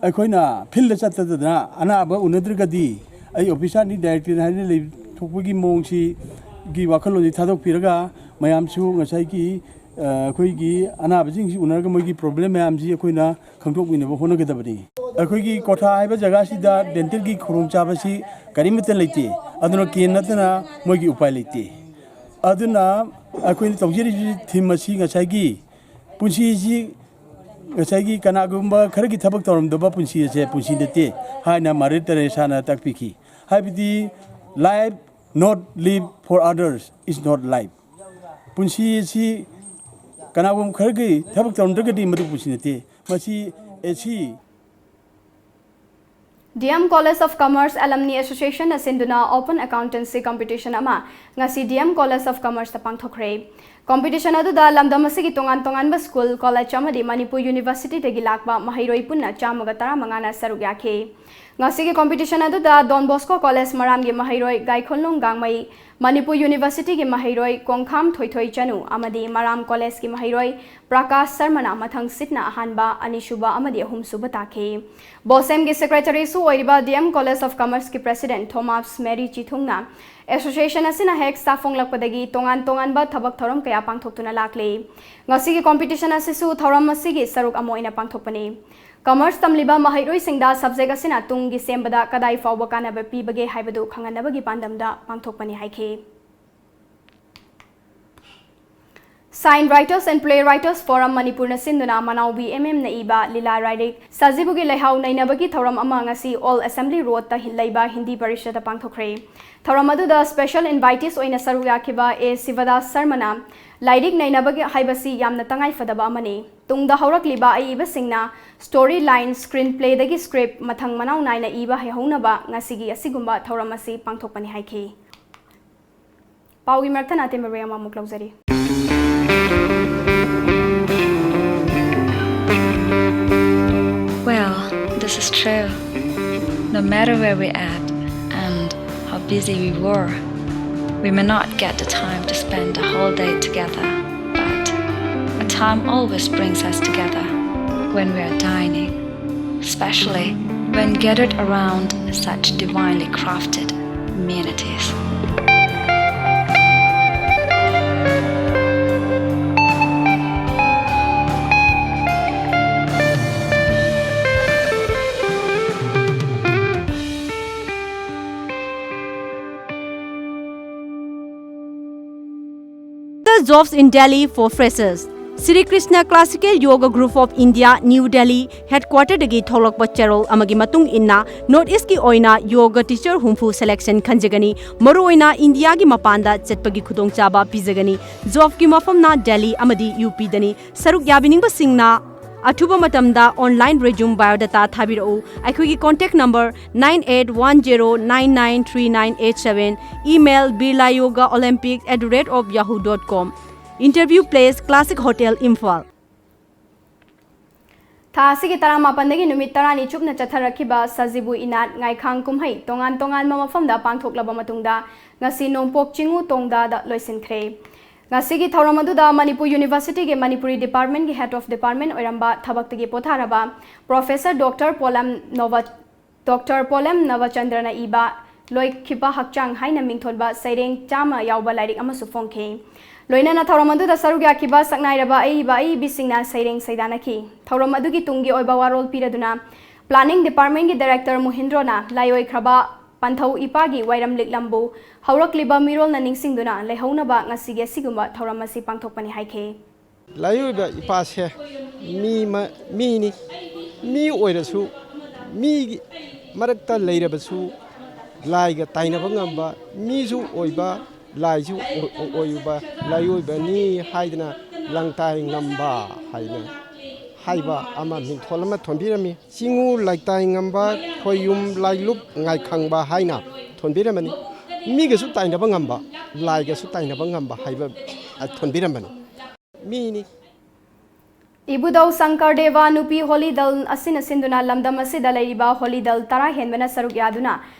ꯑꯩꯈꯣꯏꯅ ꯐꯤꯜꯗ ꯆꯠꯇꯗꯅ ꯑꯅꯥꯕ ꯎꯅꯗ꯭ꯔꯒꯗꯤ, ꯑꯩ ꯑꯣꯐꯤꯁꯥꯔꯅꯤ, ꯗꯥꯏꯔꯦꯛꯇꯔꯅꯤ ꯍꯥꯏꯅ ꯂꯩꯊꯣꯛꯄꯒꯤ ꯃꯑꯣꯡꯁꯤꯒꯤ ꯋꯥꯈꯜꯂꯣꯟꯁꯤ ꯊꯥꯗꯣꯛꯄꯤꯔꯒ, ꯃꯌꯥꯝꯁꯨ ꯉꯁꯥꯏꯒꯤ, ꯑ, ꯑꯩꯈꯣꯏꯒꯤ ꯑꯅꯥꯕꯁꯤꯡꯁꯤ ꯎꯅꯔꯒ ꯃꯣꯏꯒꯤ ꯄ꯭ꯔꯣꯕ꯭ꯂꯦꯝ ꯃꯌꯥꯝꯁꯤ ꯑꯩꯈꯣꯏꯅ ꯈꯪꯗꯣꯛꯃꯤꯟꯅꯕ ꯍꯣꯠꯅꯒꯗꯕꯅꯤ꯫ ꯑꯩꯈꯣꯏꯒꯤ ꯀ꯭ꯋꯥꯊꯥ ꯍꯥꯏꯕ ꯖꯒꯥꯁꯤꯗ ꯗꯦꯟꯇꯦꯜꯒꯤ ꯈꯨꯗꯣꯡꯆꯥꯕꯁꯤ ꯀꯔꯤꯃꯠꯇ ꯂꯩꯇꯦ, ꯑꯗꯨꯅ ꯀꯦꯝ ꯅꯠꯇꯅ ꯃꯣꯏꯒꯤ ꯎꯄꯥꯏ ꯂꯩꯇꯦ꯫ ꯑꯗꯨꯅ ꯑꯩꯈꯣꯏꯅ ꯇꯧꯖꯔꯤꯕ ꯊꯤꯝ ꯑꯁꯤ ꯉꯁꯥꯏꯒꯤ ꯄꯨꯟꯁꯤꯁꯤ ꯉꯁꯥꯏꯒꯤ ꯀꯅꯥꯒꯨꯝꯕ ꯈꯔꯒꯤ ꯊꯕꯛ ꯇꯧꯔꯝꯗꯕ ꯄꯨꯟꯁꯤ ꯑꯁꯦ ꯄꯨꯟꯁꯤ ꯅꯠꯇꯦ ꯍꯥꯏꯅ ꯃꯥꯗꯔ ꯇꯦꯔꯦꯁꯥꯅ ꯇꯥꯛꯄꯤꯈꯤ꯫ ꯍꯥꯏꯕꯗꯤ, "Life not live for others is not life." ꯄꯨꯟꯁꯤ ꯑꯁꯤ ꯀꯅꯥꯒꯨꯝꯕ ꯈꯔꯒꯤ ꯊꯕꯛ ꯇꯧꯔꯝꯗ꯭ꯔꯒꯗꯤ ꯃꯗꯨ ꯄꯨꯟꯁꯤ ꯅꯠꯇꯦ꯫ ꯃꯁꯤ AC D M College of Commerce Alumni Associationꯅ ꯁꯤꯟꯗꯨꯅ Open Accountancy Competition ꯑꯃ ꯉꯁꯤ D M College of Commerceꯇ ꯄꯥꯡꯊꯣꯛꯈ꯭ꯔꯦ꯫ Competition ꯑꯗꯨꯗ ꯂꯝꯗꯝ ꯑꯁꯤꯒꯤ ꯇꯣꯉꯥꯟ ꯇꯣꯉꯥꯟꯕ school, college ꯑꯃꯗꯤ ꯃꯅꯤꯄꯨꯔ Universityꯗꯒꯤ ꯂꯥꯛꯄ ꯃꯍꯩꯔꯣꯏ ꯄꯨꯟꯅ ꯆꯥꯝꯃꯒ ꯇꯔꯥꯃꯉꯥꯅ ꯁꯔꯨꯛ ꯌꯥꯈꯤ꯫ ꯉꯁꯤꯒꯤ competition ꯑꯗꯨꯗ Don Bosco College ꯃꯔꯥꯝꯒꯤ ꯃꯍꯩꯔꯣꯏ ꯒꯥꯏꯈꯣꯟꯂꯨꯡ ꯒꯥꯡꯃꯩ, ꯃꯅꯤꯄꯨꯔ Universityꯒꯤ ꯃꯍꯩꯔꯣꯏ ꯀꯣꯡꯈꯥꯝ ꯊꯣꯏꯊꯣꯏ ꯆꯅꯨ ꯑꯃꯗꯤ ꯃꯔꯥꯝ Collegeꯀꯤ ꯃꯍꯩꯔꯣꯏ ꯄ꯭ꯔꯀꯥꯁ ꯁꯔꯃꯅ ꯃꯊꯪ ꯁꯤꯠꯅ ꯑꯍꯥꯟꯕ, ꯑꯅꯤꯁꯨꯕ ꯑꯃꯗꯤ ꯑꯍꯨꯝꯁꯨꯕ ꯇꯥꯈꯤ꯫ BOSEMꯒꯤ Secretaryꯁꯨ ꯑꯣꯏꯔꯤꯕ D M College of Commerceꯀꯤ President Thomas Mary ꯆꯤꯊꯨꯡꯅ, Association ꯑꯁꯤꯅ ꯍꯦꯛ ꯆꯥꯐꯣꯡꯂꯛꯄꯗꯒꯤ ꯇꯣꯉꯥꯟ ꯇꯣꯉꯥꯟꯕ ꯊꯕꯛ ꯊꯧꯔꯝ ꯀꯌꯥ ꯄꯥꯡꯊꯣꯛꯇꯨꯅ ꯂꯥꯛꯂꯤ꯫ ꯉꯁꯤꯒꯤ competition ꯑꯁꯤꯁꯨ ꯊꯧꯔꯝ ꯑꯁꯤꯒꯤ ꯁꯔꯨꯛ ꯑꯃ ꯑꯣꯏꯅ ꯄꯥꯡꯊꯣꯛꯄꯅꯤ꯫ Commerce ꯇꯝꯂꯤꯕ ꯃꯍꯩꯔꯣꯏꯁꯤꯡꯗ subject ꯑꯁꯤꯅ ꯇꯨꯡꯒꯤ ꯁꯦꯝꯕꯗ ꯀꯗꯥꯏ ꯐꯥꯎꯕ ꯀꯥꯟꯅꯕ ꯄꯤꯕꯒꯦ ꯍꯥꯏꯕꯗꯨ ꯈꯪꯍꯟꯅꯕꯒꯤ ꯄꯥꯟꯗꯝꯗ ꯄꯥꯡꯊꯣꯛꯄꯅꯤ ꯍꯥꯏꯈꯤ꯫ Sign Writers and Playwriters Forum ꯃꯅꯤꯄꯨꯔꯅ ꯁꯤꯟꯗꯨꯅ ꯃꯅꯥꯎꯕꯤ M M ꯅ ꯏꯕ ꯂꯤꯂꯥ ꯂꯥꯏꯔꯤꯛ ꯁꯖꯤꯕꯨꯒꯤ ꯂꯩꯍꯥꯎ ꯅꯩꯅꯕꯒꯤ ꯊꯧꯔꯝ ꯑꯃ ꯉꯁꯤ Old Assembly Roadꯇ ꯂꯩꯕ ꯍꯤꯟꯗꯤ ꯄꯔꯤꯁꯠꯇ ꯄꯥꯡꯊꯣꯛꯈ꯭ꯔꯦ꯫ ꯊꯧꯔꯝ ꯑꯗꯨꯗ special invitees ꯑꯣꯏꯅ ꯁꯔꯨꯛ ꯌꯥꯈꯤꯕ ꯑꯦ ꯁꯤꯕꯗꯥꯁ ꯁꯔꯃꯅ, "ꯂꯥꯏꯔꯤꯛ ꯅꯩꯅꯕꯒꯤ ꯍꯥꯏꯕꯁꯤ ꯌꯥꯝꯅ ꯇꯉꯥꯏ ꯐꯗꯕ ꯑꯃꯅꯤ꯫ ꯇꯨꯡꯗ ꯍꯧꯔꯛꯂꯤꯕ ꯑꯏꯕꯁꯤꯡꯅ story line, screenplayꯗꯒꯤ script ꯃꯊꯪ ꯃꯅꯥꯎ ꯅꯥꯏꯅ ꯏꯕ ꯍꯩꯍꯧꯅꯕ ꯉꯁꯤꯒꯤ ꯑꯁꯤꯒꯨꯝꯕ ꯊꯧꯔꯝ ꯑꯁꯤ ꯄꯥꯡꯊꯣꯛꯄꯅꯤ" ꯍꯥꯏꯈꯤ꯫ ꯄꯥꯎꯒꯤ ꯃꯔꯛꯇ ꯅꯥꯇꯦꯝꯕ ꯔꯣꯌꯥꯃ ꯑꯃꯨꯛ ꯂꯧꯖꯔꯤ꯫ Well, this is true. No matter where we're at and how busy we were, we may not get the time to spend a whole day together, but a time always brings us together when we are dining, especially when gathered around such divinely crafted amenities. Jobs in Delhi for freshers. Shri Krishna classical yoga group of India, new Delhi ꯍꯦꯗꯀ꯭ꯋꯥꯇꯔꯗꯒꯤ ꯊꯣꯛꯂꯛꯄ ꯆꯦꯔꯣꯜ ꯑꯃꯒꯤ ꯃꯇꯨꯡ ꯏꯟꯅ, north ꯏꯁ꯭ꯠꯀꯤ ꯑꯣꯏꯅ ꯌꯣꯒ teacher ꯍꯨꯝꯐꯨ selection ꯈꯟꯖꯒꯅꯤ꯫ ꯃꯔꯨꯑꯣꯏꯅ ꯏꯟꯗꯤꯌꯥꯒꯤ ꯃꯄꯥꯟꯗ ꯆꯠꯄꯒꯤ ꯈꯨꯗꯣꯡꯆꯥꯕ ꯄꯤꯖꯒꯅꯤ꯫ ꯖꯣꯕꯀꯤ ꯃꯐꯝꯅ ꯗꯦꯜꯂꯤ ꯑꯃꯗꯤ ꯌꯨ ꯄꯤꯗꯅꯤ꯫ ꯁꯔꯨꯛ ꯌꯥꯕꯤꯅꯤꯡꯕꯁꯤꯡꯅ ꯑꯊꯨꯕ ꯃꯇꯝꯗ ꯑꯣꯟꯂꯥꯏꯟ ꯔꯤꯖ꯭ꯌꯨꯝ ꯕꯥꯏꯑꯣꯗꯥꯇꯥ ꯊꯥꯕꯤꯔꯛꯎ꯫ ꯑꯩꯈꯣꯏꯒꯤ contact number nine eight one zero nine nine three nine eight seven, email birla yoga olympic at the rate of yahoo dot com, interview place Classic Hotel, Imphal. ꯊꯥ ꯑꯁꯤꯒꯤ ꯇꯔꯥꯃꯥꯄꯟꯗꯒꯤ ꯅꯨꯃꯤꯠ ꯇꯔꯥꯅꯤ ꯆꯨꯞꯅ ꯆꯠꯊꯔꯛꯈꯤꯕ ꯁꯖꯤꯕꯨ ꯏꯅꯥꯠ ꯉꯥꯏꯈꯥꯡ ꯀꯨꯝꯍꯩ ꯇꯣꯉꯥꯟ ꯇꯣꯉꯥꯟꯕ ꯃꯐꯝꯗ ꯄꯥꯡꯊꯣꯛꯂꯕ ꯃꯇꯨꯡꯗ, ꯉꯁꯤ ꯅꯣꯡꯄꯣꯛ ꯆꯤꯡꯉꯨ ꯇꯣꯡꯗꯥꯗ ꯂꯣꯏꯁꯤꯟꯈ꯭ꯔꯦ꯫ ꯉꯁꯤꯒꯤ ꯊꯧꯔꯝ ꯑꯗꯨꯗ ꯃꯅꯤꯄꯨꯔ ꯌꯨꯅꯤꯚꯔꯁꯤꯇꯤꯒꯤ ꯃꯅꯤꯄꯨꯔꯤ ꯗꯤꯄꯥꯔꯠꯃꯦꯟꯒꯤ ꯍꯦꯗ ꯑꯣꯐ ꯗꯤꯄꯥꯔꯠꯃꯦꯟ ꯑꯣꯏꯔꯝꯕ ꯊꯕꯛꯇꯒꯤ ꯄꯣꯊꯥꯔꯕ ꯄ꯭ꯔꯣꯐꯦꯁꯔ ꯗꯣꯛꯇꯔ ꯄꯣꯂꯝ ꯅꯣꯕ ꯗꯣꯛꯇꯔ ꯄꯣꯂꯦꯝ ꯅꯕꯆꯟꯗ꯭ꯔꯅ ꯏꯕ ꯂꯣꯏꯈꯤꯕ ꯍꯛꯆꯥꯡ ꯍꯥꯏꯅ ꯃꯤꯡꯊꯣꯟꯕ ꯁꯩꯔꯦꯡ ꯆꯥꯝꯃ ꯌꯥꯎꯕ ꯂꯥꯏꯔꯤꯛ ꯑꯃꯁꯨ ꯐꯣꯡꯈꯤ꯫ ꯂꯣꯏꯅꯅ ꯊꯧꯔꯝ ꯑꯗꯨꯗ ꯁꯔꯨꯛ ꯌꯥꯈꯤꯕ ꯁꯛꯅꯥꯏꯔꯕ ꯑꯏꯕ ꯑꯏꯕꯤꯁꯤꯡꯅ ꯁꯩꯔꯦꯡ ꯁꯩꯗꯥꯅꯈꯤ꯫ ꯊꯧꯔꯝ ꯑꯗꯨꯒꯤ ꯇꯨꯡꯒꯤ ꯑꯣꯏꯕ ꯋꯥꯔꯣꯜ ꯄꯤꯔꯗꯨꯅ ꯄ꯭ꯂꯥꯅꯤꯡ ꯗꯤꯄꯥꯔꯠꯃꯦꯟꯒꯤ ꯗꯥꯏꯔꯦꯛꯇꯔ ꯃꯨꯍꯤꯟꯗ꯭ꯔꯣꯅ ꯂꯥꯏꯑꯣꯏꯈ꯭ꯔꯕ ꯄꯟꯊꯧ ꯏꯄꯥꯒꯤ ꯋꯥꯏꯔꯝ ꯂꯤꯛꯂꯝꯕꯨ ꯍꯧꯔꯛꯂꯤꯕ ꯃꯤꯔꯣꯜꯅ ꯅꯤꯡꯁꯤꯡꯗꯨꯅ ꯂꯩꯍꯧꯅꯕ ꯉꯁꯤꯒꯤ ꯑꯁꯤꯒꯨꯝꯕ ꯊꯧꯔꯝ ꯑꯁꯤ ꯄꯥꯡꯊꯣꯛꯄꯅꯤ ꯍꯥꯏꯈꯤ꯫ ꯂꯥꯏꯑꯣꯏꯕ ꯏꯄꯥꯁꯦ ꯃꯤ ꯑꯃ, ꯃꯤꯅꯤ꯫ ꯃꯤ ꯑꯣꯏꯔꯁꯨ, ꯃꯤꯒꯤ ꯃꯔꯛꯇ ꯂꯩꯔꯕꯁꯨ, ꯂꯥꯏꯒ ꯇꯥꯏꯅꯕ ꯉꯝꯕ, ꯃꯤꯁꯨ ꯑꯣꯏꯕ, ꯂꯥꯏꯁꯨ ꯑꯣꯏ-, ꯑꯣꯏꯕ ꯂꯥꯏꯑꯣꯏꯕꯅꯤ ꯍꯥꯏꯗꯅ ꯂꯪꯇꯥꯏ ꯉꯝꯕ ꯍꯥꯏꯅ ꯍꯥꯏꯕ ꯑꯃ ꯃꯤꯡꯊꯣꯜ ꯑꯃ ꯊꯣꯟꯕꯤꯔꯝꯃꯤ꯫ ꯆꯤꯡꯉꯨ ꯂꯩꯇꯥꯏ ꯉꯝꯕ, ꯈꯣꯏꯌꯨꯝ ꯂꯥꯏꯂꯨꯞ ꯉꯥꯏꯈꯪꯕ ꯍꯥꯏꯅ ꯊꯣꯟꯕꯤꯔꯝꯕꯅꯤ꯫ ꯃꯤꯒꯁꯨ ꯇꯥꯏꯅꯕ ꯉꯝꯕ, ꯂꯥꯏꯒꯁꯨ ꯇꯥꯏꯅꯕ ꯉꯝꯕ ꯍꯥꯏꯕ ꯊꯣꯟꯕꯤꯔꯝꯕꯅꯤ꯫ ꯃꯤꯅꯤ꯫ ꯏꯕꯨꯙꯧ ꯁꯪꯀꯔꯗꯦꯕ ꯅꯨꯄꯤ ꯍꯣꯂꯤ ꯗꯜ ꯑꯁꯤꯅ ꯁꯤꯟꯗꯨꯅ ꯂꯝꯗꯝ ꯑꯁꯤꯗ ꯂꯩꯔꯤꯕ ꯍꯣꯂꯤ ꯗꯜ ꯇꯔꯥ ꯍꯦꯟꯕꯅ ꯁꯔꯨꯛ ꯌꯥꯗꯨꯅ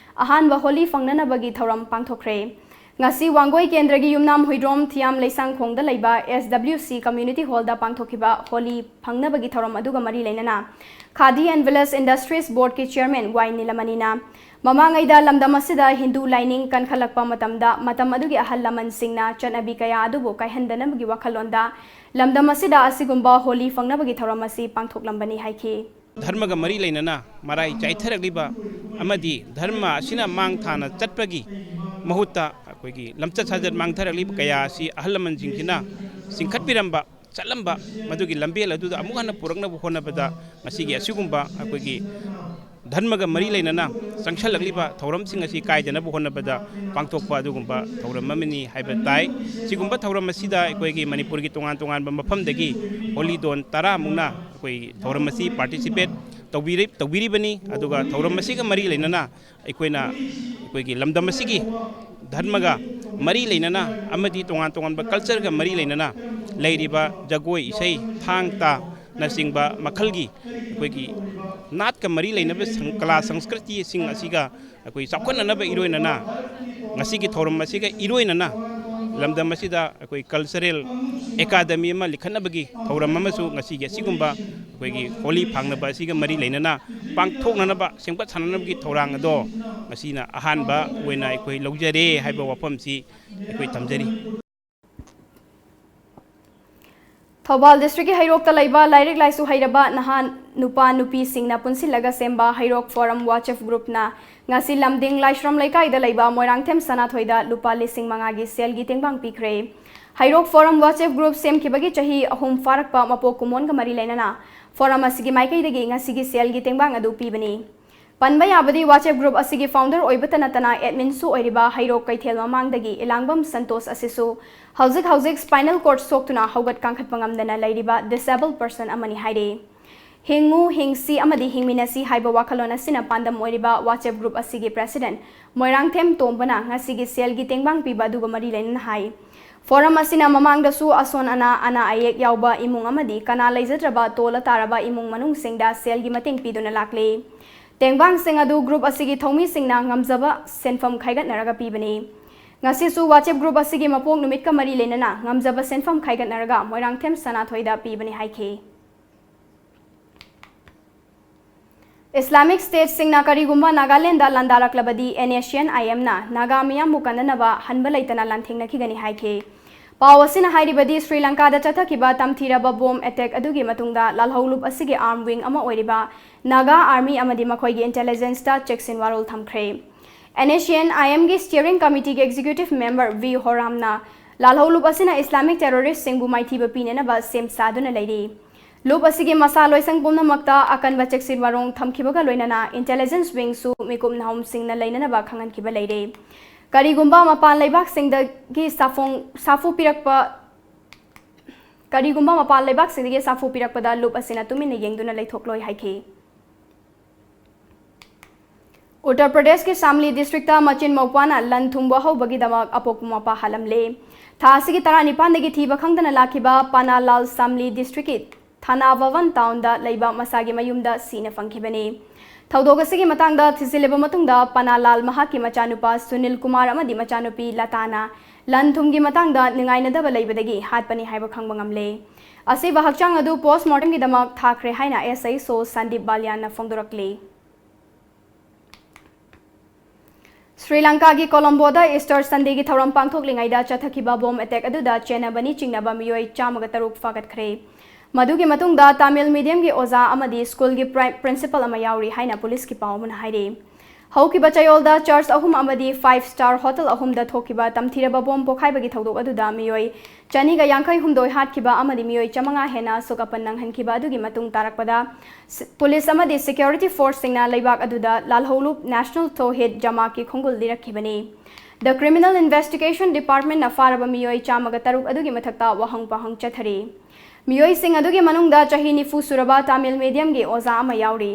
ꯑꯍꯥꯟꯕ ꯍꯣꯂꯤ ꯐꯪꯅꯅꯕꯒꯤ ꯊꯧꯔꯝ ꯄꯥꯡꯊꯣꯛꯈ꯭ꯔꯦ꯫ ꯉꯁꯤ ꯋꯥꯡꯒꯣꯏ ꯀꯦꯟꯗ꯭ꯔꯒꯤ ꯌꯨꯝꯅꯥꯝ ꯍꯨꯏꯗ꯭ꯔꯣꯝ ꯊꯤꯌꯥꯝ ꯂꯩꯁꯥꯡꯈꯣꯡꯗ ꯂꯩꯕ S W C community hall ꯗ ꯄꯥꯡꯊꯣꯛꯈꯤꯕ ꯍꯣꯂꯤ ꯐꯪꯅꯕꯒꯤ ꯊꯧꯔꯝ ꯑꯗꯨꯒ ꯃꯔꯤ ꯂꯩꯅꯅ Khadi and Village Industries Board ꯀꯤ chairman ꯋꯥꯏ ꯅꯤꯂꯃꯅꯤꯅ ꯃꯃꯥꯡꯉꯩꯗ ꯂꯝꯗꯝ ꯑꯁꯤꯗ ꯍꯤꯟꯗꯨ ꯂꯥꯏꯅꯤꯡ ꯀꯟꯈꯠꯂꯛꯄ ꯃꯇꯝꯗ ꯃꯇꯝ ꯑꯗꯨꯒꯤ ꯑꯍꯜ ꯂꯃꯟꯁꯤꯡꯅ ꯆꯠꯅꯕꯤ ꯀꯌꯥ ꯑꯗꯨꯕꯨ ꯀꯥꯏꯍꯟꯗꯅꯕꯒꯤ ꯋꯥꯈꯜꯂꯣꯟꯗ ꯂꯝꯗꯝ ꯑꯁꯤꯗ ꯑꯁꯤꯒꯨꯝꯕ ꯍꯣꯂꯤ ꯐꯪꯅꯕꯒꯤ ꯊꯧꯔꯝ ꯑꯁꯤ ꯄꯥꯡꯊꯣꯛꯂꯝꯕꯅꯤ ꯍꯥꯏꯈꯤ꯫ ꯙꯔꯃꯒ ꯃꯔꯤ ꯂꯩꯅꯅ ꯃꯔꯥꯏ ꯆꯥꯏꯊꯔꯛꯂꯤꯕ ꯑꯃꯗꯤ ꯙꯔꯃ ꯑꯁꯤꯅ ꯃꯥꯡ ꯊꯥꯅ ꯆꯠꯄꯒꯤ ꯃꯍꯨꯠꯇ ꯑꯩꯈꯣꯏꯒꯤ ꯂꯝꯆꯠ ꯁꯥꯖꯠ ꯃꯥꯡꯊꯔꯛꯂꯤꯕ ꯀꯌꯥ ꯑꯁꯤ ꯑꯍꯜ ꯂꯃꯟꯁꯤꯡꯁꯤꯅ ꯆꯤꯡꯈꯠꯄꯤꯔꯝꯕ ꯆꯠꯂꯝꯕ ꯃꯗꯨꯒꯤ ꯂꯝꯕꯦꯜ ꯑꯗꯨꯗ ꯑꯃꯨꯛ ꯍꯟꯅ ꯄꯨꯔꯛꯅꯕ ꯍꯣꯠꯅꯕꯗ ꯉꯁꯤꯒꯤ ꯑꯁꯤꯒꯨꯝꯕ ꯑꯩꯈꯣꯏꯒꯤ ꯙꯔꯃꯒ ꯃꯔꯤ ꯂꯩꯅꯅ ꯆꯪꯁꯜꯂꯛꯂꯤꯕ ꯊꯧꯔꯝꯁꯤꯡ ꯑꯁꯤ ꯀꯥꯏꯗꯅꯕ ꯍꯣꯠꯅꯕꯗ ꯄꯥꯡꯊꯣꯛꯄ ꯑꯗꯨꯒꯨꯝꯕ ꯊꯧꯔꯝ ꯑꯃꯅꯤ ꯍꯥꯏꯕ ꯇꯥꯏ꯫ ꯁꯤꯒꯨꯝꯕ ꯊꯧꯔꯝ ꯑꯁꯤꯗ ꯑꯩꯈꯣꯏꯒꯤ ꯃꯅꯤꯄꯨꯔꯒꯤ ꯇꯣꯉꯥꯟ ꯇꯣꯉꯥꯟꯕ ꯃꯐꯝꯗꯒꯤ ꯍꯣꯂꯤ ꯗꯣꯟ ꯇꯔꯥꯃꯨꯛꯅ ꯑꯩꯈꯣꯏ ꯊꯧꯔꯝ ꯑꯁꯤ participate ꯇꯧꯕꯤꯔꯤ-, ꯇꯧꯕꯤꯔꯤꯕꯅꯤ꯫ ꯑꯗꯨꯒ ꯊꯧꯔꯝ ꯑꯁꯤꯒ ꯃꯔꯤ ꯂꯩꯅꯅ ꯑꯩꯈꯣꯏꯅ ꯑꯩꯈꯣꯏꯒꯤ ꯂꯝꯗꯝ ꯑꯁꯤꯒꯤ ꯙꯔꯃꯒ ꯃꯔꯤ ꯂꯩꯅꯅ ꯑꯃꯗꯤ ꯇꯣꯉꯥꯟ ꯇꯣꯉꯥꯟꯕ cultureꯒ ꯃꯔꯤ ꯂꯩꯅꯅ ꯂꯩꯔꯤꯕ ꯖꯒꯣꯏ, ꯏꯁꯩ, ꯊꯥꯡ ꯇꯥꯅꯆꯤꯡꯕ ꯃꯈꯜꯒꯤ ꯑꯩꯈꯣꯏꯒꯤ ꯅꯥꯠꯀ ꯃꯔꯤ ꯂꯩꯅꯕ ꯁꯪ-, ꯀꯂꯥ ꯁꯪꯁꯀ꯭ꯔꯤꯇꯤꯁꯤꯡ ꯑꯁꯤꯒ ꯑꯩꯈꯣꯏ ꯆꯥꯎꯈꯠꯅꯅꯕ ꯏꯔꯣꯏꯅꯅ ꯉꯁꯤꯒꯤ ꯊꯧꯔꯝ ꯑꯁꯤꯒ ꯏꯔꯣꯏꯅꯅ ꯂꯝꯗꯝ ꯑꯁꯤꯗ ꯑꯩꯈꯣꯏ cultural academy ꯑꯃ ꯂꯤꯡꯈꯠꯅꯕꯒꯤ ꯊꯧꯔꯝ ꯑꯃꯁꯨ ꯉꯁꯤꯒꯤ ꯑꯁꯤꯒꯨꯝꯕ ꯑꯩꯈꯣꯏꯒꯤ ꯍꯣꯂꯤ ꯐꯥꯡꯅꯕ ꯑꯁꯤꯒ ꯃꯔꯤ ꯂꯩꯅꯅ ꯄꯥꯡꯊꯣꯛꯅꯅꯕ, ꯁꯦꯝꯒꯠ ꯁꯥꯅꯅꯕꯒꯤ ꯊꯧꯔꯥꯡ ꯑꯗꯣ ꯉꯁꯤꯅ ꯑꯍꯥꯟꯕ ꯑꯣꯏꯅ ꯑꯩꯈꯣꯏ ꯂꯧꯖꯔꯦ ꯍꯥꯏꯕ ꯋꯥꯐꯝꯁꯤ ꯑꯩꯈꯣꯏ ꯊꯝꯖꯔꯤ꯫ ꯊꯧꯕꯥꯜ districtꯀꯤ ꯍꯩꯔꯣꯛꯇ ꯂꯩꯕ ꯂꯥꯏꯔꯤꯛ ꯂꯥꯏꯁꯨ ꯍꯩꯔꯕ ꯅꯍꯥ ꯅꯨꯄꯥ ꯅꯨꯄꯤꯁꯤꯡꯅ ꯄꯨꯟꯁꯤꯜꯂꯒ ꯁꯦꯝꯕ ꯍꯩꯔꯣꯛ Forum WhatsApp groupꯅ ꯉꯁꯤ ꯂꯝꯗꯤꯡ ꯂꯥꯏꯁ꯭ꯔꯝ ꯂꯩꯀꯥꯏꯗ ꯂꯩꯕ ꯃꯣꯏꯔꯥꯡꯊꯦꯝ ꯁꯅꯥꯊꯣꯏꯗ ꯂꯨꯄꯥ ꯂꯤꯁꯤꯡ ꯃꯉꯥꯒꯤ ꯁꯦꯜꯒꯤ ꯇꯦꯡꯕꯥꯡ ꯄꯤꯈ꯭ꯔꯦ꯫ ꯍꯩꯔꯣꯛ Forum WhatsApp group ꯁꯦꯝꯈꯤꯕꯒꯤ ꯆꯍꯤ ꯑꯍꯨꯝ ꯐꯥꯔꯛꯄ ꯃꯄꯣꯛ ꯀꯨꯝꯑꯣꯟꯒ ꯃꯔꯤ ꯂꯩꯅꯅ Forum ꯑꯁꯤꯒꯤ ꯃꯥꯏꯀꯩꯗꯒꯤ ꯉꯁꯤꯒꯤ ꯁꯦꯜꯒꯤ ꯇꯦꯡꯕꯥꯡ ꯑꯗꯨ ꯄꯤꯕꯅꯤ꯫ ꯄꯟꯕ ꯌꯥꯕꯗꯤ WhatsApp group ꯑꯁꯤꯒꯤ founder ꯑꯣꯏꯕꯇ ꯅꯠꯇꯅ adminꯁꯨ ꯑꯣꯏꯔꯤꯕ ꯍꯩꯔꯣꯛ ꯀꯩꯊꯦꯜ ꯃꯃꯥꯡꯗꯒꯤ ꯏꯂꯥꯡꯕꯝ ꯁꯟꯇꯣꯁ ꯑꯁꯤꯁꯨ ꯍꯧꯖꯤꯛ ꯍꯧꯖꯤꯛ spinal cord ꯁꯣꯛꯇꯨꯅ ꯍꯧꯒꯠ ꯀꯥꯡꯈꯠꯄ ꯉꯝꯗꯅ ꯂꯩꯔꯤꯕ disabled person ꯑꯃꯅꯤ ꯍꯥꯏꯔꯤ꯫ ꯍꯤꯡꯉꯨ, ꯍꯤꯡꯁꯤ ꯑꯃꯗꯤ ꯍꯤꯡꯃꯤꯟꯅꯁꯤ ꯍꯥꯏꯕ ꯋꯥꯈꯜꯂꯣꯟ ꯑꯁꯤꯅ ꯄꯥꯟꯗꯝ ꯑꯣꯏꯔꯤꯕ WhatsApp group ꯑꯁꯤꯒꯤ president ꯃꯣꯏꯔꯥꯡꯊꯦꯝ ꯇꯣꯝꯕꯅ ꯉꯁꯤꯒꯤ ꯁꯦꯜꯒꯤ ꯇꯦꯡꯕꯥꯡ ꯄꯤꯕ ꯑꯗꯨꯒ ꯃꯔꯤ ꯂꯩꯅꯅ ꯍꯥꯏ, Forum ꯑꯁꯤꯅ ꯃꯃꯥꯡꯗꯁꯨ ꯑꯁꯣꯟ ꯑꯅꯥ, ꯑꯅꯥ ꯑꯌꯦꯛ ꯌꯥꯎꯕ ꯏꯃꯨꯡ ꯑꯃꯗꯤ ꯀꯅꯥ ꯂꯩꯖꯗ꯭ꯔꯕ ꯇꯣꯜꯂ ꯇꯥꯔꯕ ꯏꯃꯨꯡ ꯃꯅꯨꯡꯁꯤꯡꯗ ꯁꯦꯜꯒꯤ ꯃꯇꯦꯡ ꯄꯤꯗꯨꯅ ꯂꯥꯛꯂꯤ꯫ ꯇꯦꯡꯕꯥꯡꯁꯤꯡ ꯑꯗꯨ group ꯑꯁꯤꯒꯤ ꯊꯧꯃꯤꯁꯤꯡꯅ ꯉꯝꯖꯕ ꯁꯦꯟꯐꯝ ꯈꯥꯏꯒꯠꯅꯔꯒ ꯄꯤꯕꯅꯤ꯫ ꯉꯁꯤꯁꯨ WhatsApp group ꯑꯁꯤꯒꯤ ꯃꯄꯣꯛ ꯅꯨꯃꯤꯠꯀ ꯃꯔꯤ ꯂꯩꯅꯅ ꯉꯝꯖꯕ ꯁꯦꯟꯐꯝ ꯈꯥꯏꯒꯠꯅꯔꯒ ꯃꯣꯏꯔꯥꯡꯊꯦꯝ ꯁꯅꯥꯊꯣꯏꯗ ꯄꯤꯕꯅꯤ ꯍꯥꯏꯈꯤ꯫ Islamic Stateꯁꯤꯡꯅ ꯀꯔꯤꯒꯨꯝꯕ ꯅꯥꯒꯥꯂꯦꯟꯗ ꯂꯥꯟꯗꯥꯔꯛꯂꯕꯗꯤ NSCN-IMꯅ ꯅꯥꯒꯥ ꯃꯤꯌꯥꯝꯕꯨ ꯀꯟꯅꯅꯕ ꯍꯟꯕ ꯂꯩꯇꯅ ꯂꯥꯟꯊꯦꯡꯅꯈꯤꯒꯅꯤ ꯍꯥꯏꯈꯤ꯫ ꯄꯥꯎ ꯑꯁꯤꯅ ꯍꯥꯏꯔꯤꯕꯗꯤ ꯁ꯭ꯔꯤ ꯂꯪꯀꯥꯗ ꯆꯠꯊꯈꯤꯕ ꯇꯝꯊꯤꯔꯕ bomb attack ꯑꯗꯨꯒꯤ ꯃꯇꯨꯡꯗ ꯂꯥꯜꯍꯧꯂꯨꯞ ꯑꯁꯤꯒꯤ arm wing ꯑꯃ ꯑꯣꯏꯔꯤꯕ Naga Army ꯑꯃꯗꯤ ꯃꯈꯣꯏꯒꯤ intelligenceꯇ ꯆꯦꯛꯁꯤꯟ ꯋꯥꯔꯣꯜ ꯊꯝꯈ꯭ꯔꯦ꯫ NSCN-IMꯒꯤ steering committeeꯒꯤ executive member V ꯍꯣꯔꯥꯝꯅ ꯂꯥꯜꯍꯧ ꯂꯨꯞ ꯑꯁꯤꯅ Islamic terrorist ꯁꯤꯡꯕꯨ ꯃꯥꯏꯊꯤꯕ ꯄꯤꯅꯅꯕ ꯁꯦꯝ ꯁꯥꯗꯨꯅ ꯂꯩꯔꯤ꯫ ꯂꯨꯞ ꯑꯁꯤꯒꯤ ꯃꯁꯥ ꯂꯣꯏꯁꯪ ꯄꯨꯝꯅꯃꯛꯇ ꯑꯀꯟꯕ ꯆꯦꯛꯁꯤꯟ ꯃꯔꯣꯡ ꯊꯝꯈꯤꯕꯒ ꯂꯣꯏꯅꯅ intelligence wing ꯁꯨ ꯃꯤꯀꯨꯞ ꯅꯥꯍꯨꯝꯁꯤꯡꯅ ꯂꯩꯅꯅꯕ ꯈꯪꯍꯟꯈꯤꯕ ꯂꯩꯔꯦ꯫ ꯀꯔꯤꯒꯨꯝꯕ ꯃꯄꯥꯟ ꯂꯩꯕꯥꯛꯁꯤꯡꯗꯒꯤ ꯁꯥꯐꯣꯡ-, ꯁꯥꯐꯨ ꯄꯤꯔꯛꯄ, ꯀꯔꯤꯒꯨꯝꯕ ꯃꯄꯥꯟ ꯂꯩꯕꯥꯛꯁꯤꯡꯗꯒꯤ ꯁꯥꯐꯨ ꯄꯤꯔꯛꯄꯗ ꯂꯨꯞ ꯑꯁꯤꯅ ꯇꯨꯃꯤꯟꯅ ꯌꯦꯡꯗꯨꯅ ꯂꯩꯊꯣꯛꯂꯣꯏ ꯍꯥꯏꯈꯤ꯫ ꯎꯠꯇꯔ ꯄ꯭ꯔꯗꯦꯁꯀꯤ ꯁꯥꯝꯂꯤ ꯗꯤꯁꯇ꯭ꯔꯤꯛꯇ ꯃꯆꯤꯟ ꯃꯧꯄ꯭ꯋꯥꯅ ꯂꯟ ꯊꯨꯝꯕ ꯍꯧꯕꯒꯤꯗꯃꯛ ꯑꯄꯣꯛꯄ ꯃꯄꯥ ꯍꯥꯠꯂꯝꯂꯦ꯫ ꯊꯥ ꯑꯁꯤꯒꯤ ꯇꯔꯥꯅꯤꯄꯥꯟꯗꯒꯤ ꯊꯤꯕ ꯈꯪꯗꯅ ꯂꯥꯛꯈꯤꯕ ꯄꯥꯅꯥꯂꯥꯜ ꯁꯥꯝꯂꯤ ꯗꯤꯁꯇ꯭ꯔꯤꯛꯀꯤ ꯊꯥꯅꯥ ꯚꯕꯟ ꯇꯥꯎꯟꯗ ꯂꯩꯕ ꯃꯁꯥꯒꯤ ꯃꯌꯨꯝꯗ ꯁꯤꯅ ꯐꯪꯈꯤꯕꯅꯤ꯫ ꯊꯧꯗꯣꯛ ꯑꯁꯤꯒꯤ ꯃꯇꯥꯡꯗ ꯊꯤꯖꯤꯜꯂꯕ ꯃꯇꯨꯡꯗ ꯄꯥꯅꯥꯂꯥꯜ ꯃꯍꯥꯛꯀꯤ ꯃꯆꯥꯅꯨꯄꯥ ꯁꯨꯅꯤꯜ ꯀꯨꯃꯥꯔ ꯑꯃꯗꯤ ꯃꯆꯥꯅꯨꯄꯤ ꯂꯇꯥꯅ ꯂꯟ ꯊꯨꯝꯒꯤ ꯃꯇꯥꯡꯗ ꯅꯨꯡꯉꯥꯏꯅꯗꯕ ꯂꯩꯕꯗꯒꯤ ꯍꯥꯠꯄꯅꯤ ꯍꯥꯏꯕ ꯈꯪꯕ ꯉꯝꯂꯦ꯫ ꯑꯁꯤꯕ ꯍꯛꯆꯥꯡ ꯑꯗꯨ ꯄꯣꯁꯃꯣꯔꯇꯦꯝꯒꯤꯗꯃꯛ ꯊꯥꯈ꯭ꯔꯦ ꯍꯥꯏꯅ S I S O Sandeep ꯕꯥꯂꯤꯌꯥꯟꯅ ꯐꯣꯡꯗꯣꯔꯛꯂꯤ꯫ ꯁ꯭ꯔꯤ ꯂꯪꯀꯥꯒꯤ ꯀꯣꯂꯝꯕꯣꯗ ꯏꯁꯇꯔ ꯁꯟꯗꯦꯒꯤ ꯊꯧꯔꯝ ꯄꯥꯡꯊꯣꯛꯂꯤꯉꯩꯗ ꯆꯠꯊꯈꯤꯕ ꯕꯣꯝ ꯑꯦꯇꯦꯛ ꯑꯗꯨꯗ ꯆꯦꯟꯅꯕꯅꯤ ꯆꯤꯡꯅꯕ ꯃꯤꯑꯣꯏ ꯆꯥꯝꯃꯒ ꯇꯔꯨꯛ ꯐꯥꯒꯠꯈ꯭ꯔꯦ꯫ ꯃꯗꯨꯒꯤ ꯃꯇꯨꯡꯗ ꯇꯥꯃꯤꯜ ꯃꯤꯗꯤꯌꯝꯒꯤ ꯑꯣꯖꯥ ꯑꯃꯗꯤ ꯁ꯭ꯀꯨꯜꯒꯤ ꯄ꯭ꯔꯥꯏ-, ꯄ꯭ꯔꯤꯟꯁꯤꯄꯜ ꯑꯃ ꯌꯥꯎꯔꯤ ꯍꯥꯏꯅ ꯄꯨꯂꯤꯁꯀꯤ ꯄꯥꯎ ꯑꯃꯅ ꯍꯥꯏꯔꯤ꯫ ꯍꯧꯈꯤꯕ ꯆꯌꯣꯜꯗ ꯆꯔꯆ ꯑꯍꯨꯝ ꯑꯃꯗꯤ five star hotel ꯑꯍꯨꯝꯗ ꯊꯣꯛꯈꯤꯕ ꯇꯝꯊꯤꯔꯕ ꯕꯣꯝ ꯄꯣꯈꯥꯏꯕꯒꯤ ꯊꯧꯗꯣꯛ ꯑꯗꯨꯗ ꯃꯤꯑꯣꯏ ꯆꯅꯤꯒ ꯌꯥꯡꯈꯩ ꯍꯨꯝꯗꯣꯏ ꯍꯥꯠꯈꯤꯕ ꯑꯃꯗꯤ ꯃꯤꯑꯣꯏ ꯆꯥꯃꯉꯥ ꯍꯦꯟꯅ ꯑꯁꯣꯛ ꯑꯄꯟ ꯅꯪꯍꯟꯈꯤꯕ ꯑꯗꯨꯒꯤ ꯃꯇꯨꯡ ꯇꯥꯔꯛꯄꯗ, ꯁ-, ꯄꯨꯂꯤꯁ ꯑꯃꯗꯤ security forceꯁꯤꯡꯅ ꯂꯩꯕꯥꯛ ꯑꯗꯨꯗ ꯂꯥꯜꯍꯧꯂꯨꯞ National Tawhid Jamaatꯀꯤ ꯈꯣꯡꯒꯨꯜ ꯂꯤꯔꯛꯈꯤꯕꯅꯤ꯫ The Criminal Investigation Departmentꯅ ꯐꯥꯔꯕ ꯃꯤꯑꯣꯏ ꯆꯥꯝꯃꯒ ꯇꯔꯨꯛ ꯑꯗꯨꯒꯤ ꯃꯊꯛꯇ ꯋꯥꯍꯪ ꯄꯥꯎꯍꯪ ꯆꯠꯊꯔꯤ꯫ ꯃꯤꯑꯣꯏꯁꯤꯡ ꯑꯗꯨꯒꯤ ꯃꯅꯨꯡꯗ ꯆꯍꯤ ꯅꯤꯐꯨ ꯁꯨꯔꯕ ꯇꯥꯃꯤꯜ ꯃꯤꯗꯤꯌꯝꯒꯤ ꯑꯣꯖꯥ ꯑꯃ ꯌꯥꯎꯔꯤ꯫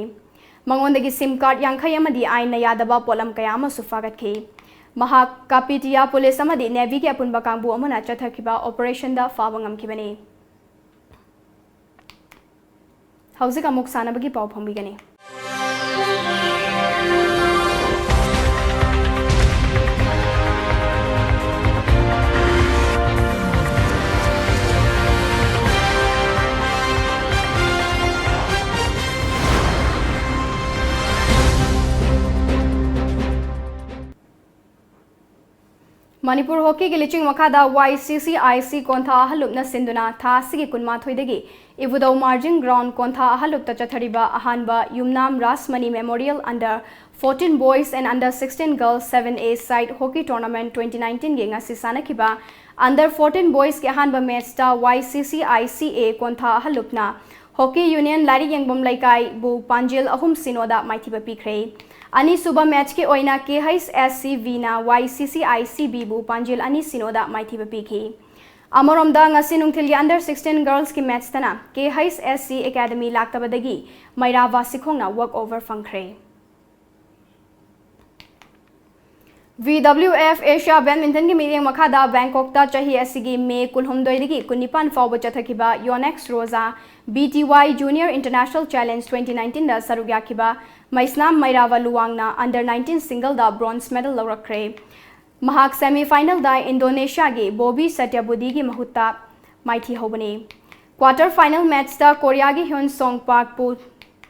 ꯃꯉꯣꯟꯗꯒꯤ SIM card ꯌꯥꯡꯈꯩ ꯑꯃꯗꯤ ꯑꯥꯏꯟꯅ ꯌꯥꯗꯕ ꯄꯣꯠꯂꯝ ꯀꯌꯥ ꯑꯃꯁꯨ ꯐꯥꯒꯠꯈꯤ꯫ ꯃꯍꯥꯛ ꯀꯥꯄꯤꯇꯤꯌꯥ ꯄꯨꯂꯤꯁ ꯑꯃꯗꯤ ꯅꯦꯚꯤꯒꯤ ꯑꯄꯨꯟꯕ ꯀꯥꯡꯕꯨ ꯑꯃꯅ ꯆꯠꯊꯈꯤꯕ ꯑꯣꯄꯔꯦꯁꯟꯗ ꯐꯥꯕ ꯉꯝꯈꯤꯕꯅꯤ꯫ ꯍꯧꯖꯤꯛ ꯑꯃꯨꯛ ꯁꯥꯟꯅꯕꯒꯤ ꯄꯥꯎ ꯐꯣꯡꯕꯤꯒꯅꯤ꯫ ꯃꯅꯤꯄꯨꯔ ꯍꯣꯀꯤꯒꯤ ꯂꯤꯆꯤꯡ ꯃꯈꯥꯗ Y C C I C ꯀꯣꯟꯊꯥ ꯑꯍꯜꯂꯨꯞꯅ ꯁꯤꯟꯗꯨꯅ ꯊꯥ ꯑꯁꯤꯒꯤ ꯀꯨꯟꯃꯥꯊꯣꯏꯗꯒꯤ ꯏꯕꯨꯙꯧ ꯃꯥꯔꯖꯤꯡ ꯒ꯭ꯔꯥꯎꯟ ꯀꯣꯟꯊꯥ ꯑꯍꯜꯂꯨꯞꯇ ꯆꯠꯊꯔꯤꯕ ꯑꯍꯥꯟꯕ ꯌꯨꯝꯅꯥꯝ Rajmani Memorial Under fourteen Boys and Under sixteen Girls seven A side hockey tournament twenty nineteenꯒꯤ ꯉꯁꯤ ꯁꯥꯟꯅꯈꯤꯕ Under fourteen Boysꯀꯤ ꯑꯍꯥꯟꯕ matchꯇ Y C C I C A ꯀꯣꯟꯊꯥ ꯑꯍꯜꯂꯨꯞꯅ Hockey Union ꯂꯥꯏꯔꯤꯛ ꯌꯦꯡꯐꯝ ꯂꯩꯀꯥꯏꯕꯨ ꯄꯥꯟꯖꯤꯜ ꯑꯍꯨꯝ ꯁꯤꯅꯣꯗ ꯃꯥꯏꯊꯤꯕ ꯄꯤꯈ꯭ꯔꯦ꯫ ꯑꯅꯤꯁꯨꯕ matchꯀꯤ ꯑꯣꯏꯅ K H S C Vꯅ Y C C I C Bꯕꯨ ꯄꯥꯟꯖꯤꯜ ꯑꯅꯤ ꯁꯤꯅꯣꯗ ꯃꯥꯏꯊꯤꯕ ꯄꯤꯈꯤ꯫ ꯑꯃꯔꯣꯝꯗ, ꯉꯁꯤ ꯅꯨꯡꯊꯤꯜꯒꯤ Under sixteen Girlsꯀꯤ matchꯇꯅ K H S C Academy ꯂꯥꯛꯇꯕꯗꯒꯤ ꯃꯩꯔꯥ ꯕꯥꯁꯤꯈꯣꯡꯅ walk over ꯐꯪꯈ꯭ꯔꯦ꯫ V W F Asia Badmintonꯒꯤ ꯃꯤꯠꯌꯦꯡ ꯃꯈꯥꯗ ꯕꯦꯡꯀꯣꯛꯇ ꯆꯍꯤ ꯑꯁꯤꯒꯤ ꯃꯦ ꯀꯨꯟꯍꯨꯝꯗꯣꯏꯗꯒꯤ ꯀꯨꯟꯅꯤꯄꯥꯟ ꯐꯥꯎꯕ ꯆꯠꯊꯈꯤꯕ Yonex Roja B T Y Junior International Challenge twenty nineteenꯗ ꯁꯔꯨꯛ ꯌꯥꯈꯤꯕ ꯃꯩꯁꯅꯥꯝ ꯃꯩꯔꯥꯕ ꯂꯨꯋꯥꯡꯅ Under nineteen Singleꯗ bronze medal ꯂꯧꯔꯛꯈ꯭ꯔꯦ꯫ ꯃꯍꯥꯛ semifinalꯗ Indonesiaꯒꯤ Bobby Setiabuddiꯒꯤ ꯃꯍꯨꯠꯇ ꯃꯥꯏꯊꯤ ꯍꯧꯕꯅꯤ꯫ Quarter final matchꯇ ꯀꯣꯔꯤꯌꯥꯒꯤ Hyun Sung Parkꯄꯨ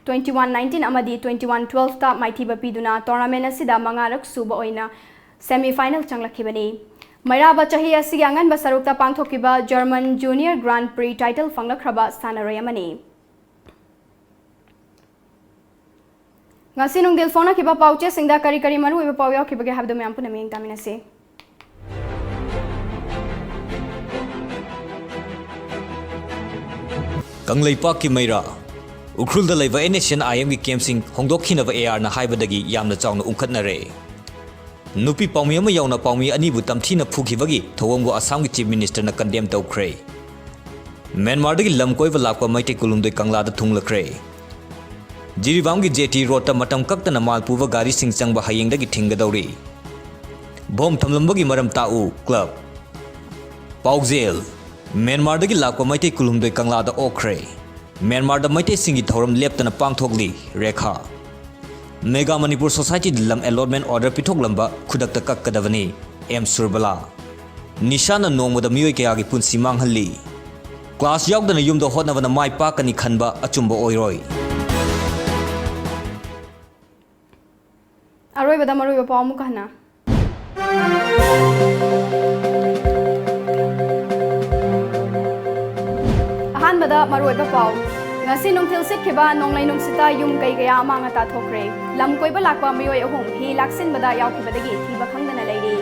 twenty one nineteen ꯑꯃꯗꯤ twenty one twelveꯇ ꯃꯥꯏꯊꯤꯕ ꯄꯤꯗꯨꯅ tournament ꯑꯁꯤꯗ ꯃꯉꯥꯔꯛ ꯁꯨꯕ ꯑꯣꯏꯅ semifinal ꯆꯪꯂꯛꯈꯤꯕꯅꯤ꯫ ꯃꯩꯔꯥꯕ ꯆꯍꯤ ꯑꯁꯤꯒꯤ ꯑꯉꯟꯕ ꯁꯔꯨꯛꯇ ꯄꯥꯡꯊꯣꯛꯈꯤꯕ German Junior Grand Prix title ꯐꯪꯂꯛꯈ꯭ꯔꯕ ꯁꯥꯟꯅꯔꯣꯏ ꯑꯃꯅꯤ꯫ ꯉꯁꯤ ꯅꯨꯡꯊꯤꯜ ꯐꯣꯡꯅꯈꯤꯕ ꯄꯥꯎꯆꯦꯁꯤꯡꯗ ꯀꯔꯤ ꯀꯔꯤ ꯃꯔꯨꯑꯣꯏꯕ ꯄꯥꯎ ꯌꯥꯎꯈꯤꯕꯒꯦ ꯍꯥꯏꯕꯗꯨ ꯃꯌꯥꯝ ꯄꯨꯟꯅ ꯃꯤꯠꯌꯦꯡ ꯇꯥꯃꯤꯟꯅꯁꯤ꯫ ꯀꯪꯂꯩꯄꯥꯛꯀꯤ ꯃꯩꯔꯥ꯫ ꯎꯈ꯭ꯔꯨꯜꯗ ꯂꯩꯕ N S C N I Mꯒꯤ campꯁꯤꯡ ꯍꯣꯡꯗꯣꯛꯈꯤꯅꯕ A Rꯅ ꯍꯥꯏꯕꯗꯒꯤ ꯌꯥꯝꯅ ꯆꯥꯎꯅ ꯎꯪꯈꯠꯅꯔꯦ꯫ ꯅꯨꯄꯤ ꯄꯥꯎꯃꯤ ꯑꯃ ꯌꯥꯎꯅ ꯄꯥꯎꯃꯤ ꯑꯅꯤꯕꯨ ꯇꯝꯊꯤꯅ ꯐꯨꯈꯤꯕꯒꯤ ꯊꯧꯑꯣꯡꯕꯨ ꯑꯁꯥꯝꯒꯤ Chief Ministerꯅ condemn ꯇꯧꯈ꯭ꯔꯦ꯫ ꯃ꯭ꯌꯥꯟꯃꯥꯔꯗꯒꯤ ꯂꯝ ꯀꯣꯏꯕ ꯂꯥꯛꯄ ꯃꯩꯇꯩ ꯀꯨꯟꯍꯨꯝꯗꯣꯏ ꯀꯪꯂꯥꯗ ꯊꯨꯡꯂꯈ꯭ꯔꯦ꯫ ꯖꯤꯔꯤꯕꯥꯝꯒꯤ jetty roadꯇ ꯃꯇꯝ ꯀꯛꯇꯅ ꯃꯥꯜ ꯄꯨꯕ ꯒꯥꯔꯤꯁꯤꯡ ꯆꯪꯕ ꯍꯌꯦꯡꯗꯒꯤ ꯊꯤꯡꯒꯗꯧꯔꯤ꯫ Bomb ꯊꯝꯂꯝꯕꯒꯤ ꯃꯔꯝ ꯇꯥꯛꯎ, club꯫ ꯄꯥꯎꯖꯦꯜ: ꯃ꯭ꯌꯥꯟꯃꯥꯔꯗꯒꯤ ꯂꯥꯛꯄ ꯃꯩꯇꯩ ꯀꯨꯟꯍꯨꯝꯗꯣꯏ ꯀꯪꯂꯥꯗ ꯑꯣꯛꯈ꯭ꯔꯦ꯫ ꯃ꯭ꯌꯥꯟꯃꯥꯔꯗ ꯃꯩꯇꯩꯁꯤꯡꯒꯤ ꯊꯧꯔꯝ ꯂꯦꯞꯇꯅ ꯄꯥꯡꯊꯣꯛꯂꯤ, ꯔꯦꯈꯥ꯫ Mega Manipur Societyꯗ ꯂꯝ allotment order ꯄꯤꯊꯣꯛꯂꯝꯕ ꯈꯨꯗꯛꯇ ꯀꯛꯀꯗꯕꯅꯤ, ꯑꯦꯝ ꯁꯨꯔꯕꯂꯥ꯫ ꯅꯤꯁꯥꯅ ꯅꯣꯡꯃꯗ ꯃꯤꯑꯣꯏ ꯀꯌꯥꯒꯤ ꯄꯨꯟꯁꯤ ꯃꯥꯡꯍꯜꯂꯤ꯫ Class ꯌꯥꯎꯗꯅ ꯌꯨꯝꯗ ꯍꯣꯠꯅꯕꯅ ꯃꯥꯏ ꯄꯥꯛꯀꯅꯤ ꯈꯟꯕ ꯑꯆꯨꯝꯕ ꯑꯣꯏꯔꯣꯏ꯫ ꯑꯔꯣꯏꯕꯗ ꯃꯔꯨꯑꯣꯏꯕ ꯄꯥꯎ ꯑꯃꯨꯛꯀ ꯍꯟꯅ꯫ ꯑꯍꯥꯟꯕꯗ ꯃꯔꯨꯑꯣꯏꯕ ꯄꯥꯎ꯫ ꯉꯁꯤ ꯅꯨꯡꯊꯤꯜ ꯁꯤꯠꯈꯤꯕ ꯅꯣꯡꯂꯩ ꯅꯨꯡꯁꯤꯠꯇ ꯌꯨꯝ ꯀꯩ ꯀꯌꯥ ꯑꯃꯥꯡ ꯑꯇꯥ ꯊꯣꯛꯈ꯭ꯔꯦ꯫ ꯂꯝ ꯀꯣꯏꯕ ꯂꯥꯛꯄ ꯃꯤꯑꯣꯏ ꯑꯍꯨꯝ ꯍꯤ ꯂꯥꯛꯁꯤꯟꯕꯗ ꯌꯥꯎꯈꯤꯕꯗꯒꯤ ꯊꯤꯕ ꯈꯪꯗꯅ ꯂꯩꯔꯤ꯫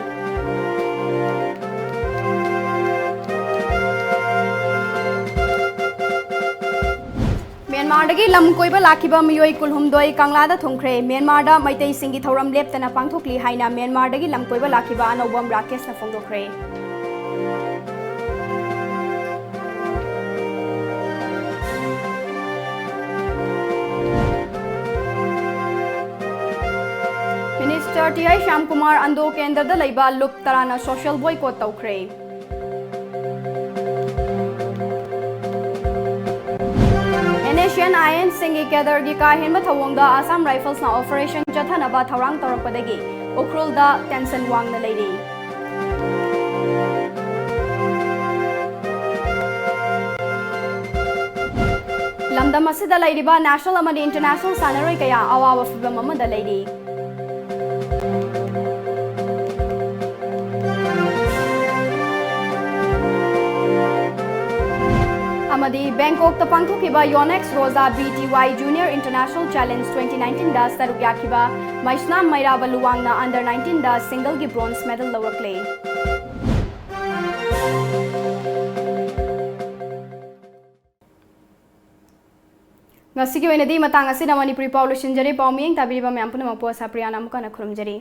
ꯃ꯭ꯌꯥꯟꯃꯥꯔꯗꯒꯤ ꯂꯝ ꯀꯣꯏꯕ ꯂꯥꯛꯈꯤꯕ ꯃꯤꯑꯣꯏ ꯀꯨꯟꯍꯨꯝꯗꯣꯏ ꯀꯪꯂꯥꯗ ꯊꯨꯡꯈ꯭ꯔꯦ꯫ ꯃ꯭ꯌꯥꯟꯃꯥꯔꯗ ꯃꯩꯇꯩꯁꯤꯡꯒꯤ ꯊꯧꯔꯝ ꯂꯦꯞꯇꯅ ꯄꯥꯡꯊꯣꯛꯂꯤ ꯍꯥꯏꯅ ꯃ꯭ꯌꯥꯟꯃꯥꯔꯗꯒꯤ ꯂꯝ ꯀꯣꯏꯕ ꯂꯥꯛꯈꯤꯕ ꯑꯅꯧꯕꯝ ꯔꯥꯀꯦꯁꯅ ꯐꯣꯡꯗꯣꯛꯈ꯭ꯔꯦ꯫ ꯃꯤꯅꯤꯁꯇꯔ ꯇꯤ ꯑꯥꯏ ꯁ꯭ꯌꯥꯝꯀꯨꯃꯥꯔ ꯑꯟꯗꯣ ꯀꯦꯟꯗ꯭ꯔꯗ ꯂꯩꯕ ꯂꯨꯞ ꯇꯔꯥꯅ ꯁꯣꯁꯤꯌꯦꯜ ꯕꯣꯏꯀꯣꯠ ꯇꯧꯈ꯭ꯔꯦ꯫ ꯑꯦꯟ ꯑꯦꯁ ꯁꯤ ꯑꯦꯟ ꯑꯥꯏ ꯑꯦꯟꯁꯤꯡꯒꯤ ꯀꯦꯗꯔꯒꯤ ꯀꯥ ꯍꯦꯟꯕ ꯊꯧꯑꯣꯡꯗ ꯑꯁꯥꯝ ꯔꯥꯏꯐꯜꯁꯅ ꯑꯣꯄꯔꯦꯁꯟ ꯆꯠꯊꯅꯕ ꯊꯧꯔꯥꯡ ꯇꯧꯔꯛꯄꯗꯒꯤ ꯎꯈ꯭ꯔꯨꯜꯗ ꯇꯦꯟꯁꯟ ꯋꯥꯡꯅ ꯂꯩꯔꯤ꯫ ꯂꯝꯗꯝ ꯑꯁꯤꯗ ꯂꯩꯔꯤꯕ ꯅꯦꯁꯅꯦꯜ ꯑꯃꯗꯤ ꯏꯟꯇꯔꯅꯦꯁꯅꯦꯜ ꯁꯥꯟꯅꯔꯣꯏ ꯀꯌꯥ ꯑꯋꯥꯕ ꯐꯤꯚꯝ ꯑꯃꯗ ꯂꯩꯔꯤ꯫ ꯑꯃꯗꯤ ꯕꯦꯡꯀꯣꯛꯇ ꯄꯥꯡꯊꯣꯛꯈꯤꯕ Yonex ꯔꯣꯖꯥ B T Y Junior International Challenge twenty nineteen ꯗ ꯁꯔꯨꯛ ꯌꯥꯈꯤꯕ ꯃꯩꯁꯅꯥꯝ ꯃꯩꯔꯥꯕ ꯂꯨꯋꯥꯡꯅ under nineteen ꯗ ꯁꯤꯡꯒꯜꯒꯤ ꯕ꯭ꯔꯣꯟꯖ ꯃꯦꯗꯜ ꯂꯧꯔꯛꯂꯦ꯫ ꯉꯁꯤꯒꯤ ꯑꯣꯏꯅꯗꯤ ꯃꯇꯥꯡ ꯑꯁꯤꯗ ꯃꯅꯤꯄꯨꯔꯤ ꯄꯥꯎ ꯂꯣꯏꯁꯤꯟꯖꯔꯦ꯫ ꯄꯥꯎ ꯃꯤꯠꯌꯦꯡ ꯇꯥꯕꯤꯔꯤꯕ ꯃꯌꯥꯝ ꯄꯨꯝꯅꯃꯛꯄꯨ ꯑꯁꯥꯄ꯭ꯔꯤꯌꯥꯅ ꯑꯃꯨꯛ ꯍꯟꯅ ꯈꯨꯔꯨꯝꯖꯔꯤ꯫